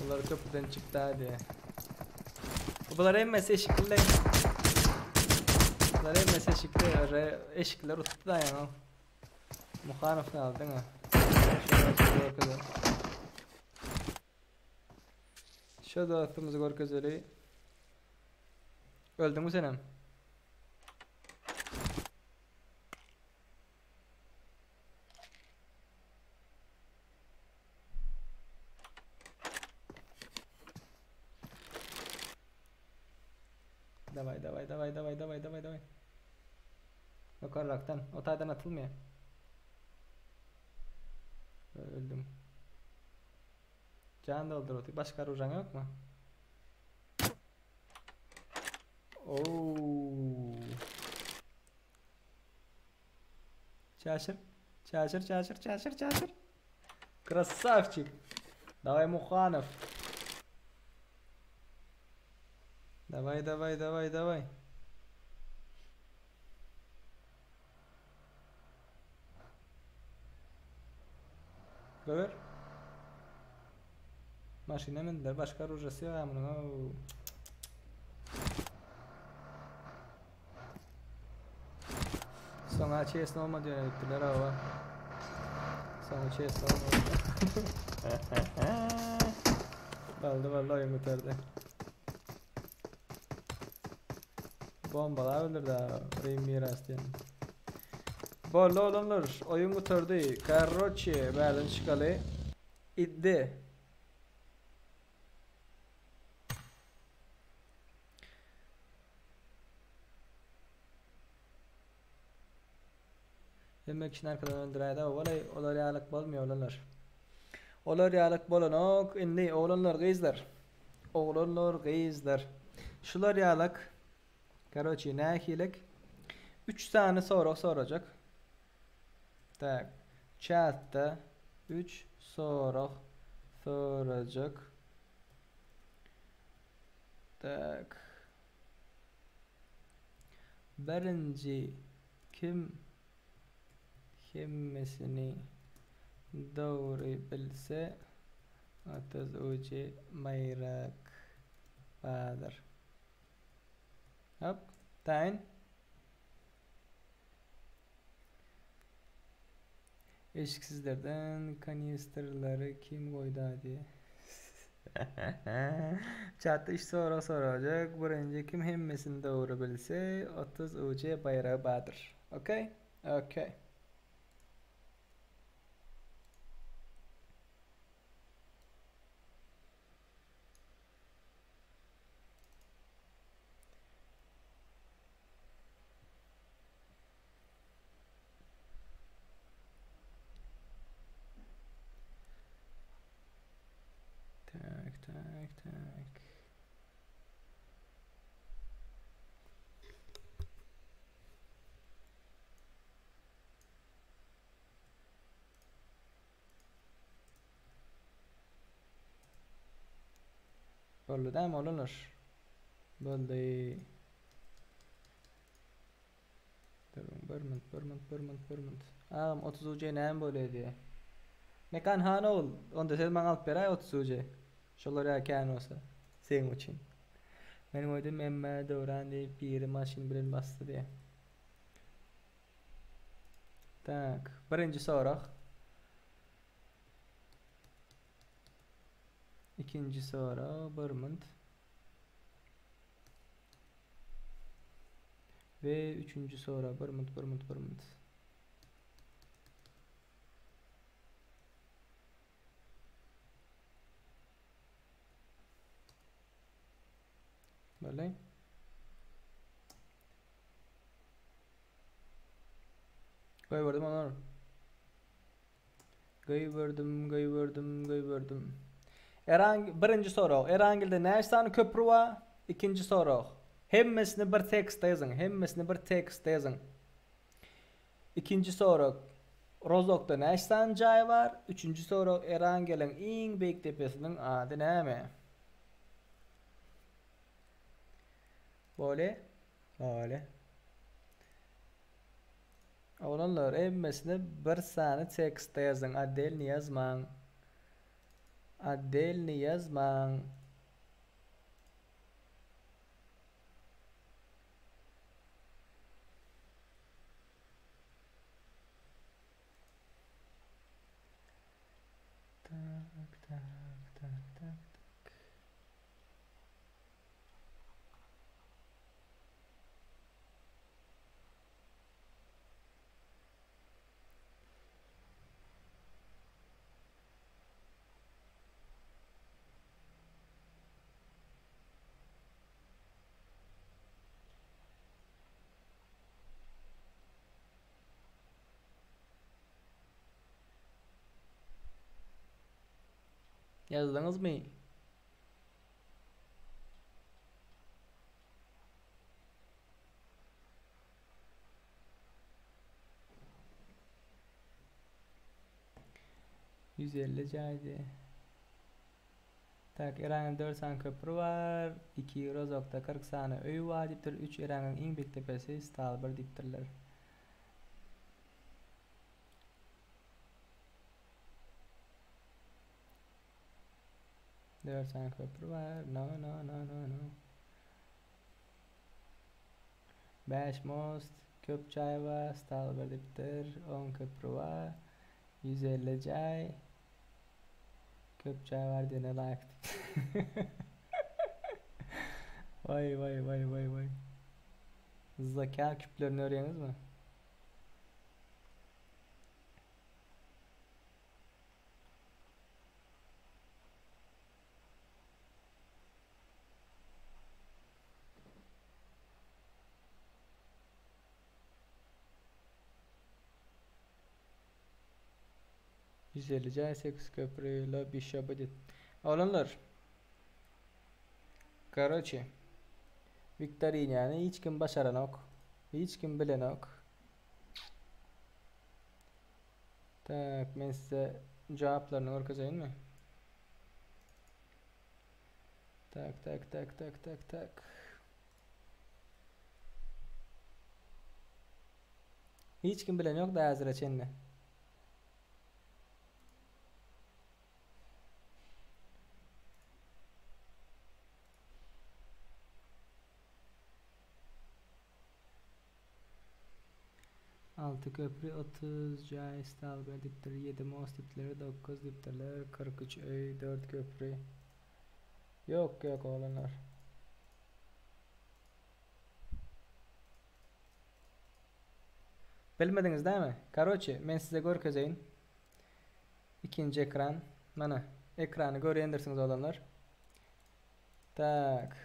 Bular köprüden çykdy hadi. Bular hemmesi eşikli. Bular hemmesi eşikli. Eşikler utupdy da ýaňy. Muhanow galdy diňe. Şuna şuna. Şu dostumyzy görkezeli. Öldüňmi senem? Daway daway daway daway daway daway daway. Ýokarrakdan, o taýdan atylmaýar. Öldüm. Jan doldur otyr. Başga rujaň ýokmy? Oo. Çaşyr. Çaşyr, çaşyr, çaşyr, çaşyr. Krasavçik. Daway Muhanow. Daway, daway, daway, daway. Göber. Maşyna mindiler. Başga rujasy ýok munuň. Ow. Soňa çesno olmady ýönelipdiler awa. Soňa çesno olmady. Boldy boldy oýun gutardy. Bombalar öldürdi ha. Rim miras diýen. Boldy oglanlar, oýun gutardy. Karoçe, bärden çykaly. Iddi. Hemme kişini arkadan öldüräýdi. Olay olar ýalyk bolmuyor oglanlar. Olar ýalyk bolanok. Indi oglanlar, gyzlar. Oglanlar, gyzlar. Şular ýalyk. Karoçi, nähilik? 3 sany sorag sorajak. Tak. Chatda 3 sorag sorajak. Tak. Birinji kim hemmesini dogry bilse 30 uji maýrak bardyr. Hop, taýyn. Eşiksizlerden kanistrleri kim goýda diýe. Çatda üç sorag sorajak. Birinji kim hemmesini dogry bilse 30 UC baýragy bardyr. Okey? Okey. Tak, tak, tak. Boldy dämi oglanlar? Boldy. Durun bir minut, bir minut, bir minut, bir minut. Agam 30 UC näme bolýar diýe. Mekan han ogul, onda sen maňa alyp beräý 30 UC. Şolar ýa kän bolsa. Seň üçin. Meniň öýde Memme Döwran diýip biri maşyn bilen basdy diýe. Tak, birinji sorag. Ikinji sorag, bir minut. Ve üçünji sorag, bir minut, bir minut, bir minut. Boldy. Goýberdim olar. Goýberdim, goýberdim, goýberdim. Eran birinji sorag. Erangilde näçe sany köprü bar? Ikinji sorag. Hemmesini bir tekstde ýazyň. Hemmesini bir tekstde ýazyň. Ikinji sorag. Rozokda näçe sany jaý bar? Üçünji sorag. Erangeliň iň beýik depesiniň ady näme? Bolýa? Bolýa. Oglanlar hemmesini bir sany tekstde ýazyň otdelny ýazmaň. Otdelny ýazmaň. Tak tak tak tak tak. Ýazdyňyzmy? 150 jaýdy. Tak, Eranyň 4 sany köprü bar, 2 Rozokda 40 sany öý bar diýipdir, 3 Eranyň iň beýik depesi Stalbir diýipdirler. Dört sany köprü bar. No, no, no, no, no. 5 most, köp jaý bar, Stalbir diýipdir, 10 köprü bar, 150 jaý. Köp jaý bar diýene laýyk diýipdir. Waý, waý, waý, waý, waý. Zaka küplerini görýäňizmi? 150 jaý 8 köprü lobby şo будет. Oglanlar. Karoçe. Viktorinany hiç kim başaranok. Hiç kim bilenok. Tak, men size jogaplaryny görkezeýinmi? Tak, tak, tak, tak, tak, tak. Hiç kim bilen ýok da häzire çenli. Alty köprü, 30 jaý stalba dipdir, 7 most dipdirler, 9 dipdirler, 43 öý, 4 köprü. Ýok, ýok oglanlar. Bilmediňiz dämi? Karoçe, men size görkezeýin. Ikinji ekran. Mana, ekrany görýändirsiňiz oglanlar. Tak.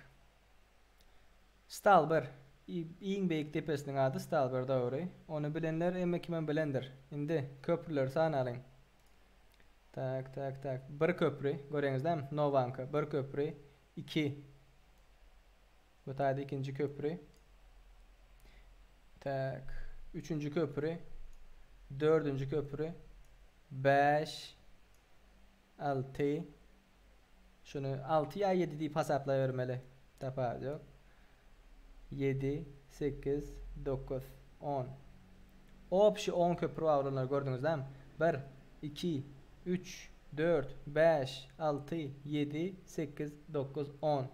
Stalber. Iň beýik depesiniň ady Stalber dogry. Ony bilenler emme kimem bilendir. Indi köprüleri sanalyň. Tak, tak, tak. Bir köprü, görýäňiz dämi? Nowanka. Bir köprü, iki. Bu taýda ikinji köprü. Tak. Üçünji köprü. Dördünji köprü. Bäş. 6 Şuny 6 ýa 7 diýip hasaplaýbermeli. Tapawudy ýok. 7 8 9 10 Obşi 10 köprü bar olanlar gördüňiz dämi? 1 2 3 4 5 6 7 8 9 10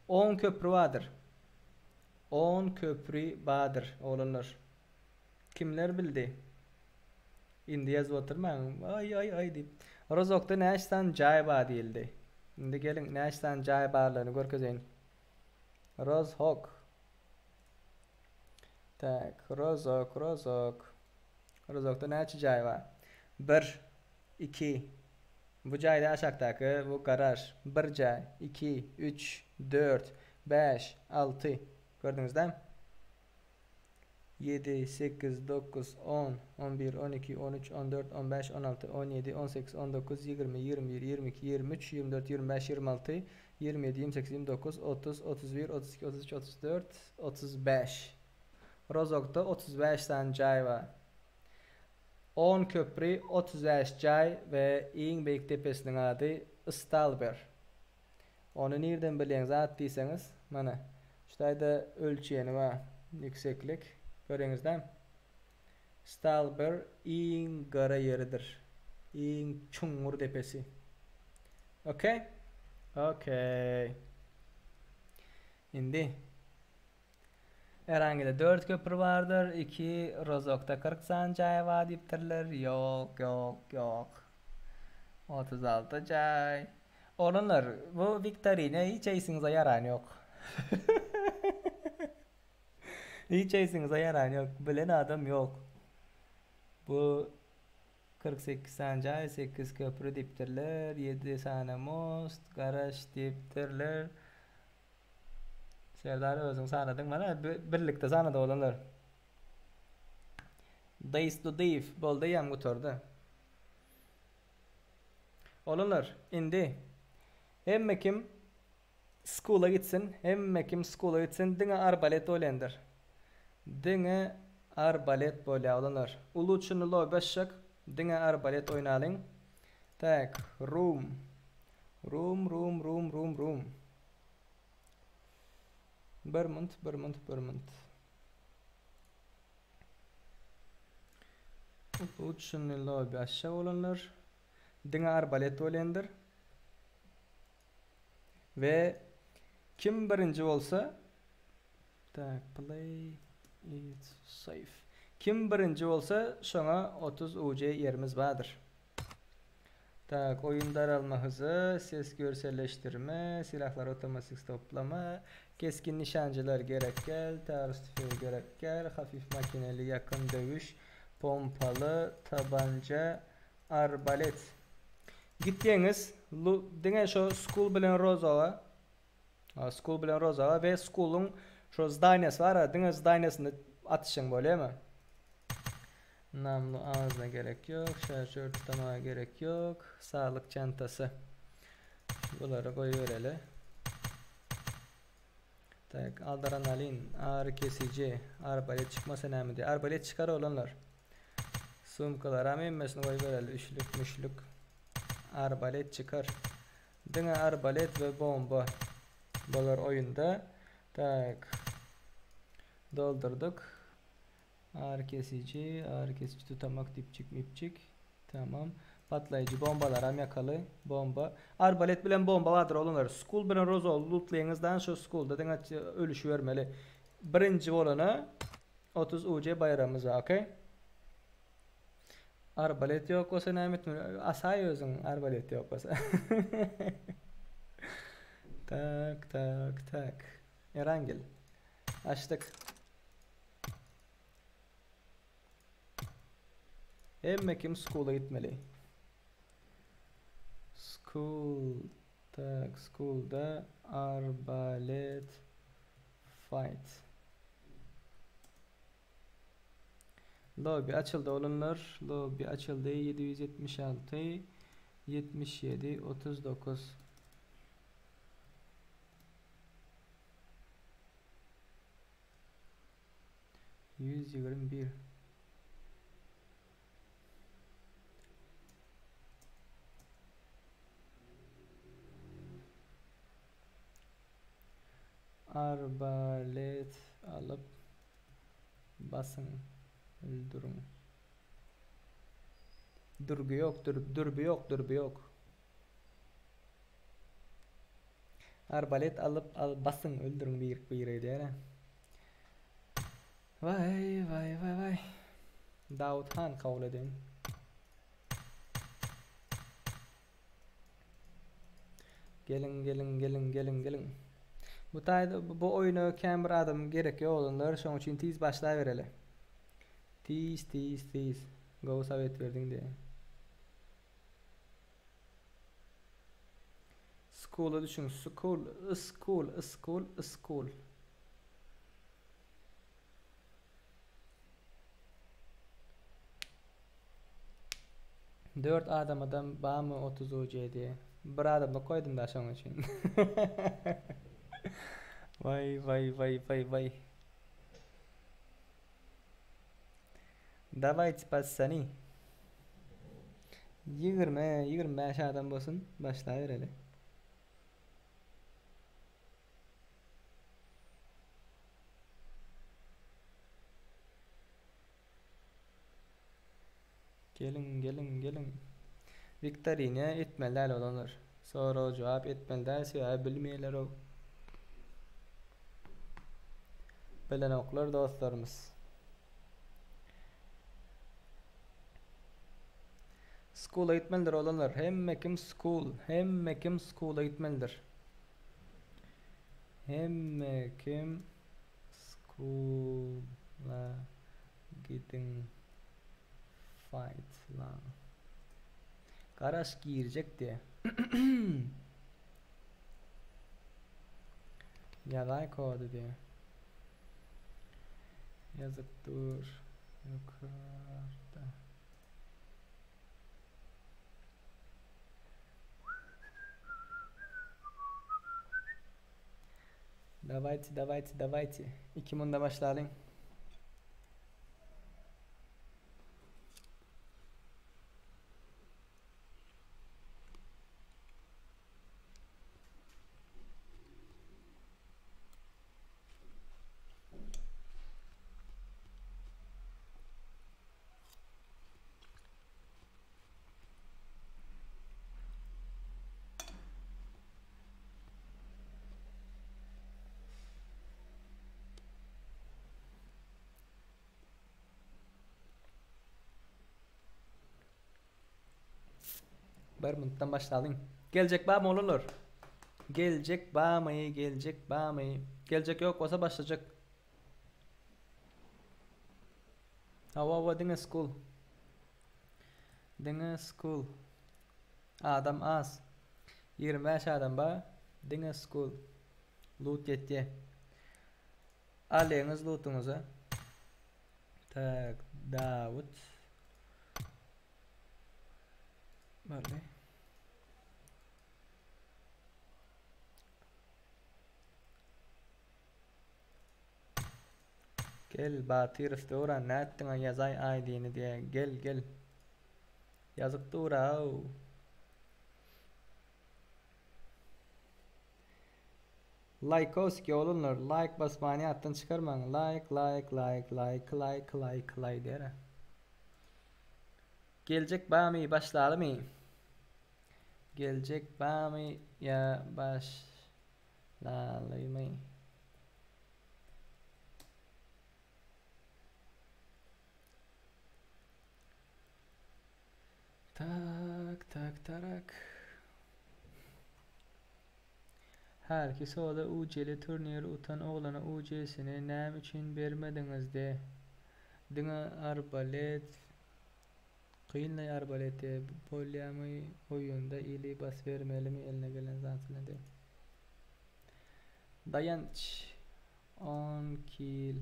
10 köprü bardyr. 10 köprü bardyr oglanlar. Kimler bildi? Indi ýazyp oturmaň. Aý aý aý diýip. Rozokda näçe sany jaý bar diýildi. Indi geliň näçe sany jaý barlygyny görkezeýin. Rozhok. Tak, Rozok, Rozok. Rozokda näçe jaý bar? 1 2 Bu jaýda aşakdaky bu garaž. 1 jaý, 2 3 4 5 6 Gördüňiz dämi? 7, 8, 9, 10, 11, 12, 13, 14, 15, 16, 17, 18, 19, 20, 21, 22, 23, 24, 25, 26, 27, 28, 29, 30, 31, 32, 33, 34, 35. Rozokda 35 sany jaý bar. 10 köpri, 35 jaý we iň beýik depesiniň ady Istalber. Ony nirden bilýäň zat diýseňiz, mana, şu taýda ölçeýeni bar, ýükseklik. Göreňizdämi? Stalber iň gara ýeridir. Iň çuňňur depesi. Okey? Okey. Indi Erangide 4 köprü bardyr, 2 Rozokda 40 sany jaý bar diýipdirler. Ýok, ýok, ýok. 36 jaý. Oglanlar, bu wiktorina hiç eýsiňize ýaran ýok. Hiç eýsiňize ýaran ýok. Bilen adam ýok. Bu 48 sany jaý, 8 köprü diýipdirler, 7 sany most, garaş diýipdirler. Serdar özüň sanadyň mana birlikde sanady oglanlar. Days to Dave boldy ýam gutardy. Oglanlar indi. Hemme kim School'a gitsin. Hemme kim school'a gitsin. Diňe arbalet bolýandyr. Diňe arbalet bolýar oglanlar. Uluçyny low beşjek. Diňe arbalet oýnalyň. Tak, room. Room, room, room, room, room. Bir munt, bir munt, bir munt. Uluçyny low beşjek oglanlar. Diňe arbalet bolýandyr. Ve kim birinji bolsa tak play it safe. Kim birinji bolsa şoňa 30 UC ýerimiz bardyr. Tak oyun daralma hızı, ses görselleştirme, silahlar otomatik stoplama, keskin nişancılar gerek gel, taarruz tüfeği gerek gel, hafif makineli yakın dövüş, pompalı, tabanca, Arbalet. Gitýäňiz diňe şo School bilen Rozaga. School bilen Rozaga we Schooluň şo zdaniýasy bar, diňe zdaniýasynda atyşyň bolýarmy? Namlu ağzına gerek ýok, şarjör tutamaga gerek ýok, saglyk çantasy. Bulary goýbereli. Tak, adrenalin, ağrı kesiji, arbalet çykmasa näme diýär? Arbalet çykar oglanlar. Sumkalaram hemmesini goýbereli, üçlük, müşlük. Arbalet çykar. Diňe arbalet we bomba bolar oýunda. Tak. Doldurdyk. Ağrı kesici, ağrı kesici tutamak dipçik mipçik. Tamam. Patlaýjy bombalaram ýakaly. Bomba. Arbalet bilen bomba bardyr oglanlar. School bilen Rozo lootlaýyňyzdan şu schoolda diňe ölüşibermeli. Birinji bolana 30 UC baýragymyz bar, okey? Arbalet ýok bolsa näme etmeli? Asaý özüň arbalet ýok bolsa. Tak, tak, tak. Erangel. Açdyk. Hemme kim school'a gitmeli. School. Tak, school'da arbalet fight. Lobby açyldy oglanlar. Lobby açyldy. 776 77 39 121 Arbalet alyp basyň öldüriň. Dürgi ýok, dür, dürbi ýok, dürbi ýok. Arbalet alyp al basyň öldüriň bir biri diýär. Waý waý waý waý. Dawut han kabul edin. Geliň geliň geliň geliň geliň. Bu taýda bu oýuna kän bir adam gerek ýok oglanlar şoň üçin tiz başlabereli. Tiz tiz tiz. Gowy sowet berdiň diýe. School'a düşüň. School, school, school, school. 4 adamadam bamy 30 UC diýe. Bir adamlyk goýdum da şoň üçin. Waý waý waý waý waý. Dawayt patsany. 20 25 adam bolsun başlabereli. Geliň, geliň, geliň. Viktorina etmeli däl oglanlar. Sorag jogap etmeli däl, sebäbi bilmeýärler-ow. Bilenoklar dostlarymyz. School'a gitmelidir oglanlar. Hemme kim school, hemme kim school'a gitmelidir. Hemme kim school'a gidiň fight lan. Garaş girjek diye. Ýazaý kody diye. Ýazyp dur. Yukarıda. Dawayte dawayte dawayte. 2 munda başlalyň. Bir minutdan başlalyň. Geljek barmy olanlar? Geljek barmy? Geljek barmy? Geljek yok bolsa başlajak. Hawa hawa diňe school. Diňe school. Adam az. 25 adam bar. Diňe school. Loot ýetýär. Alýaňyz lootuňyzy. Tak, Dawut. Boldy. Gel Batyrow Döwran nätdiňa ýazaý ID-ni diýä gel gel. Ýazyp dur-aw. Laýkowski oglanlar laýk basmany ýatdan çykarmaň laýk laýk laýk laýk laýk laýk laý diýer. Geljek bamy başlalymy? Geljek bamy ýa başlalymy? Tak tak tarak. Hälki soda UC-li turnir utan oglana UC-sini näme üçin bermediňiz-de? Diňe arbalet kynlaý arbaleti bolýamy oýunda ili basybermelimi eline gelen zat bilen diýip. Daýanç on kil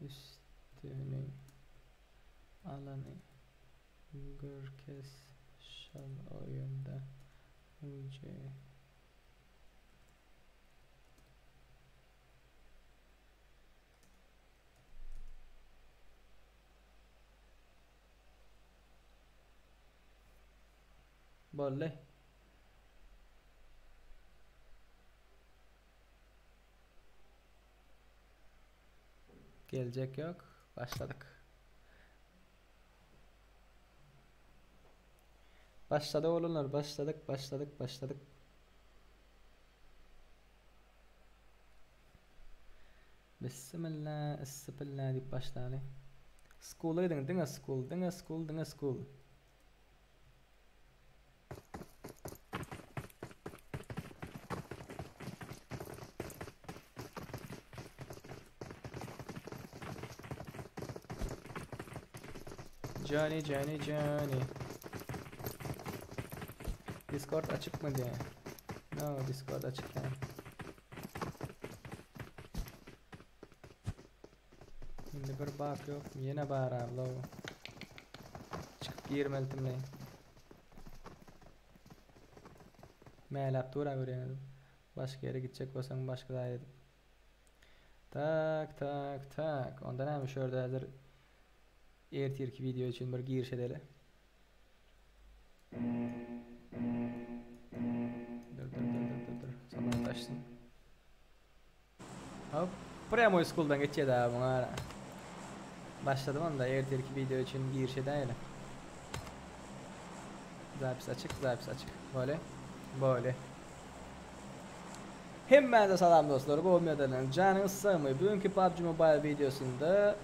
üstüni alany görkez şol oýunda UC. Boldy. Geljek ýok. Başladyk. Başladyk oglanlar, başladyk, başladyk, başladyk. Bismillah, issipilla diýip başlaly. School'a gidiň, diňe school, diňe school, diňe school. Johnny, Johnny, Johnny. Discord açyk mı diye. No, Discord açyk yani. Indi bir bak yok. Ýene bar abla. Çykyp girmelidim. Mäläp dur görýäňiz. Başga ýere gitjek bolsaň başga zat edip. Tak, tak, tak. Onda näme şu ýerde häzir ertirki video üçin bir giriş edeli. Dur dur dur dur dur dur. Salam taşsyn. Hop, prямой school'dan geçýär abi muňa. Başladım onda ertirki video üçin giriş edäýeli. Zapis açyk, zapis açyk. Böyle. Böyle. Hemmäňize salam dostlar. Bu Ömürden janyňyz sagmy? Bugünkü PUBG Mobile videosunda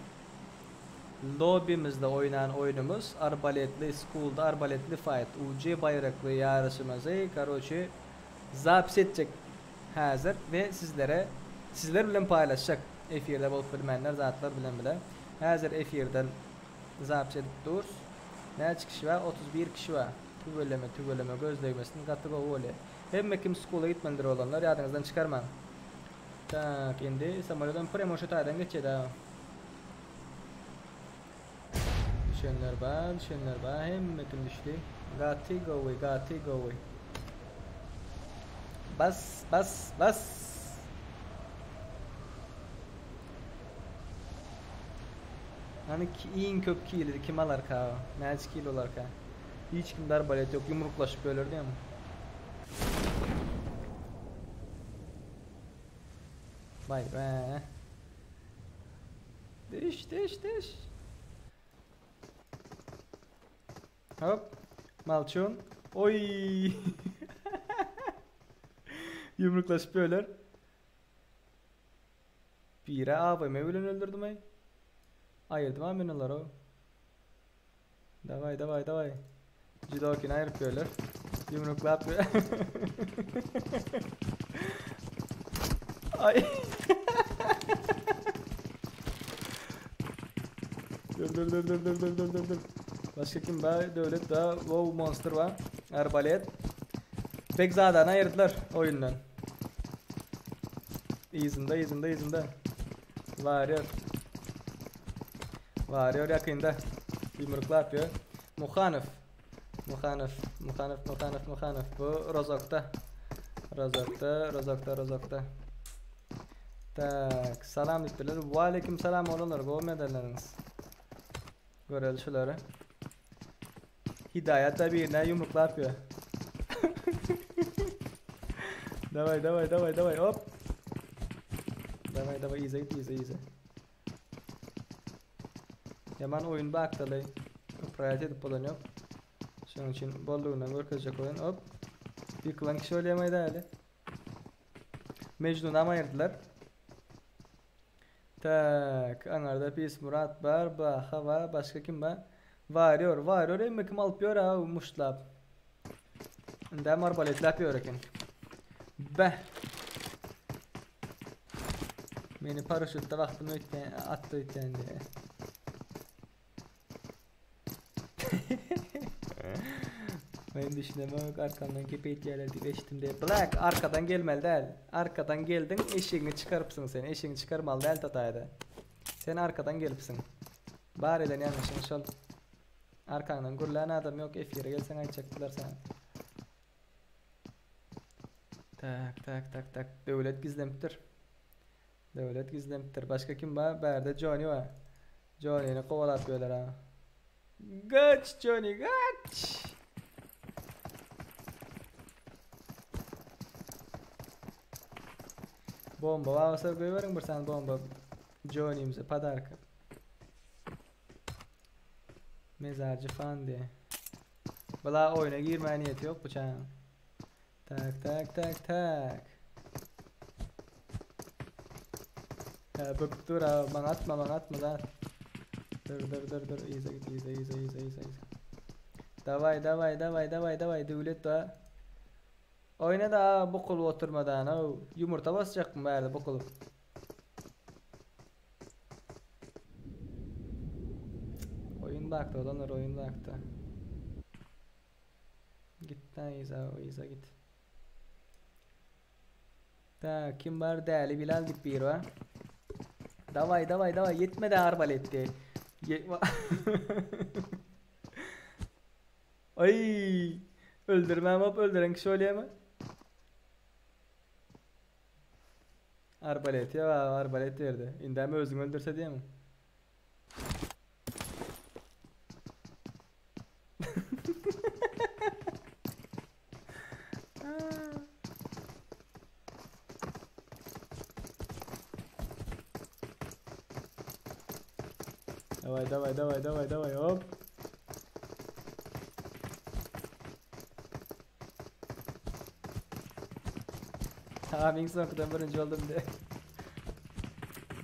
lobimizde oynanan oyunumuz Arbaletli School'da Arbaletli Fight UC bayrakly ýaryşymyzy karoçi zapis etjek häzir we sizlere sizler bilen paýlaşjak efirde bolup bilmänler zatlar bilen bile. Häzir efirden zapis edip duruz. Näçe kişi bar? 31 kişi bar. Tüweleme tüweleme göz degmesin gaty gowy bolýar. Hemme kim school'a gitmelidir olanlar ýadyňyzdan çykarmaň. Tak, indi samolýotdan premo şu taýdan geçýär Düşenler bar, düşenler bar. Hemme kim düşdi. Gaty gowy, gaty gowy. Bas, bas, bas. Hany iň köp kili kim alarka? Näçe kilo alarka? Hiç kimde arbalet ýok, ýumruklaşyp böler diýýämi? Baý be. Düş, düş, düş. Hop. Malçun. Oy. Ýumruklaşyp böler. Bire AWM bilen öldürdüm ay. Ayırdım ha men onları. Daway daway daway. Jidokini aýryp böler. Ýumruklap Ay. Dur dur dur dur dur dur dur dur dur. Başga kim bar? Döwlet bar. Wow monster bar. Arbalet. Begzadany aýyrdylar oýundan. Yzynda yzynda yzynda. Warrior. Warrior ýakynda. Ýumruklap ýör. Muhanow. Muhanow, Muhanow, Muhanow, Muhanow. Bu Rozokda. Rozokda, Rozokda, Rozokda. Tak, salam diýipdirler. Waleýkim salam oglanlar, gowy medelleriniz. Göreli şulary. Hidayat da birine ýumruklap ýör. Daway, daway, daway, daway, hop. Daway, daway, yza git, yza, yza. Ýaman oýun bakdaly. Upraýat edip bolan ýok. Şonuň üçin boldugyndan görkezjek oýun. Hop. Ýykylan kişi bolýamaý däli. Mejnunam aýyrdylar. Tak, aňarda Pis Murat bar, Baha bar, başga kim bar? Warrior, Warrior emme kim alyp ýör ha muştlap. Indem arbaletläp ýör eken. Beh. Meni paraşutda wagtym öýtýän, atdy öýtýän diýe. Men düşünemok arkamdan gep eýtýärler diýip eşitdim diýe. Black arkadan gelmeli däl. Arkadan geldiň eşegiňi çykarypsyň sen. Eşegiňi çykarmaly däl tataýda. Sen arkadan gelipsiň. Bar eden ýalňyşyň şol. Arkaňdan gürlän adam ýok efire gelseň aýtjakdylar saňa. Tak tak tak tak Döwlet gizlenipdir. Döwlet gizlenipdir. Başga kim bar? Bärde Johnny bar. Johnnyny kowalap ýörler ha. Gaç Johnny gaç. Bomba bolsa goýberiň bir sany bomba. Johnny'mize podarka. Mezarcı Fandi. Bula oýuna girmäge niýeti ýok bu çagyň. Tak tak tak tak. Ha böküp dur ha maňa atma maňa atma da. Dur dur dur dur yza git yza yza yza yza yza. Daway daway daway daway daway döwlet da. Oýna da bukulyp oturmadan ow. Ýumurta basjakmy bärde bukulyp. Oýun bakda olanlar oýun bakda. Git lan yza yza git. Ta kim bar däli Bilal diýip biri bar. Daway daway daway ýetmedi arbaletdi. Aý öldürmem hop öldüren kişi bolýarmy? Arbalet ýa arbalet berdi. Indem özüňi öldürse diýemi? Daway daway daway daway daway hop. Tamam iň soňkudan birinji boldum de.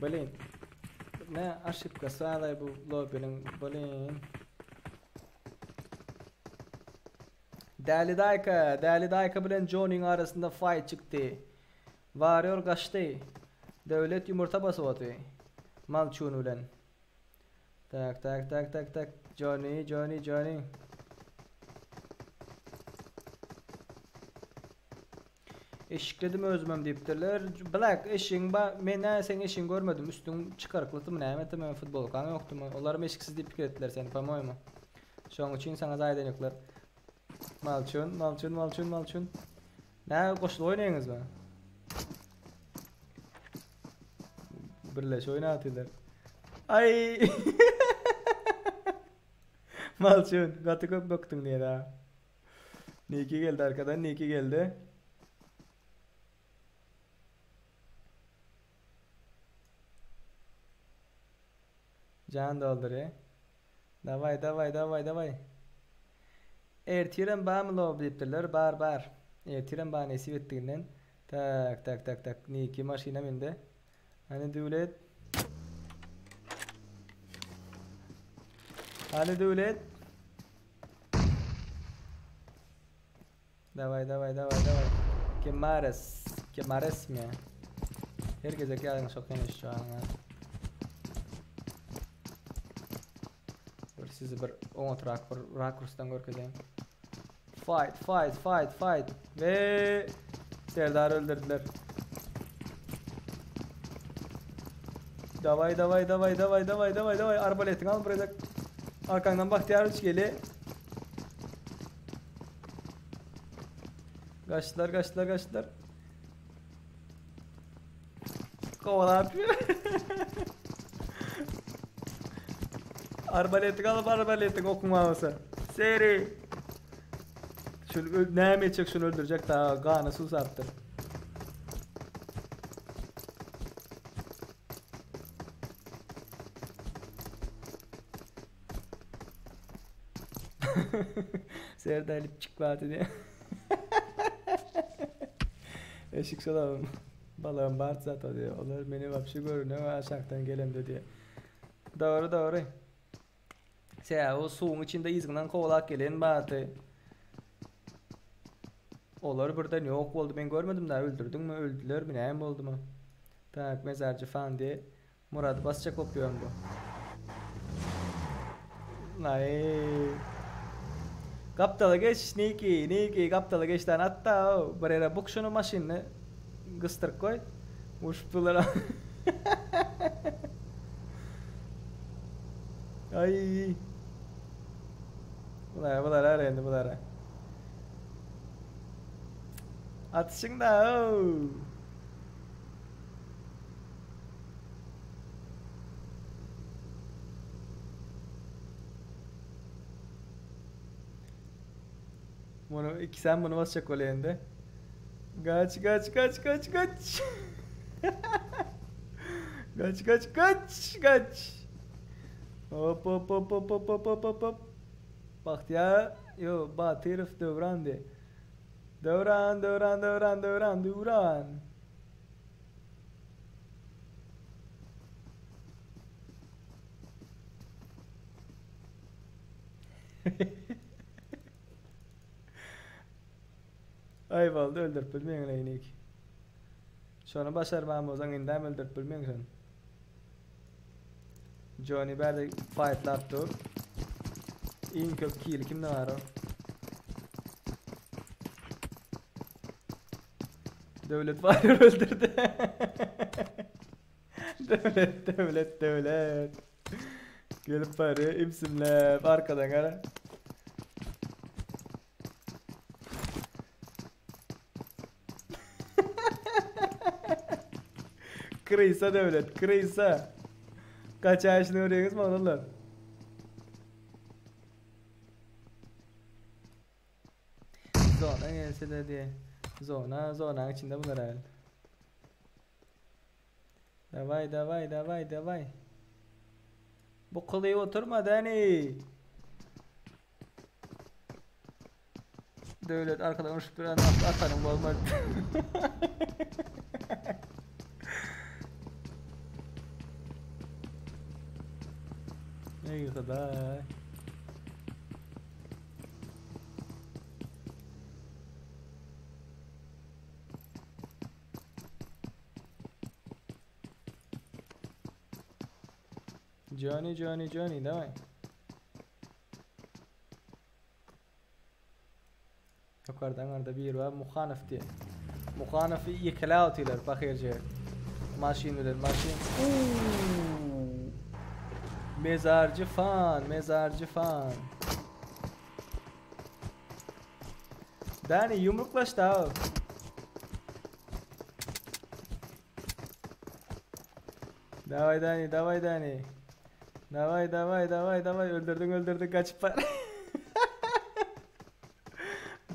Blin. Ne aşipka sağlay bu lobby'nin blin. Däli Daýka, Däli Daýka bilen Johnnyň arasynda fight çykdy. Warrior gaçdy. Döwlet ýumurta basyp oty. Malçun bilen. Tak tak tak tak tak Johnny Johnny Johnny. Eşikledim özümem diýipdirler. Black eşigiň ba men nä seň eşigiňi görmedim. Üstüň çykaryklydymy näme etdimi futbolkaň ýokdumy? Olaram eşiksiz diýip pikir etdiler seni po-moýemu. Şoň üçin saňa zaý edenoklar. Malçun, malçun, malçun, malçun. Nä goşulyp oýnaýaňyzmy? Birleşip oýnatylar. Aý. Malçun, gaty köp bökdüň diýdi ha. Niki geldi arkadan, Niki geldi. Jan doldurýar. Daway, daway, daway, daway. Ertirem barmy lob diýipdirler. Bar, bar. Ertirem bar nesip etdiginden. Tak, tak, tak, tak. Niki maşyna mindi. Hany Döwlet. Hany Döwlet. Daway, daway, daway, daway. Kemares. Kemares mi? Her gezek ýazyň şok ýene şu an. Bir sizi bir oňatrak bir rakursdan görkezeyim. Fight, fight, fight, fight. Ve Serdar'ı öldürdüler. Davay, davay, davay, davay, davay, davay, davay. Arbaletini al buraya. Arkandan Bahtiyar üç geli. Kaçtılar, kaçtılar, kaçtılar. Kovalap. Arbaleti alıp arbaletin okumalısın. Seri. Şunu näme etjek şunu öldürecek daha gany susapdyr. Serdar lipçik vardı diye. Eşik salam. Balığım bart zat diye. Olar meni vapşi görünüyor aşaktan gelemde diye. Doğru doğru. Sen o suyun içinde izginden kovalak gelen batı. Olar birden yok oldu. Ben görmedim daha öldürdün mü? Öldüler mi? Ne oldu mu? Tak mezarcı falan diye. Murat basacak kopuyorum bu. Nay. Kaptala geç Niki, Niki kaptala geç lan hatta buraya buk şunu maşinini gıstırıp koy. Uçtular. Ay. Bular bular öğrendi bular. Atışın da. Bunu iki sen bunu basacak oleyinde. Kaç kaç kaç kaç kaç. Kaç kaç kaç kaç. Hop hop hop hop hop hop hop hop hop. Bahtiyar yo Batırov Dövran de. Dövran Dövran Dövran Dövran Dövran. Ay valda öldürüp bilmeýin leýnik. Şonu başarmam bolsaň indem öldürüp bilmeýin şonu. Johnny bärde fightlap dur. Iň köp kill kimde var o? Devlet var öldürdü. Devlet, devlet, devlet. Gelip bari imsimle arkadan gara. Kırıysa devlet, kırıysa. Kaç yaşını öğreniyorsunuz mu oğlum? Zona gelse de diye. Zona, zonanın içinde bunlar herhalde. Davay, davay, davay, davay. Bu kılıya oturma Dani. Devlet arkadan uçup duran atarım olmaz. Ne kadar. Johnny, Johnny, Johnny, dawaj. Yukarıdan orada bir var Muhanov diye. Muhanov yekele atıyorlar bakırcı. Maşin bilir maşin. Mezarcı fan, mezarcı fan. Dani yumruklaştı abi. Davay Dani, davay Dani. Daway daway daway daway öldürdüň öldürdüň gaçyp bar.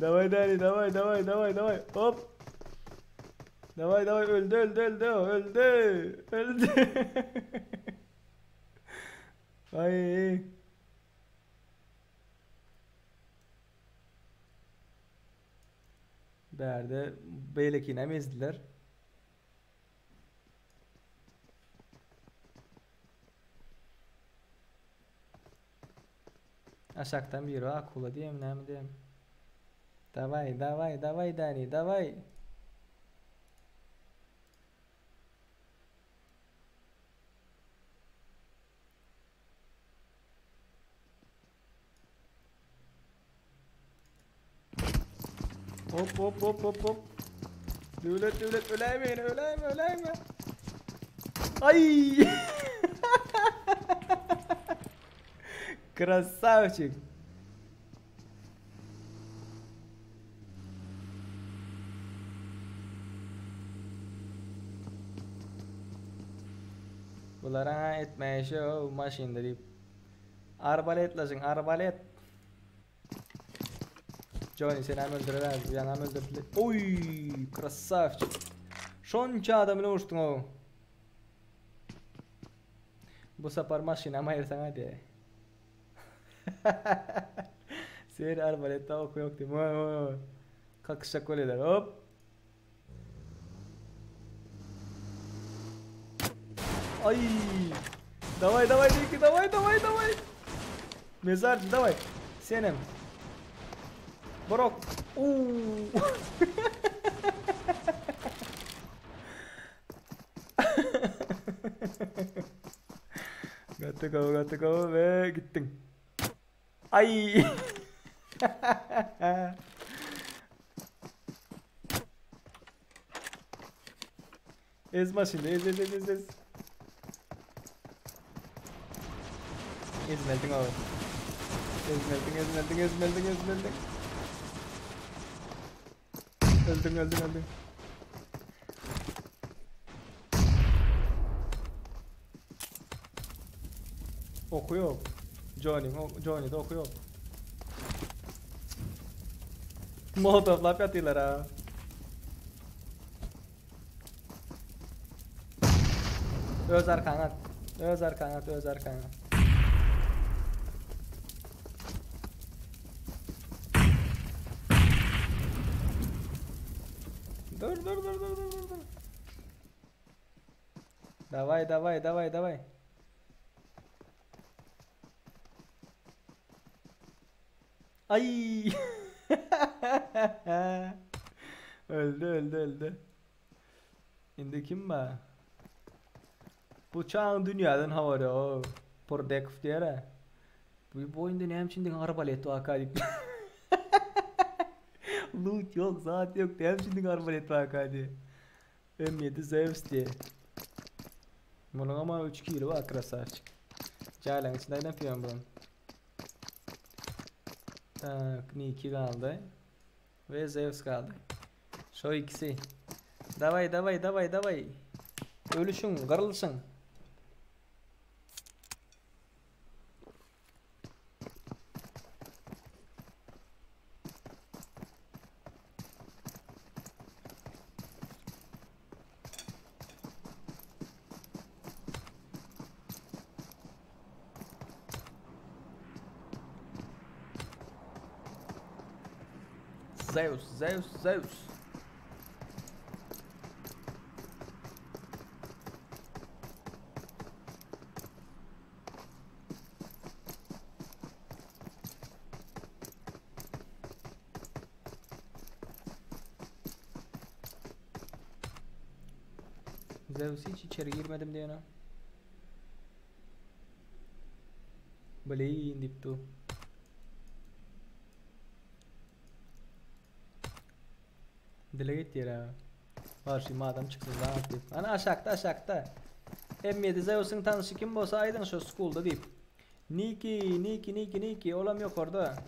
Daway Dani daway daway daway daway hop. Daway daway öldü öldü öldü öldü öldü. Ay. Bärde beýlekinem ezdiler. Aşakdan biri akula diýem näme diýem. Daway daway daway Dani daway. Hop hop hop hop hop. Döwlet döwlet öläýme öläýme öläýme. Ay! Красавчик. Bulara etmäýşi o maşynda diýip. Arbaletlaşyň arbalet. Johnny seni hem öldürerler. Ýaňam öldürdüler. Oy, krasavçik. Şonça adam bilen uruşdyň o. Bu sapar maşynam aýyrsaň hadi. Sen arbaletde oku yok diýip. Oy, oy, oy. Kakışak bolýarlar. Hop. Ay. Daway daway Niki daway daway daway. Mezarcı daway. Senem. Brok. Uuu. Gaty gowy gaty gowy we gitdiň. Ay. Ez maşyny ez ez ez ez ez. Ezmeldiň ow. Ezmeldiň ezmeldiň ezmeldiň ezmeldiň. Öldüň öldüň öldüň. Oky ýok. Johnny, Johnny'de oky ýok. Molotovlap ýatyrlar ha. Öz arkaňa at. Öz arkaňa at, öz arkaňa. Dur dur dur dur dur dur. Daway daway daway daway. Ay. Öldü öldü öldü. Indi kim bar? Bu çaň dünýäden habary ýok. Purdekow diýer-ä. Bu bu oýunda näme üçin diňe arbalet waka diýip. Loot ýok, zat ýok. Näme üçin diňe arbalet waka diýip. M7 Zeus diýip. Munuň ama 3 kili bar krasavçik. Jaýlaryň içinde aýlanyp ýörün bu. Tak, Niki galdy. We Zeus galdy. Şo ikisi. Daway, daway, daway, daway. Ölüşiň, gyrylşyň. Zeus, Zeus, Zeus. Zeus hiç içeri girmedim diýene. Blin diýip dur. Dile gitýär ha. Garşyma adam çyksyn zat diýip. Ana aşakda aşakda. M7 Zeus'un tanışy kim bolsa aýdyň şo schoolda diýip. Niki, Niki, Niki, Niki, olam ýokarda.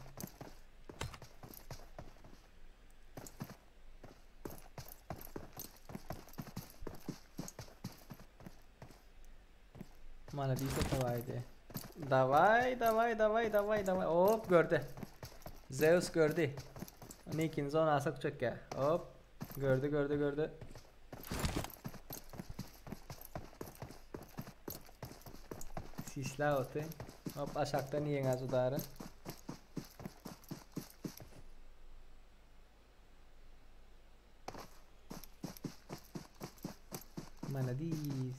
Mana diýse tawaýdy. Daway daway daway daway daway hop gördi. Zeus gördi. Nikin zona sok çekýär. Hop gördi gördi gördi. Sisla oty. Hop aşakdan iýeňä judaryn. Maladis.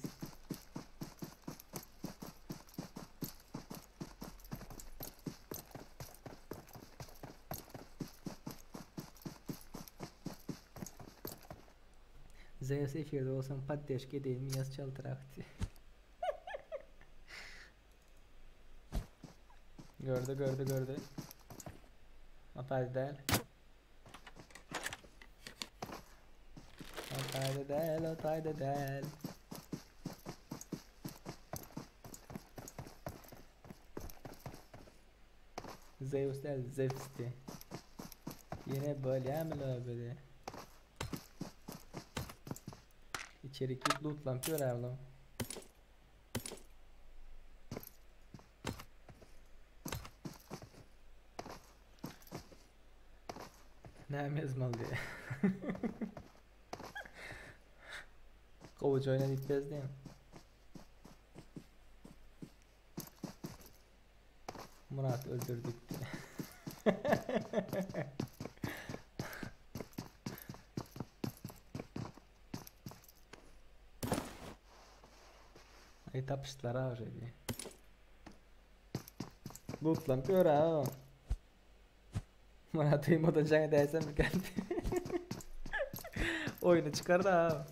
Zeus efirde bolsaň poddeşka edeýinmi ýaz çaltrak diýip. Gördü gördü gördü. Hataydı däl. Hataydı däl, hataydı däl. Zeus däl, Zewsdi. Ýene bolýamy lobide? Içeri git lootlanıp ýöräýelim. Näme ýazmaly diýýär. Gowuja oýna diýip ýazdyň. Murat öldürdük diýýär. Aý tapyşdylar ha uje diýýär. Lootlanyp ýör ha. Murat duýmadan jaň edäýsem mikäm Oýny çykar da.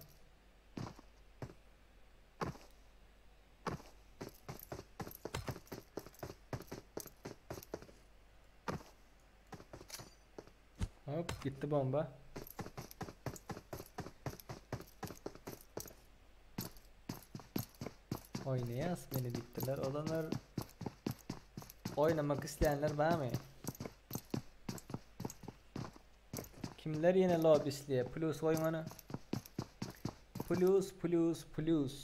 Hop gitti bomba. Oýnaýas meni diýipdirler. Olanlar oýnamak isleýänler barmy? Kimler ýene lobby isleýär? Plus goýuň ony. Plus plus plus.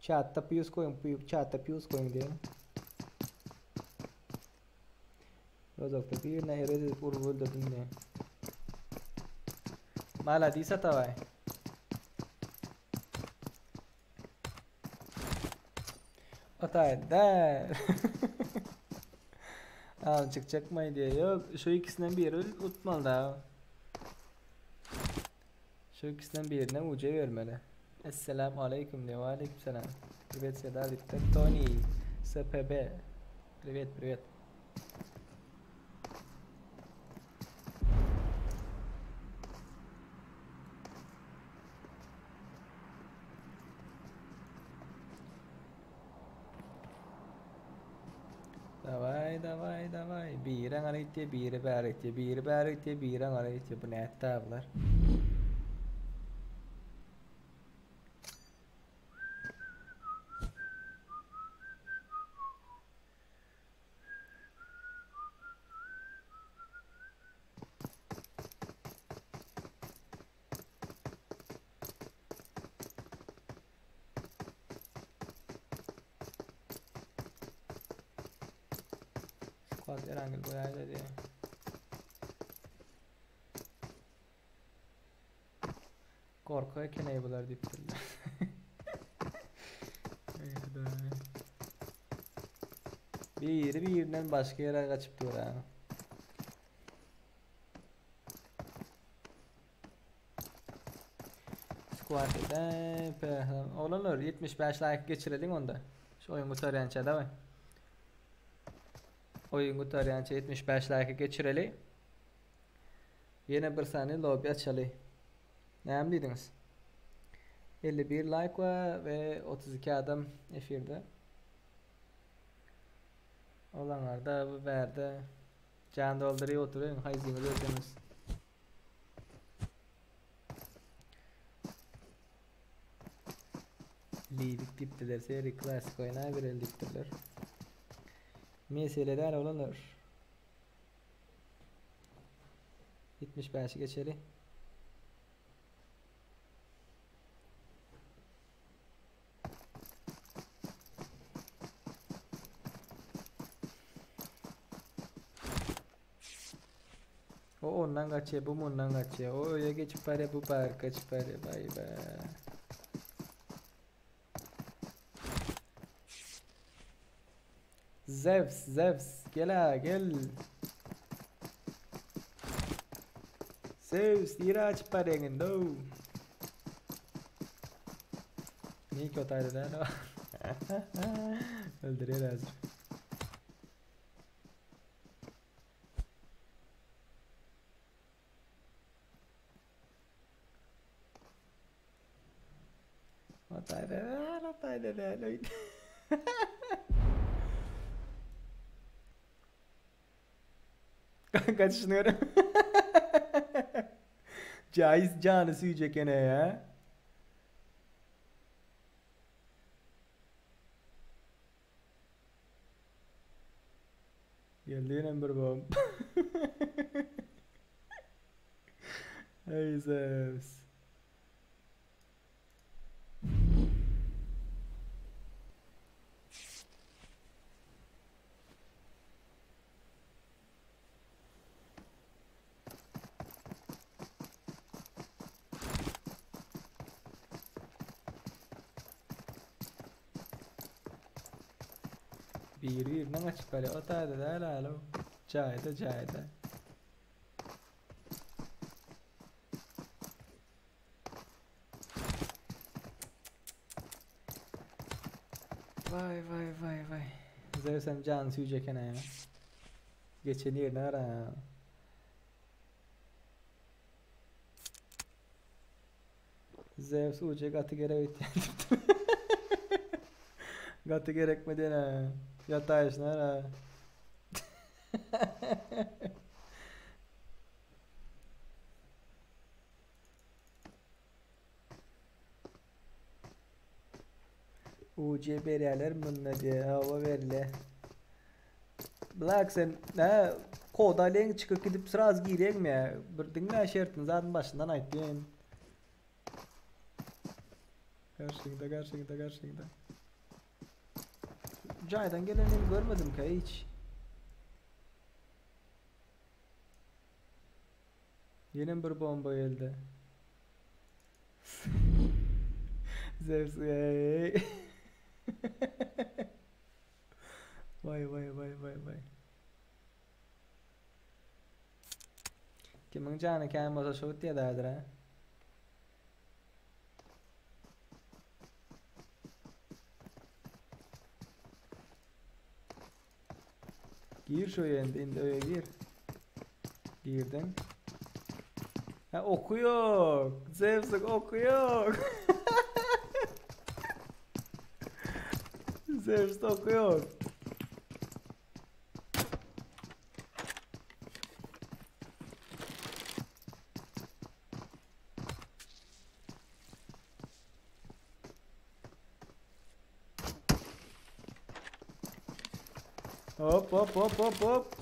Chatda plus goýuň, chatda plus goýuň diýen. Rozokda birine eret edip urup öldürdim diýen. Maladis Atabaý. Ataý däl. Al çykjakmaý diýýär. Ýok, şu ikisinden biri utmaly da. Şu ikisinden birine uja bermeli. Esselamu aleýkum diýýär. Waleýkim salam. Privet Serdar diýipdir. Tony SPB. Privet, privet. Daway, daway, daway. Biri aňara gitýär, biri bäri gitýär, biri bäri gitýär, biri aňara gitýär. Bu nätdi bular? Squad Erangel boýaýda diýýär. Gorky eken-eý bular diýipdirler. Eý Hudaý. Biri birinden başga ýere gaçyp dur ha. Squad eden Oglanlar 75 like geçireliň onda. Şu oýun gutarýança daway. Oýun gutarýança 75 like geçireli. Ýene bir sany lobby açaly. Näme diýdiňiz? 51 like we we 32 adam efirde. Olanlarda bu bärde jan dolduryp oturyň haýsyňyz ölseňiz. Lirik diýipdiler, seri klasik oýnabereli diýipdirler. Mesele däl oglanlar. 75-i geçeli. O ondan gaçýar, bu mundan gaçýar. O öýe geçip barýar, bu bärik gaçyp barýar. Baý be. Zews, Zews, gel-ä, gel. Zews, nirä gaçyp barýaň indi-ow? Niki otaýda däl o. Öldürýär häzir. Otaýda däl, otaýda däl öýde. Kaçışyny görüp. Caiz jany süýjek ene ya. Geldi ýene bir bom. Ey Zeus. Biri birinden gaçyp barýar. O taýda däl alo. Jaýda jaýda. Vay vay vay vay. Zeus hem jany süýji eken ha. Geçen ýerine gara. Zeus UC gaty gerek öýtýän diýipdir. Gaty gerekmi diýen-ä. Ýataýşyna gara. UC berýärler munda diýe. Hawa berilýär. Black sen nä kod alýaň çykyp gidip sraz girýäňmi ýa? Bir diňle şertini zadyny başyndan aýt diýen. Garşyňda garşyňda garşyňda. Jaýdan gelenini görmedimkä hiç. Ýene bir bomba geldi. Zeus eý. Vay vay vay vay vay. Kimiň jany kän bolsa şo gitýär häzir ha. Gir şu öýe indi, indi öýe gir. Girdiň. Ha oky ýok. Zewsiň oky ýok. Zewsde oky ýok. Hop hop hop hop hop.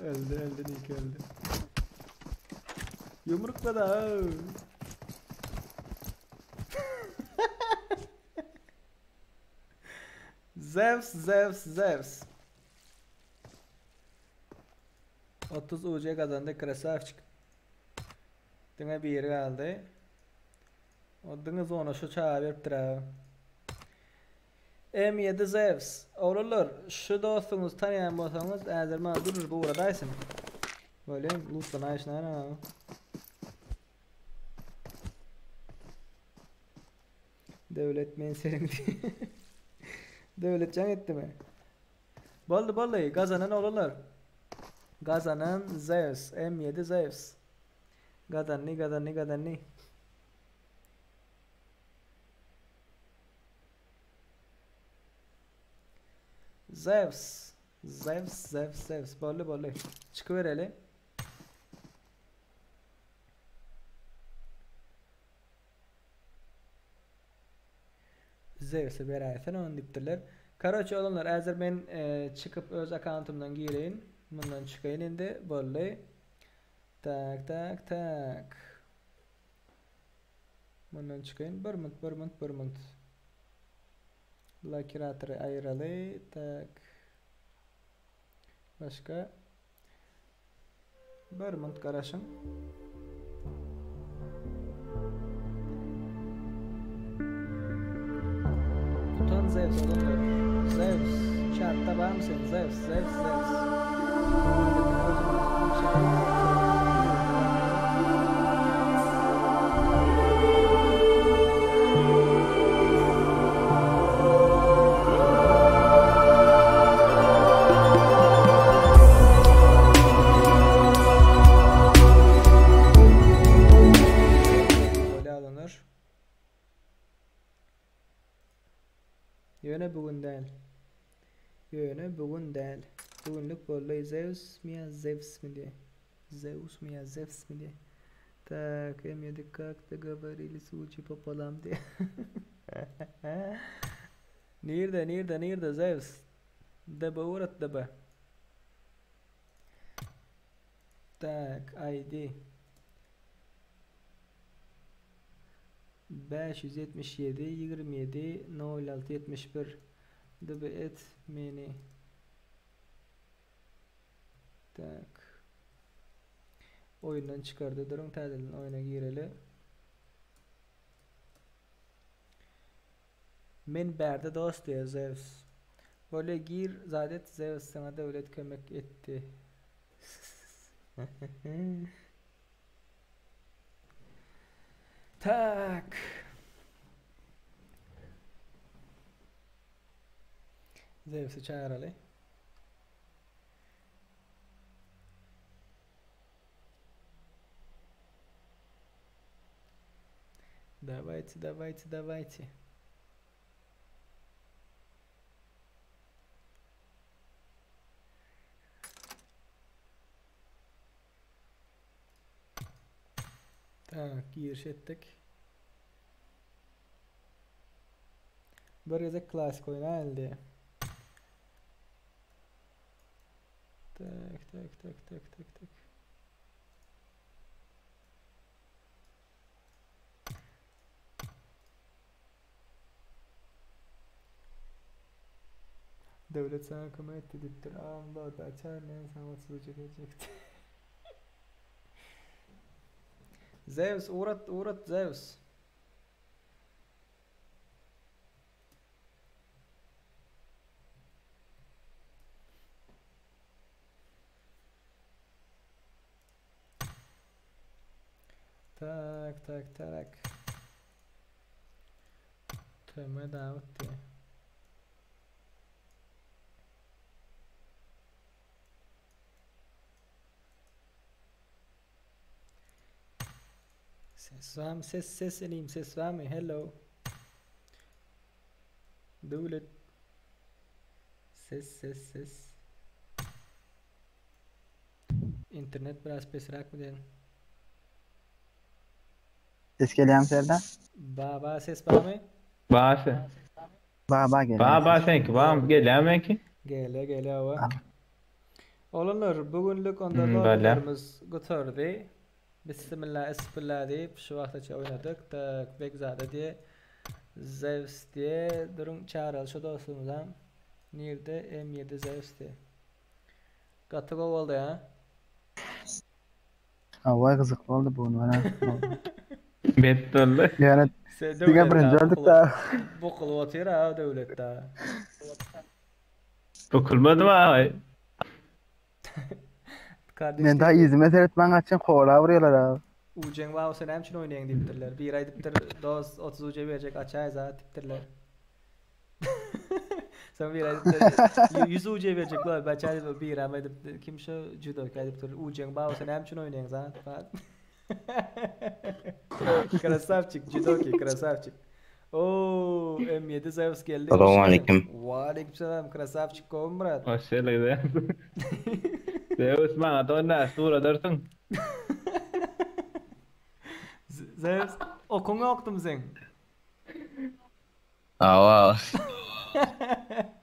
Öldi öldi Nick öldi. Yumrukla da. Zeus Zeus Zeus. 30 UC gazandy krasavçik. Diňe biri galdy. O diňe zona şu çaga beripdir ha. M7 Zeus. Oglanlar, şu dostuňyzy tanýan bolsaňyz, häzir maňa durur bu ugradaýsyn. Bolýan, lootlanaýşyna ha. Döwlet men seniň Döwlet jaň etdimi? Boldy boldy gazanan oglanlar. Gazanan Zeus M7 Zeus. Gazandy gazandy gazandy. Zeus Zeus Zeus Zeus boldy boldy. Çykybereli. Zeus'e beräýsene ony diýipdirler. Karoçe oglanlar häzir men çykyp öz akkauntymdan gireýin. Mundan çykaýyn indi. Boldy. Tak tak tak. Mundan çykaýyn. Bir minut bir minut bir minut. Blokiratory aýyraly. Tak. Başga. Bir minut garaşyň. Utan Zeus olanlar. Zeus. Çatda barmy sen? Zeus, Zeus, Zeus. Böyle alınır. Ýöne bu gün däl. Ýöne bu gün däl. Bu günlük boldy. Zeus mi ýa Zevs mi diýe. Zeus mi ýa Zevs mi diýe. Tak, M7 как dogovorились uji popolam diýe. Nirde, nirde, nirde Zeus? DB ugrat DB. Tak, ID. 577 27 06 71 DB et meni. Tak. Oýundan çykardy. Duruň täzeden oýuna gireli. Men bärde dost diýýär Zeus. Bolýa gir zat et Zeus saňa döwlet kömek etdi. Tak. Zeus'y çagyraly. Давайте, давайте, давайте. Tak, giriş etdik. Bir gezek klasik oýnaýyn diýe. Tak, tak, tak, tak, tak, tak. Döwlet saňa kömek etdi diýipdir. Agam lobby açar men saňa 30 uja berjekdi. Zeus ugrat ugrat Zeus. Tak tak tak. Tm Dawut diýýär. Ses barmy ses ses inim ses barmy hello. Döwlet. Ses ses ses. Internet biraz pesräk mi diýen. Ses gelýärmi Serdar? Ba ba ses barmy? Ba sen. Ba ba gelýär. Ba ba seňki bam gelýär meňki. Gelýär gelýär hawa. Oglanlar bu günlük onda Hmm, bale. lobbylarymyz gutardy. Bismillah esbilla diýip şu wagtaça oýnadyk. Tak Begzada diýe Zeus diýe duruň çagyraly şu dostumyzam. Nirde M7 Zeus diýe. Gaty gowy boldy ha. Hawa gyzykly boldy bu gün mana. Bet boldy. Ýöne diňe birinji öldük da. Bukulyp otyr ha döwlet da. Bukulmadym ha. Kardeş Men daha yzyma seretmän gaçan kowalap urýarlar abi. Ujeň wawsy näme üçin oýnaýaň diýipdirler. Biri aýdypdyr, dost 30 uje berjek açaý zat diýipdirler. Soň biri aýdypdyr, 100 uje berjek bol açaý diýip biri hem aýdypdyr, kim şu judoka aýdypdyr, ujeň wawsy näme üçin oýnaýaň zat zat. Krasavçik judoki krasavçik. Oo M7 Zeus geldi. Salam aleyküm. Waleýkim krasavçik gowmy brat? Hoş geldin. Zeus maňa donna suradarsyň. Zeus okuň ýokdumy seň? Awa.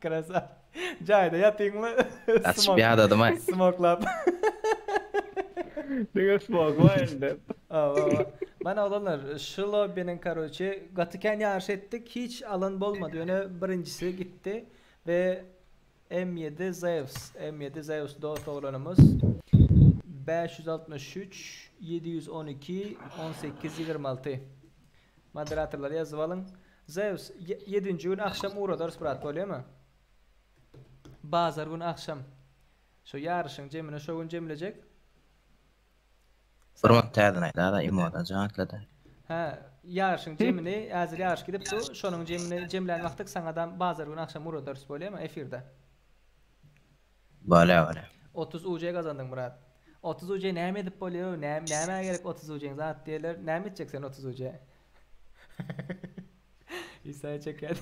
Krasa. Jaýda ýatyňmy? Açyp ýadadym aý. Smoklap. Diňe smoke bar indi. Awa. Mana oglanlar şu lobbiniň karoçe gaty kän ýaryş etdik hiç alan bolmady ýöne birinjisi gitdi we M7 Zeus M7 Zeus dost oglanymyz 563 712 18 26 Moderatorlar ýazyp alyň Zeus ýedinji gün akşam ugradarys brat bolýamy? Bazar gün akşam şu ýaryşyň jemini şo gün jemlejek. Bir minut täzeden aýdada imoda jaňaklady. Hä, ýaryşyň jemini, häzir ýaryş gidip dur, şonuň jemini jemlän wagtyk saňadam bazar güni akşam ugradarys bolýamy efirde. Bolýa bolýa. 30 UJ gazandyň Myrat. 30 UJ näme edip bolýa, nämä gerek 30 UJ-iň zat diýerler, näme etjek sen 30 UJ? Isaýa çekýär.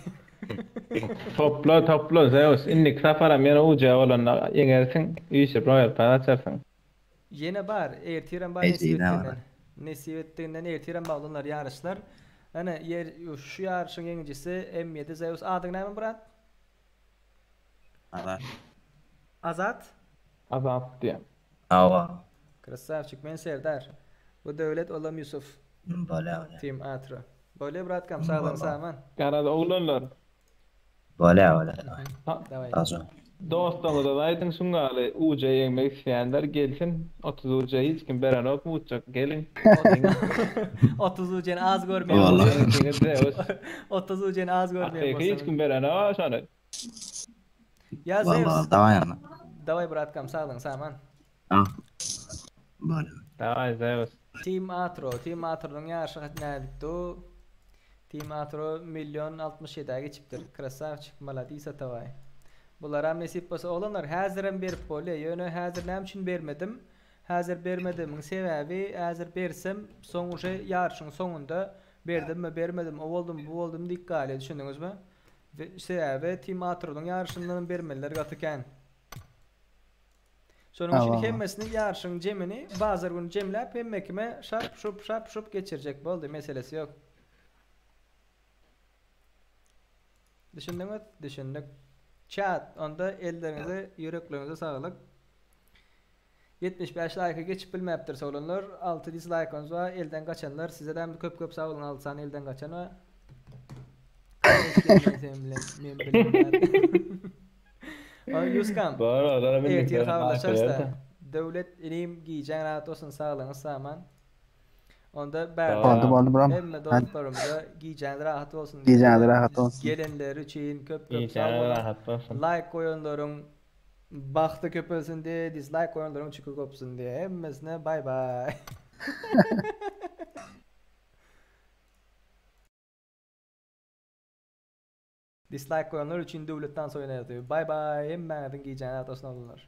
Topla topla Zeus indiki saparam ýene UJ bolanda ýeňersiň, üýşüp Royal Pass açarsyň. Ýene bar, ertirem bar nesip Ejizem etdiginden. bar. Nesip etdiginden ertirem bar oglanlar ýaryşlar. Ene ýer şu ýaryşyň ýeňijisi M7 Zeus adyň näme brat? Azat. Azat? Azat diýen. Hawa. Krasawçik men Serdar. Bu Döwlet olam Ýusuf. Bolýa bolýa. Team Atro. Bolýa bratkam saglygyň saman. Garaz oglanlar. Bolýa bolýa. Daway. Sag bol. Dostlaryňyza aýdyň şuňňaly UJ ýeňmek isleýänler gelsin 30 UJ hiç kim berenok muçjak geliň. 30 UJ-ni az görmeýän Walla. bolsaňyz. 30 UJ-ni az görmeýän Hakyky hiç bolsaňyz. kim berenok şony. Ýa Walla Zeus. daway ana. Daway bratkam saglygyň saman. Ah. Bolýa. Daway Zeus. Team Atro, Team Atro'nyň ýaryşy nädipdi? Team Atro million 67-ä geçipdir. Krasawçik, maladis Atabaý. Bularam nesip bolsa oglanlar häzirem berip bolýa. Ýöne häzir näme üçin bermedim? Häzir bermedigimiň sebäbi häzir bersem soň uje ýaryşyň soňunda berdimmi bermedim o boldum bu boldum diýip galýa düşündiňizmi? Sebäbi Team Atro'nyň ýaryşyndanam bermeliler gaty kän. Şonuň üçin Hawa. hemmesini ýaryşyň jemini bazar güni jemläp hemme kime şap şup şap şup geçirjek boldy meselesi ýok. Düşündiňiz? Düşündik. Chat onda elleriňize ýürekleriňize saglyk. 75 laýka geçip bilmäpdiris oglanlar. 6 dislaýkyňyz bar. Elden gaçanlar sizedem köp köp sag boluň 6 sany elden gaçan bar. Sen bilen men bilen. Ýuskam. Bar olara Ertir bildiklerini habarlaşarys da. aýtýar. Döwlet inim gijäň rahat bolsun saglygyňyz saman. Onda Boldy boldy bram. Hemme dostlarymyza gijäňiz rahat bolsun. Gijäňiz rahat bolsun. Gelenler üçin köp köp sag Gijäňiz boluň. rahat bolsun. Like goýanlaryň bagty köpelsin diye, dislike goýanlaryň çükü kopsun diye. Hemmesine bay bay. Dislike goýanlar üçin döwletden soýun ýazdy. Bay bay. Hemmäňiziň gijäňiz rahat bolsun oglanlar.